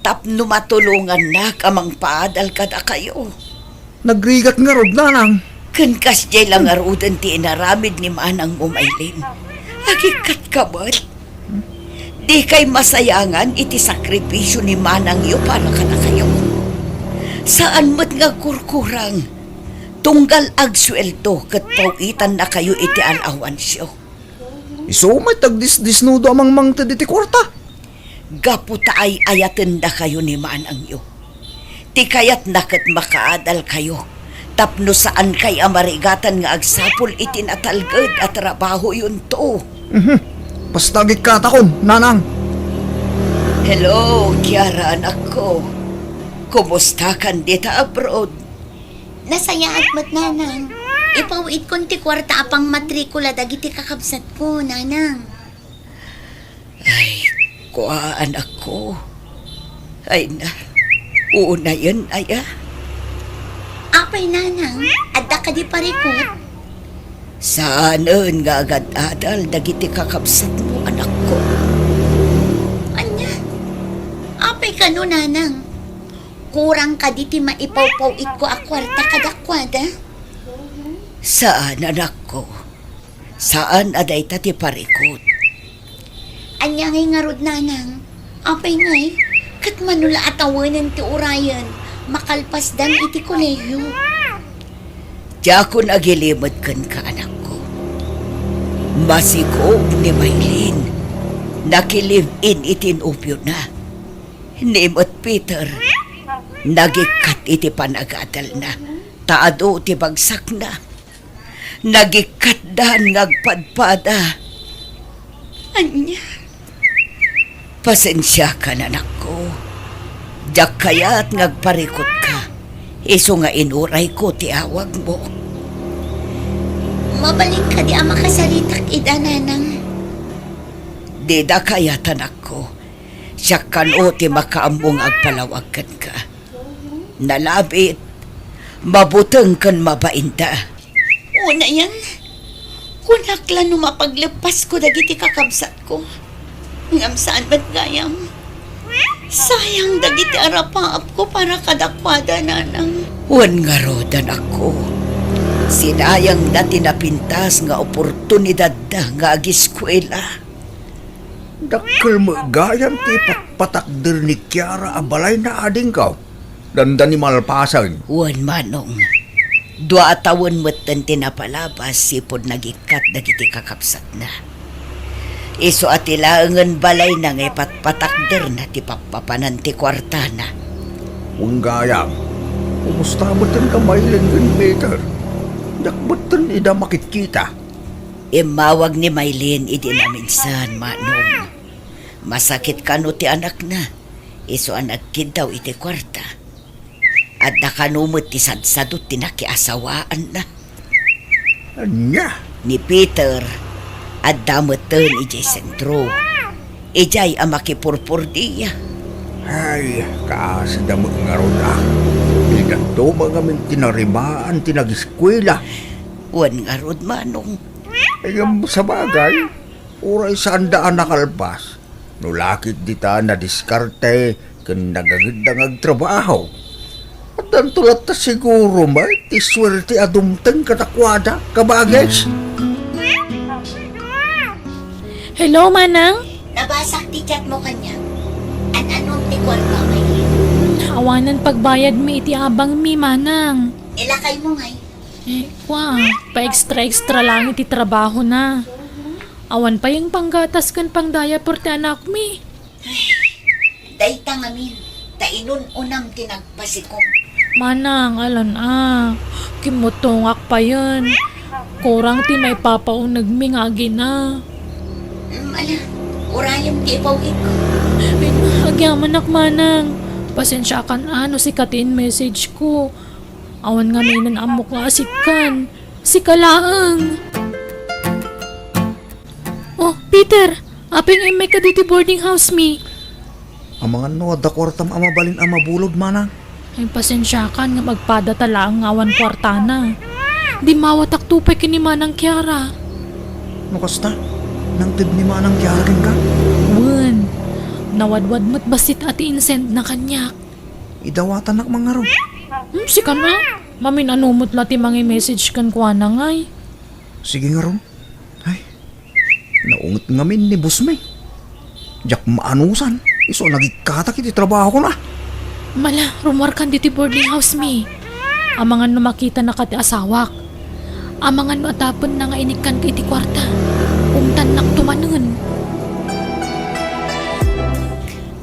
tapno matulongannak a mangpaadal kadakayo. Nagrigat ngarud, Nanang. Ken kasdiay la ngaruden ti inaramid ni manangmo, Maylin. Agikkatka met. Dikay masayangan iti sakripisio ni manangyo para kadakayo. Saan met nga agkurkurang. Tunggal agsueldo ket paw-itannakayo iti alawansyo. Isu met agdisdisnudo a mangmangted iti kuarta. Gapu ta ay-ayatendakayo ni manangyo. Ti kayatna ket makaadalkayo tapno saankay a marigatan nga agsapul iti natalged a trabahoyonto. Mhm. Basta agikkatakon, Nanang. Hello, Kiara, anakko. Kumustakan dita abroad? Nasayaat met, Nanang. Ipaw-itkon ti kuarta a pangmatrikula dagiti kakabsatko, Nanang. Ay, kua, anakko. Ay na, unayen aya? Apay, Nanang, adda kadi parikut? Saanen nga agad-adal dagiti kakabsatmo, anakko. Ania? Apay kano, Nanang? Kurang kadi ti maipawpaw-itko a kuarta kadakuada? Saan, anakko. Saan a dayta ti parikut. Ania ngay ngarud, nanang? Apay ngay, ket mano la a tawenen ti urayen, makalpasdan iti kolehiyo? Diakon agilimed kenka, anakko. Masikob ni Maylin. Nakilive-in iti nobiona. Ni met Peter, nagikkat iti panagatelna, ta adu ti bagsakna. Nagikkatdan nga agpadpada. Ania? Pasensiakan, anakko. Diak kayat nga agparikutka, isu nga inurayko ti awagmo. Mabalin kadi a makasaritak ida, nanang? Dida kayat, anakko. Siak kano ti makaammo nga agpalawag kenka. Nalabit, mabuteng ken mabainda. Unayen, kunak la no mapagleppasko dagiti kakabsatko. Ngem saan met gayam. Sayang dagiti arapaapko para kadakuada, nanang. Wen ngarud, anakko. Sinayangda ti napintas nga oportunidadda nga agiskuela. Dakkel met gayam ti ipatpatakder ni Kiara a balayna, adingko. Dandani malpasen. Wen, manong. Dua a tawen metten ti napalabas sipud nagikkat dagiti kakabsatna. Isu a ti laengen balayna nga ipatpatakderna ti pappapanan ti kuartana. Wen gayam, kumusta metten da Maylin ken Peter? Diak metten ida makitkita. Immawag ni Maylin idi naminsan, manong. Masakit kano ti anakna, isu a nagkiddaw iti kuarta. Adda kano met ti sadsadot ti nakiasawaanna. Ania? Ni Peter, adda metten idiay sentro. Idiay a makipurpordia. Ay, kaasida met ngarud a. Idatto met ngamin ti narimaan ti nagiskuela. Wen ngarud, manong. Ngem sabagay, uray saanda a nakalpas, no la ket dita nadiskarte ken nagangedda nga agtrabaho. Addanto latta siguro met ti suerte a dumteng kadakuada, kabagis. Hello, manang. Nabasak ti chat mo kaniak. An-anom ti kuarta, Maylin? Awanen pagbayadmi iti abangmi, manang. Ilakay mo ngay. Eh, kwa, pa-extra-extra lang iti trabahona. Awan pay panggatas ken pang-diaper ti anakmi. Dayta ngamin, ta inun-unam ti nagpasikom. Manang, alan a, kimmutongak payen. Kurang ti maipapaunegmi nga agina. Mm, ala, urayem ti ipaw-itko. Ay, agyamanak, manang. Pasensiakan a no sika ti in-message ko. Awan ngaminen ammok nga asikkan. Sika laeng. Oh, Peter, apay nga immay ka ditoy boarding house mi? Amangan no adda kuartam a mabalin a mabulod, manang. Ay, pasensiakan ngem agpadata laeng nga awan kuartana. Dimmawatakto pay ken ni Manang Kiara. No kasta, nangted ni Manang Kiara kenka? Wen, nawadwad met bassit a ti insendna kaniak. Idawatannak mangaro. Hmm, sika met. Mamin-ano met la ti mangi-message kenkuana ngay. Sige ngarud. Ay, naunget ngamin ni bossmi. Diak maanusan, isu a nagikkatak iti trabahokon a. Mala, rummuarkan ditoy boarding house mi. Amangan no makitanaka ti asawak. Amangan no adapenna nga inikkanka iti kuarta. Umtannakto manen.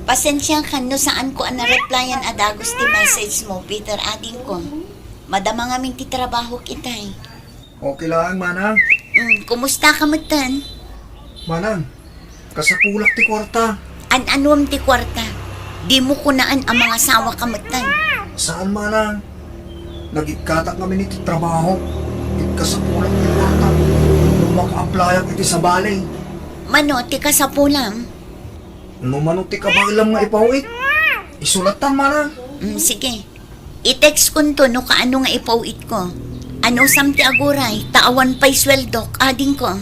Pasensiakan no saanko a nareplyan a dagus ti message mo, Peter, adingko. Madama ngamin ti trabahok itay. Okay lang, manang. Mm, kumusta ka metten? Manang, kasapulak ti kuarta. An-anuem ti kuarta? Dimo kunaan a mangasawa ka metten. Saan, manang. Nagikkatak ngamin iti trabaho. Ket kasapulak ti kuarta. No maka-applyak iti sabali. Mano ti kasapulam? No mano ti kabaelam nga ipaw-it, isu lattan, manang. Mm, sige. I-text konto no kaano nga ipaw-itko. Anusam ti aguray, ta awan pay sueldok, adingko.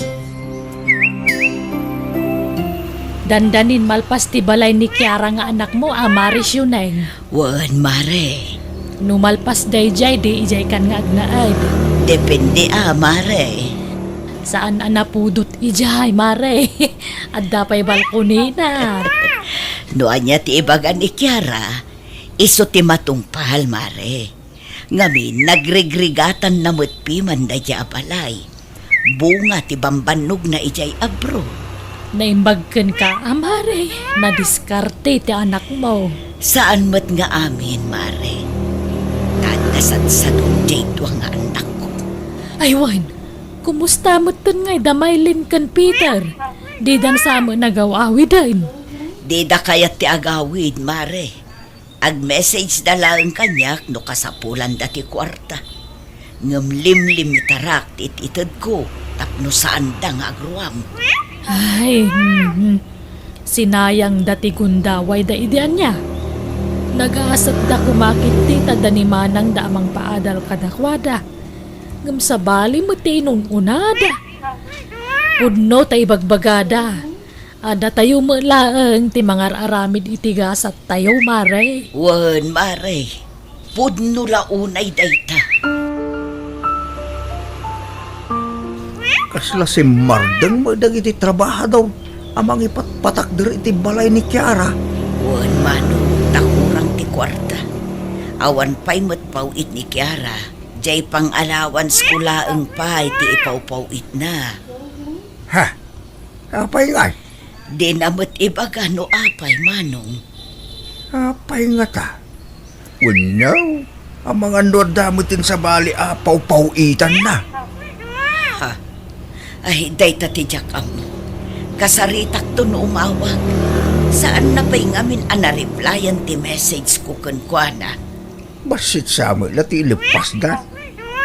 Dandanin malpas ti balay ni Kiara nga anakmo a Mare Siuneng. Wen, Mare. No malpas daydiay, di idiaykan nga agnaed. Depende a, Mare. Saan a napudot idiay, Mare. Adda pay balkonina. No ania ti ibaga ni Kiara, isu ti matungpal, Mare. Ngamin, nagrigrigatanna met piman daydiay a balay. Bunga ti bambannogna idiay abroad. Naimbag kenka, a Mare, nadiskarte ti anakmo. Saan met nga amin, Mare. Ta adda sadsadot diay dua nga annakko. Ay wen, kumusta metten ngay da Mylene ken Peter? Dida sa met nagaw-awiden? Dida kayat ti agawid, Mare. Ag-messageda laeng kaniak no kasapulanda ti kuarta. Ngem limlimitarak ti it-itedko tapno saanda nga agruam. Ay, mhm. Sinayangda ti gundawayda idi ania. Nagasetda koma ketdi ta adda ni manangda a mangpaadal kadakuada. Ngem sabali met ti inun-unada. Pudno ta ibagbagada. A datayo met laeng ti mangar-aramid iti gasattayo, Mare. Wen, Mare. Pudno la unay dayta. Kasla simmardeng met dagiti trabahador a mangipatpatakder iti balay ni Kiara. Wen, Manong, ta kurang ti kuarta. Awan pay met paw-it ni Kiara. Diay pang-allowance ko laeng pay ti ipawpaw-itna. Ha? Apay ngay? Dina met ibaga no apay, Manong. Apay ngata? Wenno, amangan no adda met ti sabali a pawpaw-itanna. Ha? Ay, dayta ti diak ammo. Kasaritakto no umawag. Saanna pay ngamin a nareplyan ti message ko kenkuana. Bassit sa met la ti ileppasda.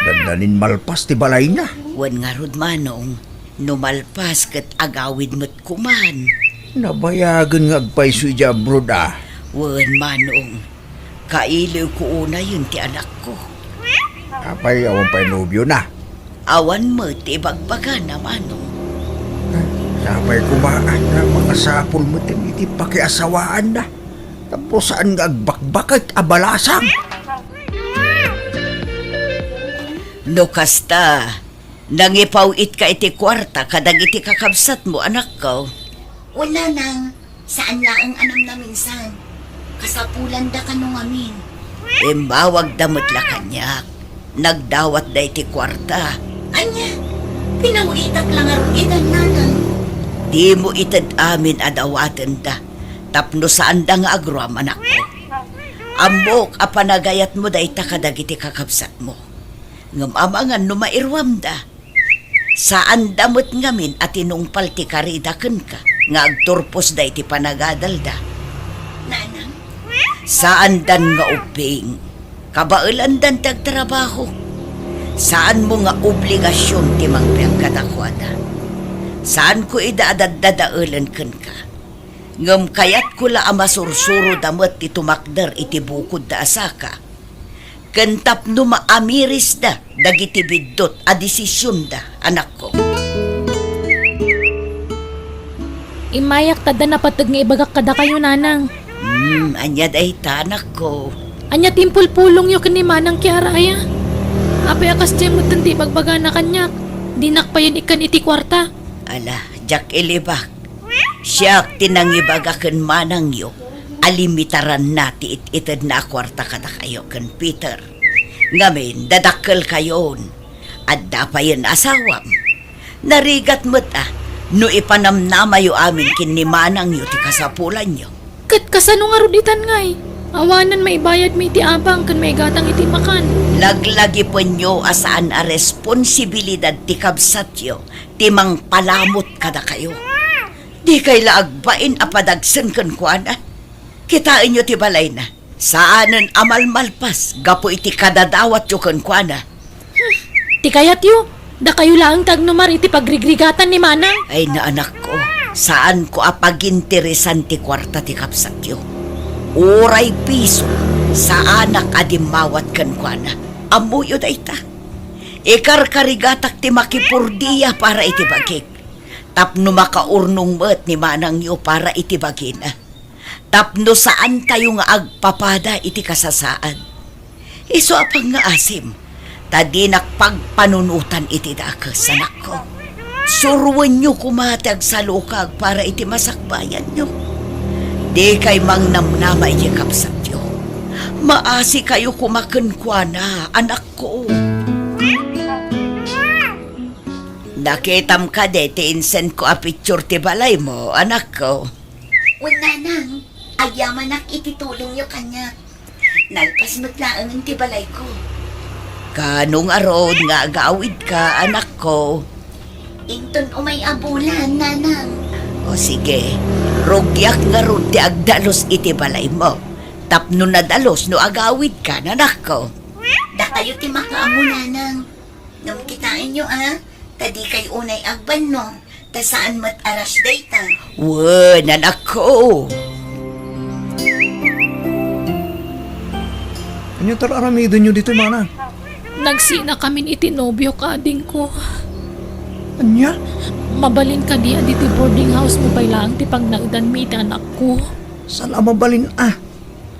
Dandanin malpas ti balayna. Wen ngarud, Manong, no malpas ket agawid met koman. Nabayagen nga agpayso idiay abroad a. Wen, Manong, kailiwko unayen ti anakko. Apay, awan pay nobiona? Awan met ti ibagbagana, Manong. Sapay koma a makasapul met iti pakiasawaanna. Tapno saan nga agbakbaket a balasang. No kasta, nangipaw-itka iti kuarta kadagiti kakabsatmo, anakko? Wen, Nanang, saan laeng a namnaminsan. Kasapulanda kano ngamin. Imbawagda met la kaniak. Nagdawatda iti kuarta. Ania? Pinaw-itak la ngarud itan, Nanang. Dimo ited amin a dawatenda tapno saanda nga agruam, anakko. Ammok a panagayatmo dayta kadagiti kakabsatmo. Ngem amangan no mairuamda. Saanda met ngamin a tinungpal ti karida kenka nga agturposda iti panagadalda. Nanang? Saandan nga ubbing. Kabaelandan ti agtrabaho. Saanmo nga obligasion ti mangbiag kadakuada. Saanko ida a daddadaelen kenka. Ngem kayatko la a masursuroda met ti tumakder iti bukodda a saka, ken tapno maamirisda dagiti biddut a desisionda, anakko. Immayak ta adda napateg nga ibagak kadakayo, Nanang. Hmm, ania dayta, anakko? Ania ti impulpulongyo ken ni Manang Kiara aya? Apay a kasdiay metten ti ibagbagana kaniak? Dinak payen ikkan iti kuarta. Ala, diak ilibak. Siak ti nangibaga ken manangyo a limitaranna ti it-itedna a kuarta kadakayo ken Peter. Ngamin, dadakkelkayon. Adda payen asawam. Narigat met a no ipanamnamayo amin ken ni manangyo ti kasapulanyo. Ket kasano ngarud itan ngay? Awanen maibayadmi iti abang ken maigatang iti makan. Laglagipenyo a saan a responsibilidad ti kabsatyo ti mangpalamut kadakayo. Dikay la agbain a padagsen kenkuana. Kitaenyo ti balayna. Saanen a malmalpas gapu iti kadadawatyo kenkuana. Ti kayatyo, dakayo laeng ti agnumar iti pagrigrigatan ni Manang. Ay, naanakko, saanko a paginteresan ti kuarta ti kabsatyo. Uray piso, saanak a dimmawat kenkuana. Ammoyo dayta. Ikarkarigatak ti makipurdia para iti bagik. Tapno makaurnong met ni manangyo para iti bagina. Tapno saantayo nga agpapada iti kasasaad. Isu a pangngaasim, ta dinak pagpanunotan iti dakes, anakko. Suroenyo koma ti agsalukag para iti masakbayanyo. Dikay mangnamnama iti kabsatyo. Maasikayo koma kenkuana, anakko. Nakitam kadi ti insendko a picture ti balaymo, anakko? Wen, nanang, agyamanak iti tulongyo kaniak. Nalpas met laengen ti balayko. Kaano ngarud nga agawidka, anakko? Inton umay a bulan, nanang. O sige, rugiak ngarud ti agdalus iti balaymo. Tapno nadalus no agawidka, anakko. Dakayo ti makaammo, nanang. Ngem kitaenyo, a, ta dikay unay agbannog, ta saan met a rush dayta. Wen, anakko. Ania ti ar-aramidenyo ditoy, manang? Nagsinakamin iti nobiok, adingko. Ania? Mabalin kadi a ditoy boarding house-mo pay laeng ti pagnaedanmi iti anakko? Saan a mabalin a?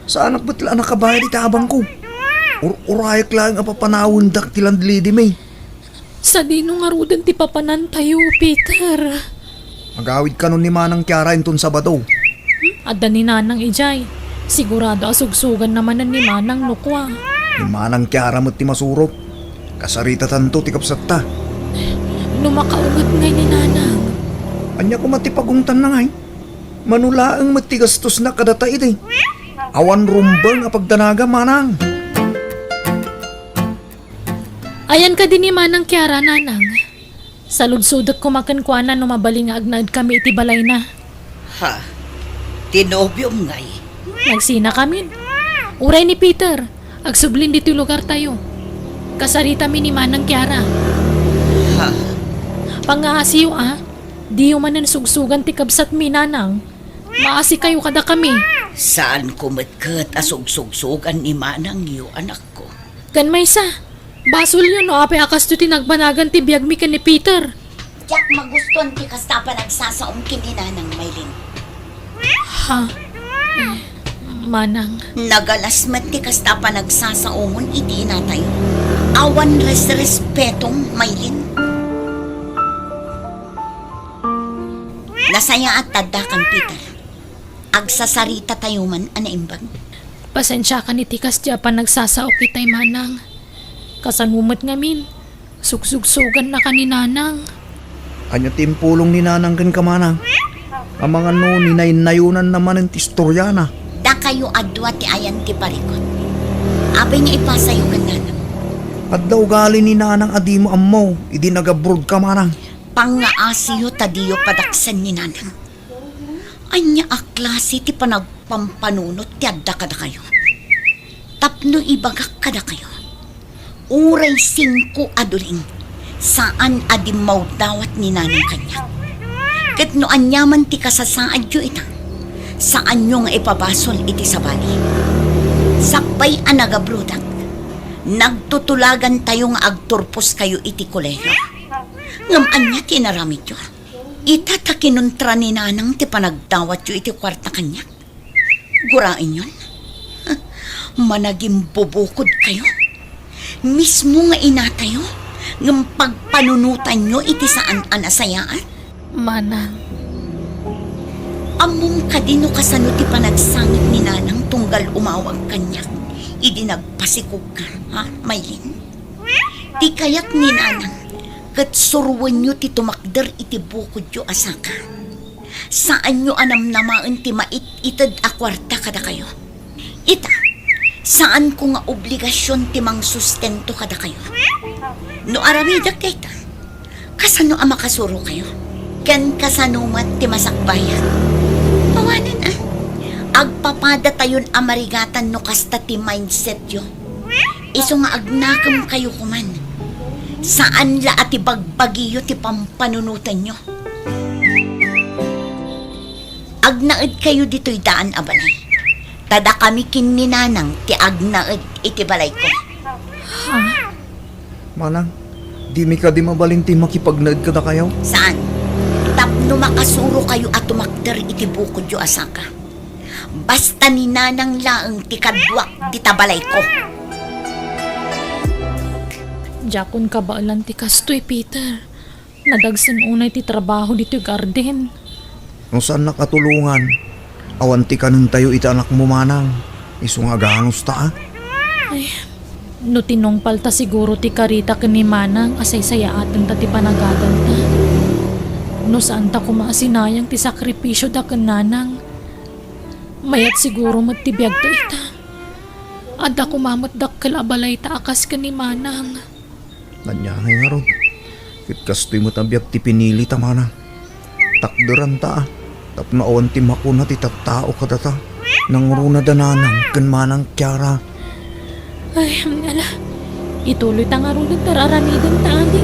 Saanak met la a nakabayad iti abangko. Ur-urayak laeng a papanawendak ti landlady-mi. Sadino ngaruden ti papanantayo, Peter? Agawid kanon ni Manang Kiara inton Sabado. Hmm? Adda ni Nanang idiay. Sigurado a sugsuganna manen ni Manang no kua. Ni Manang Kiara met ti masurot. Kasaritatanto ti kabsatta. No makaunget ngay ni Nanang. Ania koma ti pagungtanna ngay? Mano laeng met ti gastosna kadata idi. Awan rumbeng a pagdanaga, manang. Ayan kadi ni Manang Kiara, nanang. Saludsodek koma kenkuana no mabalin nga agnaedkami iti balayna. Ha? Ti nobiom ngay? Nagsinakamin. Uray ni Peter, agsublin ditoy lugartayo. Kasaritami ni Manang Kiara. Ha? Pangngaasiyo, a. Diyo manen sugsugan ti kabsatmi, nanang. Maasikayo kadakami. Saanko met ket a sugsugsugan ni manangyo, anakko. Ken maysa, basolyo no apay a kastoy ti nagbanagan ti biagmi ken ni Peter. Diak magustuan ti kasta a panagsasaom ken ni Nanang, Maylin. Ha? Eh, manang. Nagalas met ti kasta a panagsasaomon iti inatayo. Awan resrespetom, Maylin. Nasayaat ta addakam, Peter. Agsasaritatayo man a naimbag. Pasensiakan iti kasdi a panagsasaok itay, manang. Kasano met ngamin, sugsugsugannaka ni nanang. Ania ti impulong ni nanang kenka, manang? Amangan no ninaynayonanna manen ti istoriana. Dakayo a dua ti ayan ti parikut. Apay nga ipasayo ken nanang? Adda ugali ni nanang a dimo ammo idi nagabrodka, manang. Pangngaasiyo ta diyo padaksen ni nanang. Ania a klase ti panagpampanunot ti adda kadakayo? Tapno ibagak kadakayo, uray singko a duling, saan a dimmawdawat ni nanang kaniak. Ket no aniaman ti kasasaadyo ita, saanyo nga ipabasol iti sabali. Sakbay a nagabrodak, nagtutulagantayo nga agturposkayo iti kolehio. Ngem ania ti inaramidyo? Ita ta kinuntra ni nanang ti panagdawatyo iti kuarta kaniak. Guraenyon, managimbubukodkayo. Mismo nga inatayo, ngem pagpanunotanyo iti saan a nasayaat. Manang. Ammom kadi no kasano ti panagsangit ni nanang tunggal umawag kaniak idi nagpasikogka, ha, Maylin? Ti kayat ni nanang, ket suroenyo ti tumakder iti bukodyo a saka. Saanyo a namnamaen ti mait-ited a kuarta kadakayo. Ita, saanko nga obligasion ti mangsustento kadakayo. No aramidek dayta, kasano a makasurokayo? Ken kasano met ti masakbayan? Awanen a, agpapadatayon a marigatan no kasta ti mindsetyo. Isu nga agnakemkayo koman. Saan la a ti bagbagiyo ti pampanunotanyo. Agnaedkayo ditoy daan a balay. Ta dakami ken ni nanang ti agnaed iti balayko. Ha? Manang, dimi kadi mabalin ti makipagnaed kadakayo? Saan? Tapno makasurokayo a tumakder iti bukodyo a saka. Basta ni nanang laeng ti kaduak dita balayko. Diakon kabaelan ti kastoy, Peter. Nadagsen unay ti trabaho ditoy garden. No saannak a tulongan, awan ti kanentayo iti anakmo, manang. Isu nga aganusta, a. Ay, no tinungpalta siguro ti karita ken ni manang a saysayaatenta ti panagadalta. No saanta koma a sinayang ti sakripisioda ken nanang, mayat siguro met ti biagta ita. Adda koma met dakkel a balayta a kas ken ni manang. Ania ngay ngarud? Ket kastoy met a biag ti pinilita, manang. Takderanta, a, tapno awan ti makuna ti tattao kadata. Nangruna da nanang ken manang Kiara. Ay, ala. Ituloyta ngaruden ti ar-aramidenta, adi.